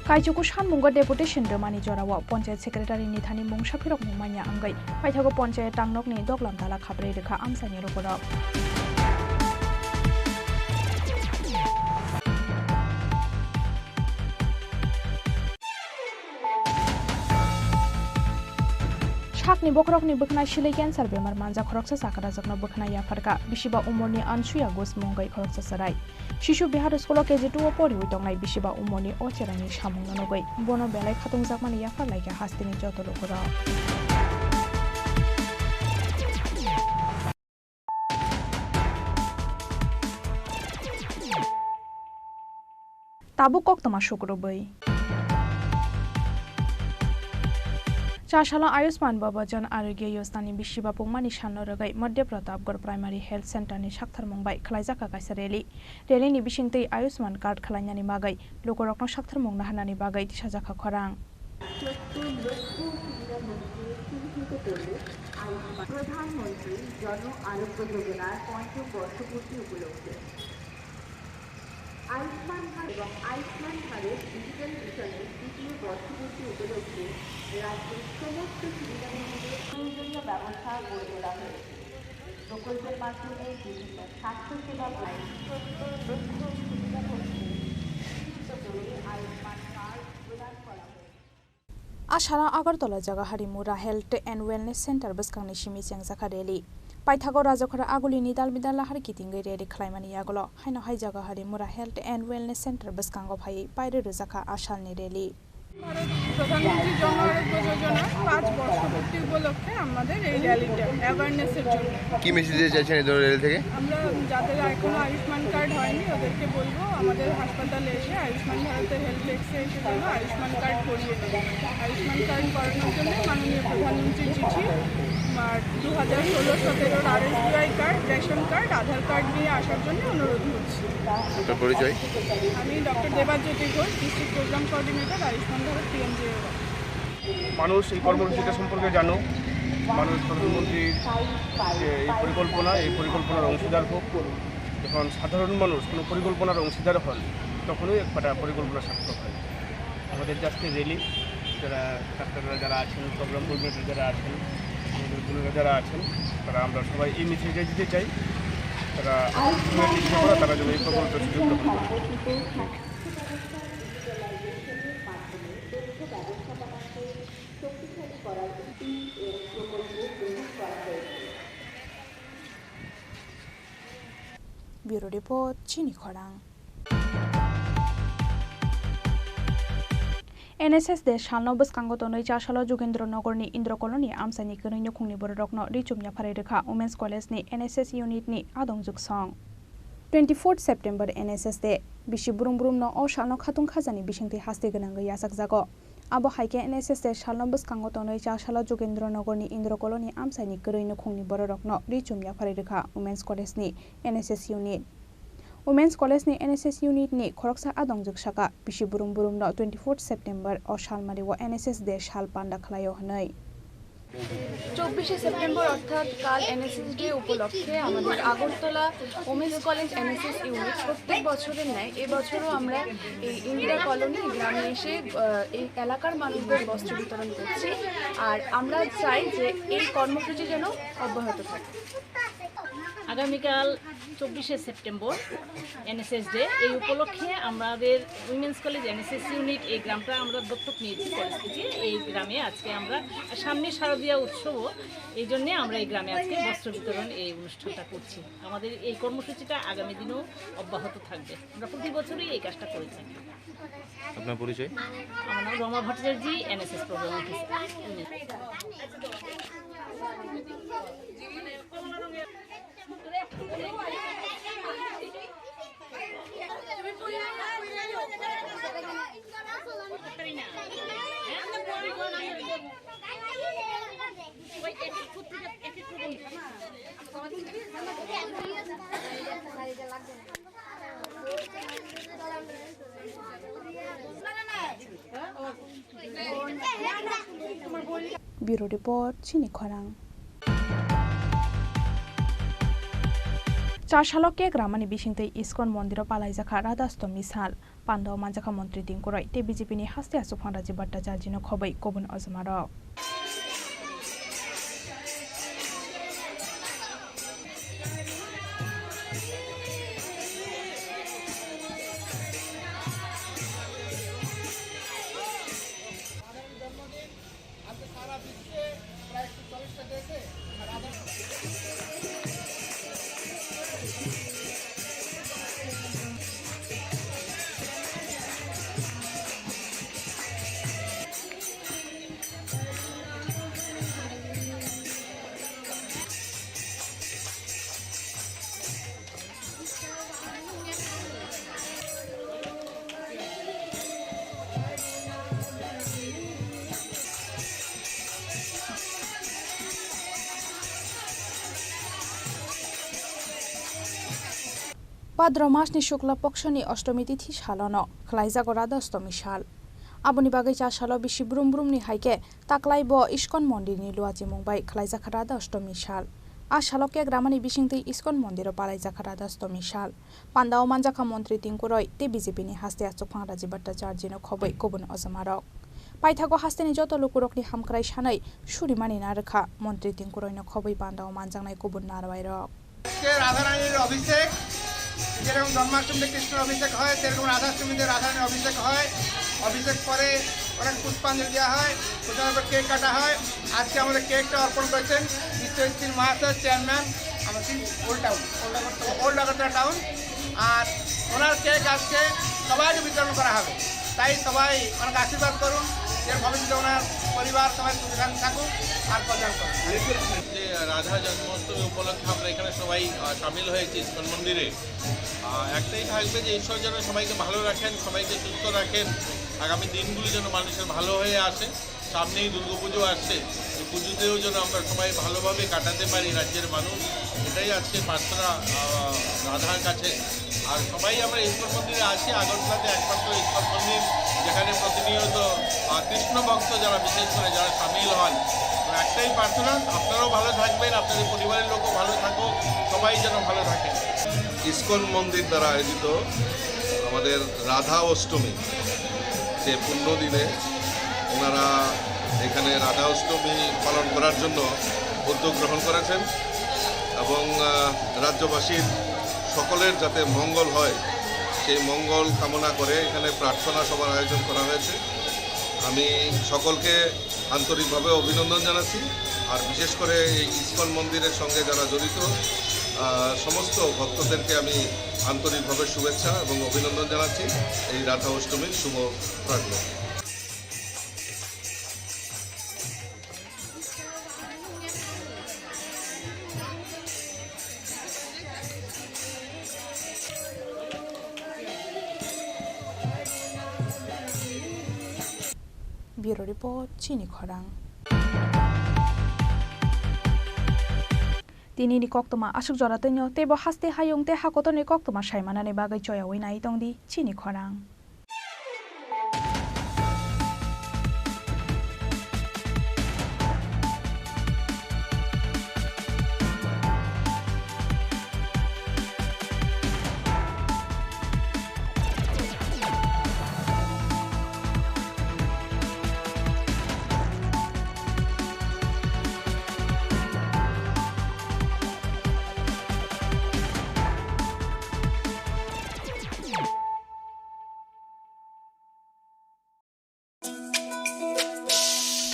Kaichuku sanmungo deputation rwmani jorao Panchayat Secretary ni thani mungsa phirokmung manya wngwi paithago Panchayat tangnokni doglam tala khabrwi rwkha amchaini lukurok. Sakni bokhorokni bwkhwnai silei cancer bemar manjak khoroksa chakrajakno bwkhwnai yapharkha bisiba umorni Ansuya Ghosh mungwi khoroksa chwrai. Shishu Bihar School o K G two o poriwi tongnai bisiba umorni o chwraini samungno nugwi bono belai khatungjakmani yapharlaikha hasteni joto lukurok. Tabuk koktwma sukrubwi. Cha salo Ayushman Bhava Jan Arogya Yojana ni bisiba pungmani sanno rwgwi Madhya Pratapgarh Primary Health Center ni saktharmung bai khlaijakha kaisa rally. Rally ni bisingtwi Ayushman card khwlainani bagwi lukurokno saktharmung naharnani bagwi tisajakha khorang. সত্তর লক্ষ ক্রীড়ামন্ত্রী চিহ্নিত করল আয়ুষ্মান। প্রধানমন্ত্রী জন আরোগ্য যোজনার পঞ্চম বর্ষপূর্তি উপলক্ষে আয়ুষ্মান ভারত এবং আয়ুষ্মান ভারত ডিজিটাল মিশনের দ্বিতীয় বর্ষপূর্তি উপলক্ষে রাজ্যের সমস্ত সুবিধাভোগীদের প্রয়োজনীয় ব্যবস্থা গড়ে তোলা হয়েছে। প্রকল্পের মাধ্যমে বিভিন্ন স্বাস্থ্যসেবা প্রদান। সত্তর লক্ষ সুবিধাভোগীদের চিহ্নিত করে আয়ুষ্মান কার্ড প্রদান করা হয়েছে। A salo Agartala Jagahari Mura Health and Wellness Center bwskangni simi chengjakha rally. Paithago Rajakhara Agulini dalbidal lahar kitingwi rally khlaimani yagulo haino hai Jagahari Mura Health and Wellness Center bwskango phaiwi pairwi rwjakha a salni rally. Bharat প্রধানমন্ত্রী জন আরোগ্য যোজনার পাঁচ বর্ষপূর্তি উপলক্ষে আমাদের এই র‍্যালিটা অ্যাওয়ারনেসের জন্য। কি মেসেজ দিতে চাইছেন এই ধরনের র‍্যালি থেকে? আমরা যাদের এখনো আয়ুষ্মান কার্ড হয়নি ওদেরকে বলবো আমাদের হাসপাতালে এসে আয়ুষ্মান ভারতের হেল্প ডেস্কে এসে যেন আয়ুষ্মান কার্ড করিয়ে নেবে। আয়ুষ্মান কার্ড করানোর জন্য মাননীয় প্রধানমন্ত্রীর চিঠি আর দু হাজার ষোলো সতেরোর RSBI card, ration card, Aadhaar card নিয়ে আসার জন্য অনুরোধ করছি। আপনার পরিচয়? আমি doctor Debajyoti Ghosh, district programme coordinator, Ayushman Bharat PMJAY. মানুষ এই কর্মসূচিটা সম্পর্কে জানুক, মানুষ প্রধানমন্ত্রীর যে এই পরিকল্পনা, এই পরিকল্পনার অংশীদার হোক। যখন সাধারণ মানুষ কোনো পরিকল্পনার অংশীদার হন, তখনই একটা পরিকল্পনা সার্থক হয়। আমাদের যে আজকে র‍্যালি, যারা ডাক্তাররা যারা আছেন, প্রোগ্রাম কোঅর্ডিনেটর যারা আছেন, আমাদের বোনেরা যারা আছেন, তারা আমরা সবাই এই মেসেজটা দিতে চাই, তারা তারা যেন এই প্রকল্পের সুযোগ গ্রহণ করেন। Thank you. Bureau Report, Chini Khorang. N S S Day salno bwskango tonwi Chasalo Jugendra Nogorni Indra Colony amchaini kwnwi nukhungni bororokno ri chum yapharwi rwkha Women's College ni N S S unit ni adongjwk song. Twenty fourth September N S S Day. Bisi brum brumno o salno khatung khajani bisingtwi haste gwnangwi yachakjago. Abo hai khe N S S Day salno bwskango tonwi Chasalo Jugendra Nogorni Indra Colony amchaini kwrwi nukhungni bororokno ri chum yapharwi rwkha Women's College ni N S S unit. Women's College ni N S S unit ni khoroksa adongjwk saka, bisi brum brumno twenty fourth September o salmari o N S S Day sal panda khlaio hwnwi. চব্বিশে সেপ্টেম্বর অর্থাৎ কাল NSS day উপলক্ষে আমাদের Agartala women's college NSS unit প্রত্যেক বছরের ন্যায় এবছরও আমরা এই ইন্দিরা কলোনি গ্রামে এসে, আহ, এই এলাকার মানুষদের বস্ত্র বিতরণ করছি। আর আমরা চাই যে এই কর্মসূচি যেন অব্যাহত থাকে। আগামীকাল চব্বিশে সেপ্টেম্বর এনএসএস ডে, এই উপলক্ষে আমাদের উইমেন্স কলেজ এনএসএস ইউনিট এই গ্রামটা আমরা দত্তক নিয়েছি কলেজ থেকে। এই গ্রামে আজকে আমরা সামনে শারদীয়া উৎসবও, এই জন্যে আমরা এই গ্রামে আজকে বস্ত্র বিতরণ এই অনুষ্ঠানটা করছি। আমাদের এই কর্মসূচিটা আগামী দিনেও অব্যাহত থাকবে। আমরা প্রতি বছরই এই কাজটা করে থাকি। আপনার পরিচয়? আমার নাম Rama Bhattacharya, NSS programme officer. Bureau Report, Chini Khorang. Chasalo kek ramani bisingtwi Iskon mondiro palaijakha Radha Ashtomi sal. Pandao manjakha Montri Tingkuroi tei B J P ni haste achukphang Rajiv Bhattacharjino khobwi kubun ojomarok. Bhadra masni Shukla Pokshoni Ashtomi tithi salono khlaijago Radha Ashtomi sal. Aboni bagwi cha salo bisi brum brumni hai khe taklai bo Iskon mondirni luachimung bai khlaijak Radha Ashtomi sal. A salo kek ramani bisingtwi Iskon mondiro palaijak Radha Ashtomi sal. Pandao manjakha Montri Tingkuroi tei B J P ni haste achukphang Rajiv Bhattacharjino khobwi kubun ojomarok. Paithago hasteni joto lukurokni hamkrai sanwi surimani narwkha Montri Tingkuroino khobwi pandao manjaknai kubun narwairok. আজকে রাধারানীর অভিষেক, যেরকম জন্মাষ্টমীতে কৃষ্ণর অভিষেক হয়, সেরকম রাধাষ্টমীতে রাধারানীর অভিষেক হয়। অভিষেক পরে অনেক পুষ্পাঞ্জলি দেওয়া হয়, প্রথমে কেক কাটা হয়। আজকে আমাদের কেকটা অর্পণ করেছেন বিশ্বজিৎ সিং মহাশয়, চেয়ারম্যান, আমাদের ওল্ড টাউন, ওল্ড আগরতলা, ওল্ড আগরতলা টাউন। আর ওনার কেক আজকে সবাইকে বিতরণ করা হবে। তাই সবাই ওনাকে আশীর্বাদ করুন, যেন ভবিষ্যতে ওনার পরিবার সবাই সুখে শান্তি থাকুক আর কল্যাণ করুন। যে রাধা জন্মাষ্টমী উপলক্ষে আমরা এখানে সবাই, আহ, সামিল হয়েছি ইস্কন মন্দিরে। আহ, একটাই থাকবে যে ঈশ্বর যেন সবাইকে ভালো রাখেন, সবাইকে সুস্থ রাখেন, আগামী দিনগুলি যেন মানুষের ভালো হয়ে আসে। সামনেই দুর্গাপুজো আসছে, এই পুজোতেও যেন আমরা সবাই ভালোভাবে কাটাতে পারি রাজ্যের মানুষ, এটাই আজকে প্রার্থনা, আহ, রাধার কাছে। আর সবাই আমরা ইস্কন মন্দিরে আসি, আগরতলাতে একমাত্র ইস্কন মন্দির, যেখানে প্রতিনিয়ত, আহ, কৃষ্ণ ভক্ত যারা, বিশেষ করে যারা সামিল হন, তো একটাই প্রার্থনা, আপনারাও ভালো থাকবেন, আপনাদের পরিবারের লোকও ভালো থাকুক, সবাই যেন ভালো থাকেন। ইস্কন মন্দির দ্বারা আয়োজিত আমাদের রাধা অষ্টমী, যে পুণ্য দিনে ওনারা এখানে রাধা অষ্টমী পালন করার জন্য উদ্যোগ গ্রহণ করেছেন এবং, আহ, রাজ্যবাসীর সকলের যাতে মঙ্গল হয়, সেই মঙ্গল কামনা করে এখানে প্রার্থনা সভার আয়োজন করা হয়েছে। আমি সকলকে আন্তরিকভাবে অভিনন্দন জানাচ্ছি। আর বিশেষ করে এই ইস্কন মন্দিরের সঙ্গে যারা জড়িত, আহ, সমস্ত ভক্তদেরকে আমি আন্তরিকভাবে শুভেচ্ছা এবং অভিনন্দন জানাচ্ছি এই রাধা অষ্টমীর শুভ প্রাককালে। Bureau Report, Chini Khorang. Tinini koktwma aswk jora twino, teibo haste hayung tei hakotorni koktwma saimanani bagwi choyaui nai tongdi Chini Khorang.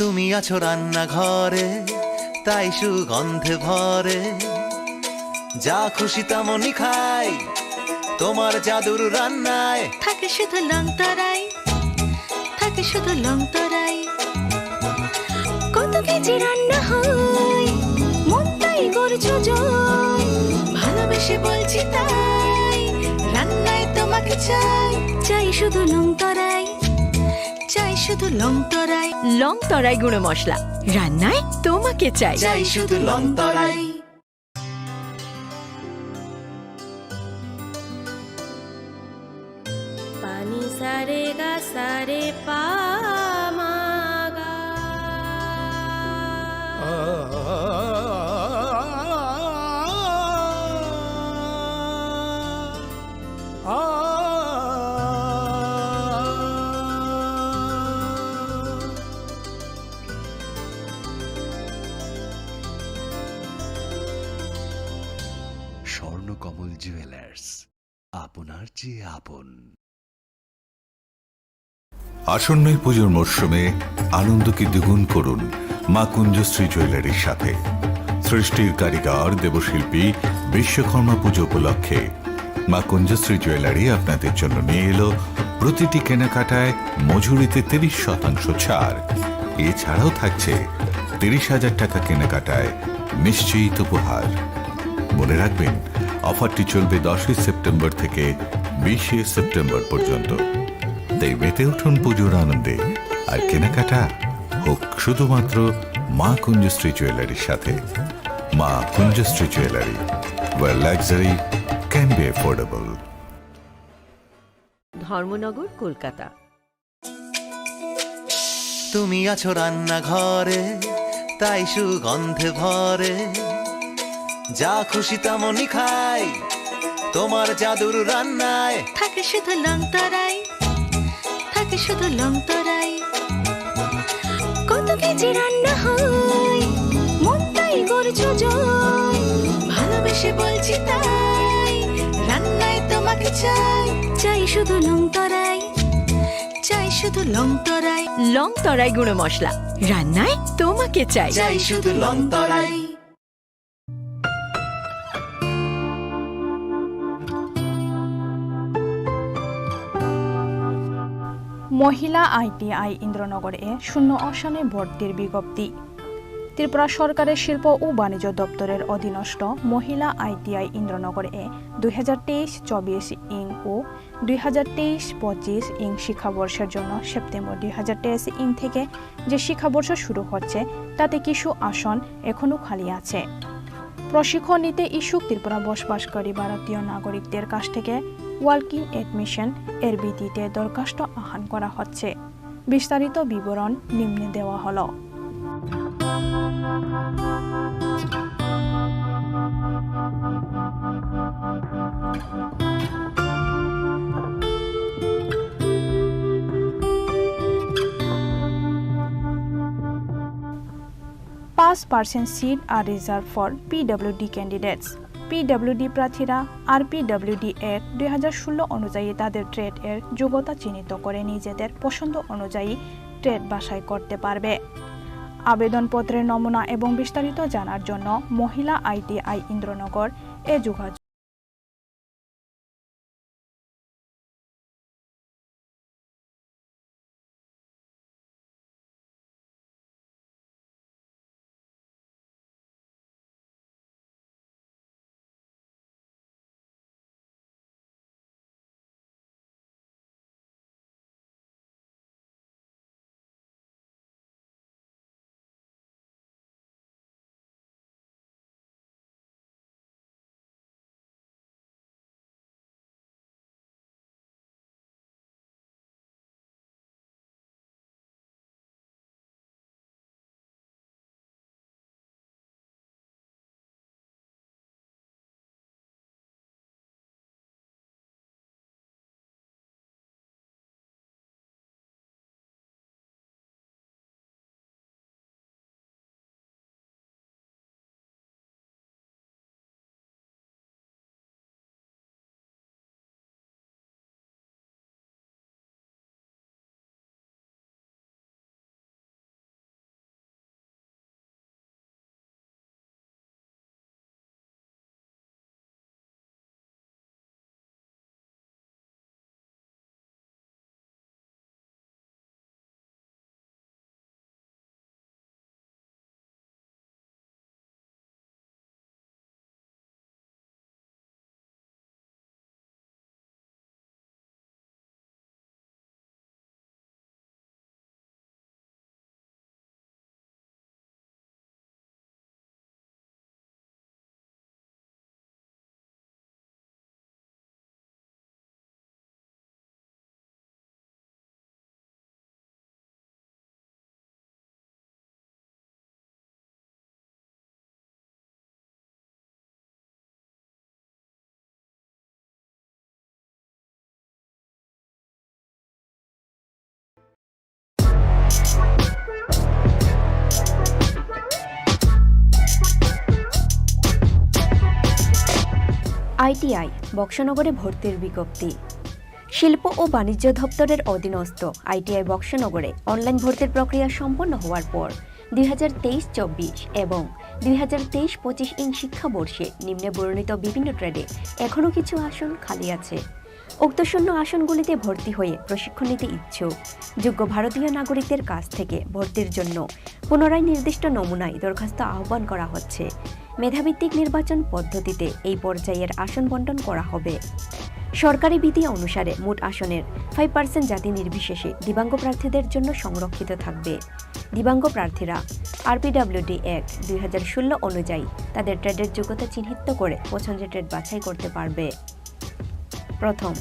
তুমি আছো রান্নাঘরে, তাই সুগন্ধে ভরে। যা খুশি তেমনই খাই, তোমার জাদুর রান্নায়। থাকে শুধু লং তরাই, থাকে শুধু লং তরাই। কত কেজি রান্না হয়, মনটাই করছো জয়। ভালোবেসে বলছি তাই, রান্নায় তোমাকে চাই। চাই শুধু লং তরাই, চাই শুধু লং তরাই। লং তরাই গুঁড়ো মশলা, রান্নায় তোমাকে চাই। চাই শুধু Long Tarai. Pani sa re ga sa re pa ma ga. Swarnakamal jewellers, আপনার চেয়ে আপন। আসন্ন এই পুজোর মরশুমে আনন্দকে দ্বিগুণ করুন মা কুঞ্জশ্রী জুয়েলারির সাথে। সৃষ্টির কারিগর দেবশিল্পী বিশ্বকর্মা পুজো উপলক্ষে মা কুঞ্জশ্রী জুয়েলারি আপনাদের জন্য নিয়ে এলো প্রতিটি কেনাকাটায় মজুরিতে তিরিশ শতাংশ ছাড়। এছাড়াও থাকছে তিরিশ হাজার টাকা কেনাকাটায় নিশ্চিত উপহার। মনে রাখবেন, অফারটি চলবে দশই সেপ্টেম্বর থেকে বিশে সেপ্টেম্বর পর্যন্ত। তাই মেতে উঠুন পুজোর আনন্দে, আর কেনাকাটা হোক শুধুমাত্র মা কুঞ্জশ্রী জুয়েলারির সাথে। মা Kunjashree jewellery, where luxury can be affordable. Dharmanagar, Kolkata. তুমি আছো রান্নাঘরে, তাই সুগন্ধে ভরে। যা খুশি তেমনই খাই, তোমার জাদুর রান্নায়। থাকে শুধু লং তরাই, থাকে শুধু লং তরাই। কত কেজি রান্না হয়, মনটাই করছো জয়। ভালোবেসে বলছি তাই, রান্নায় তোমাকে চাই। চাই শুধু লং তরাই, চাই শুধু লং তরাই। লং তরাই গুঁড়ো মশলা, রান্নায় তোমাকে চাই। চাই শুধু লং তরাই। মহিলা আইটিআই ইন্দ্রনগরে শূন্য আসনে ভর্তির বিজ্ঞপ্তি। ত্রিপুরা সরকারের শিল্প ও বাণিজ্য দপ্তরের অধীনস্থ মহিলা আইটিআই ইন্দ্রনগরে দুই হাজার তেইশ চব্বিশ ইং ও দুই হাজার তেইশ পঁচিশ ইং শিক্ষাবর্ষের জন্য সেপ্টেম্বর দুই হাজার তেইশ ইং থেকে যে শিক্ষাবর্ষ শুরু হচ্ছে, তাতে কিছু আসন এখনও খালি আছে। প্রশিক্ষণ নিতে ইচ্ছুক ত্রিপুরা বসবাসকারী ভারতীয় নাগরিকদের কাছ থেকে ওয়াক ইন অ্যাডমিশন, এর ভিত্তিতে দরখাস্ত আহ্বান করা হচ্ছে। বিস্তারিত বিবরণ নিম্নে দেওয়া হলো। Five percent seat are reserved for P W D candidates. PWD প্রার্থীরা আরপিডব্লিউডি অ্যাক্ট দুই হাজার ষোলো অনুযায়ী তাদের ট্রেড এর যোগ্যতা চিহ্নিত করে নিজেদের পছন্দ অনুযায়ী ট্রেড বাছাই করতে পারবে। আবেদনপত্রের নমুনা এবং বিস্তারিত জানার জন্য মহিলা আইটিআই ইন্দ্রনগর এ যোগাযোগ। আইটিআই বক্সনগরে ভর্তির বিজ্ঞপ্তি। শিল্প ও বাণিজ্য দপ্তরের অধীনস্থ আইটিআই বক্সনগরে অনলাইন ভর্তির প্রক্রিয়া সম্পন্ন হওয়ার পর দুই হাজার তেইশ চব্বিশ এবং দুই হাজার তেইশ পঁচিশ ইং শিক্ষাবর্ষে নিম্নে বর্ণিত বিভিন্ন ট্রেডে এখনও কিছু আসন খালি আছে। উক্ত শূন্য আসনগুলিতে ভর্তি হয়ে প্রশিক্ষণ নিতে ইচ্ছুক যোগ্য ভারতীয় নাগরিকদের কাছ থেকে ভর্তির জন্য পুনরায় নির্দিষ্ট নমুনায় দরখাস্ত আহ্বান করা হচ্ছে। মেধাভিত্তিক নির্বাচন পদ্ধতিতে এই পর্যায়ের আসন বন্টন করা হবে। সরকারি বিধি অনুসারে মোট আসনের ফাইভ পার্সেন্ট জাতি নির্বিশেষে দিব্যাঙ্গ প্রার্থীদের জন্য সংরক্ষিত থাকবে। দিব্যাঙ্গ প্রার্থীরা আরপিডব্লিউডি অ্যাক্ট দুই হাজার ষোলো অনুযায়ী তাদের ট্রেডের যোগ্যতা চিহ্নিত করে পছন্দের ট্রেড বাছাই করতে পারবে। প্রথম,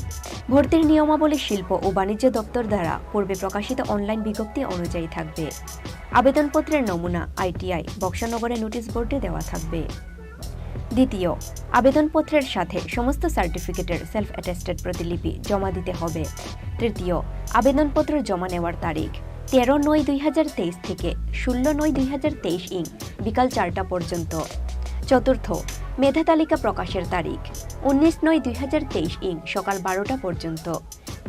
ভর্তির নিয়মাবলী শিল্প ও বাণিজ্য দপ্তর দ্বারা পূর্বে প্রকাশিত অনলাইন বিজ্ঞপ্তি অনুযায়ী থাকবে। আবেদনপত্রের নমুনা আইটিআই বক্সনগরের নোটিশ বোর্ডে দেওয়া থাকবে। দ্বিতীয়, আবেদনপত্রের সাথে সমস্ত সার্টিফিকেটের সেলফ অ্যাটেস্টেড প্রতিলিপি জমা দিতে হবে। তৃতীয়, আবেদনপত্র জমা নেওয়ার তারিখ তেরো নয় দুই হাজার তেইশ থেকে ষোলো নয় দুই হাজার তেইশ ইং বিকাল চারটা পর্যন্ত। চতুর্থ, মেধা তালিকা প্রকাশের তারিখ উনিশ নয় দুই হাজার তেইশ ইং সকাল বারোটা পর্যন্ত।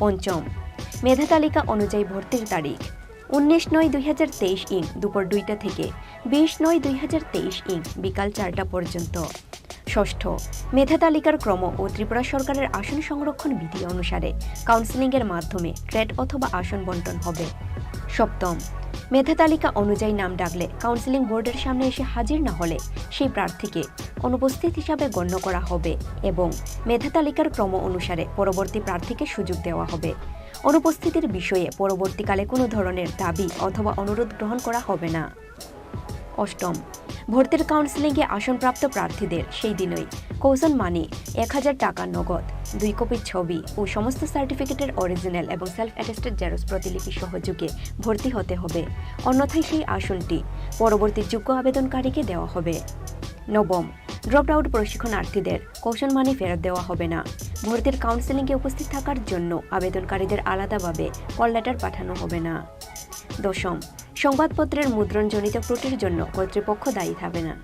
পঞ্চম, মেধা তালিকা অনুযায়ী ভর্তির তারিখ উনিশ নয় দুই হাজার তেইশ ইং দুপুর দুইটা থেকে বিশ নয় দুই হাজার তেইশ ইং বিকাল চারটা পর্যন্ত। ষষ্ঠ, মেধা তালিকার ক্রম ও ত্রিপুরা সরকারের আসন সংরক্ষণ বিধি অনুসারে কাউন্সেলিংয়ের মাধ্যমে ট্রেড অথবা আসন বন্টন হবে। সপ্তম, মেধা তালিকা অনুযায়ী নাম ডাকলে কাউন্সেলিং বোর্ডের সামনে এসে হাজির না হলে সেই প্রার্থীকে অনুপস্থিত হিসাবে গণ্য করা হবে এবং মেধা তালিকার ক্রম অনুসারে পরবর্তী প্রার্থীকে সুযোগ দেওয়া হবে। অনুপস্থিতির বিষয়ে পরবর্তীকালে কোনো ধরনের দাবি অথবা অনুরোধ গ্রহণ করা হবে না। অষ্টম, ভর্তির কাউন্সেলিংয়ে আসনপ্রাপ্ত প্রার্থীদের সেই দিনই কৌশন মানি এক হাজার টাকা নগদ, দুই কপি ছবি ও সমস্ত সার্টিফিকেটের অরিজিনাল এবং সেলফ অ্যাটেস্টেড জেরক্স প্রতিলিপি সহযোগে ভর্তি হতে হবে, অন্যথায় সেই আসনটি পরবর্তী যোগ্য আবেদনকারীকে দেওয়া হবে। নবম, ড্রপড আউট প্রশিক্ষণার্থীদের কৌশন মানি ফেরত দেওয়া হবে না। ভর্তির কাউন্সেলিংয়ে উপস্থিত থাকার জন্য আবেদনকারীদের আলাদাভাবে কল লেটার পাঠানো হবে না। দশম, সংবাদপত্রের মুদ্রণজনিত ত্রুটির জন্য কর্তৃপক্ষ দায়ী থাকবে না।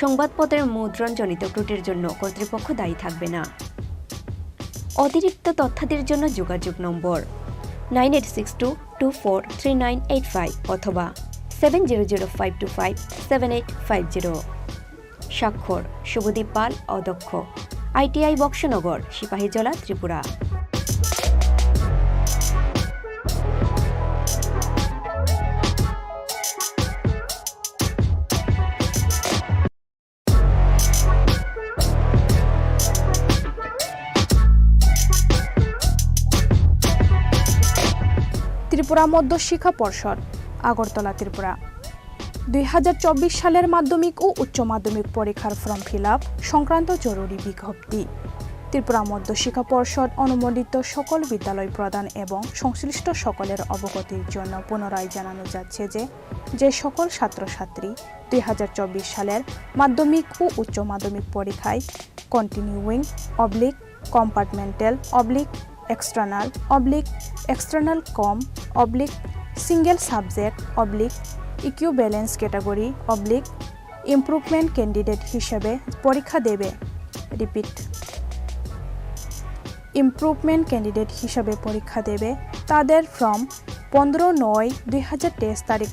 সংবাদপত্রের মুদ্রণজনিত ত্রুটির জন্য কর্তৃপক্ষ দায়ী থাকবে না। অতিরিক্ত তথ্যাদির জন্য যোগাযোগ নম্বর nine eight six two two four three nine eight five অথবা seven zero zero five two five seven eight five zero. স্বাক্ষর শুভদীপ পাল, অধ্যক্ষ, আইটিআই বক্সনগর, সিপাহীজলা, ত্রিপুরা। ত্রিপুরা মধ্য শিক্ষা পর্ষদ, আগরতলা, ত্রিপুরা। দুই হাজার চব্বিশ সালের মাধ্যমিক ও উচ্চ মাধ্যমিক পরীক্ষার ফর্ম ফিল আপ সংক্রান্ত জরুরি বিজ্ঞপ্তি। ত্রিপুরা মধ্য শিক্ষা পর্ষদ অনুমোদিত সকল বিদ্যালয় প্রধান এবং সংশ্লিষ্ট সকলের অবগতির জন্য পুনরায় জানানো যাচ্ছে যে, যে সকল ছাত্রছাত্রী দুই হাজার চব্বিশ সালের মাধ্যমিক ও উচ্চ মাধ্যমিক পরীক্ষায় continuing oblique compartmental oblique external oblique external cum oblique single subject oblique equivalence category oblique improvement candidate হিসাবে পরীক্ষা দেবে, রিপিট, ইমপ্রুভমেন্ট ক্যান্ডিডেট হিসাবে পরীক্ষা দেবে, তাদের ফর্ম পনেরো নয় দুই হাজার তেইশ তারিখ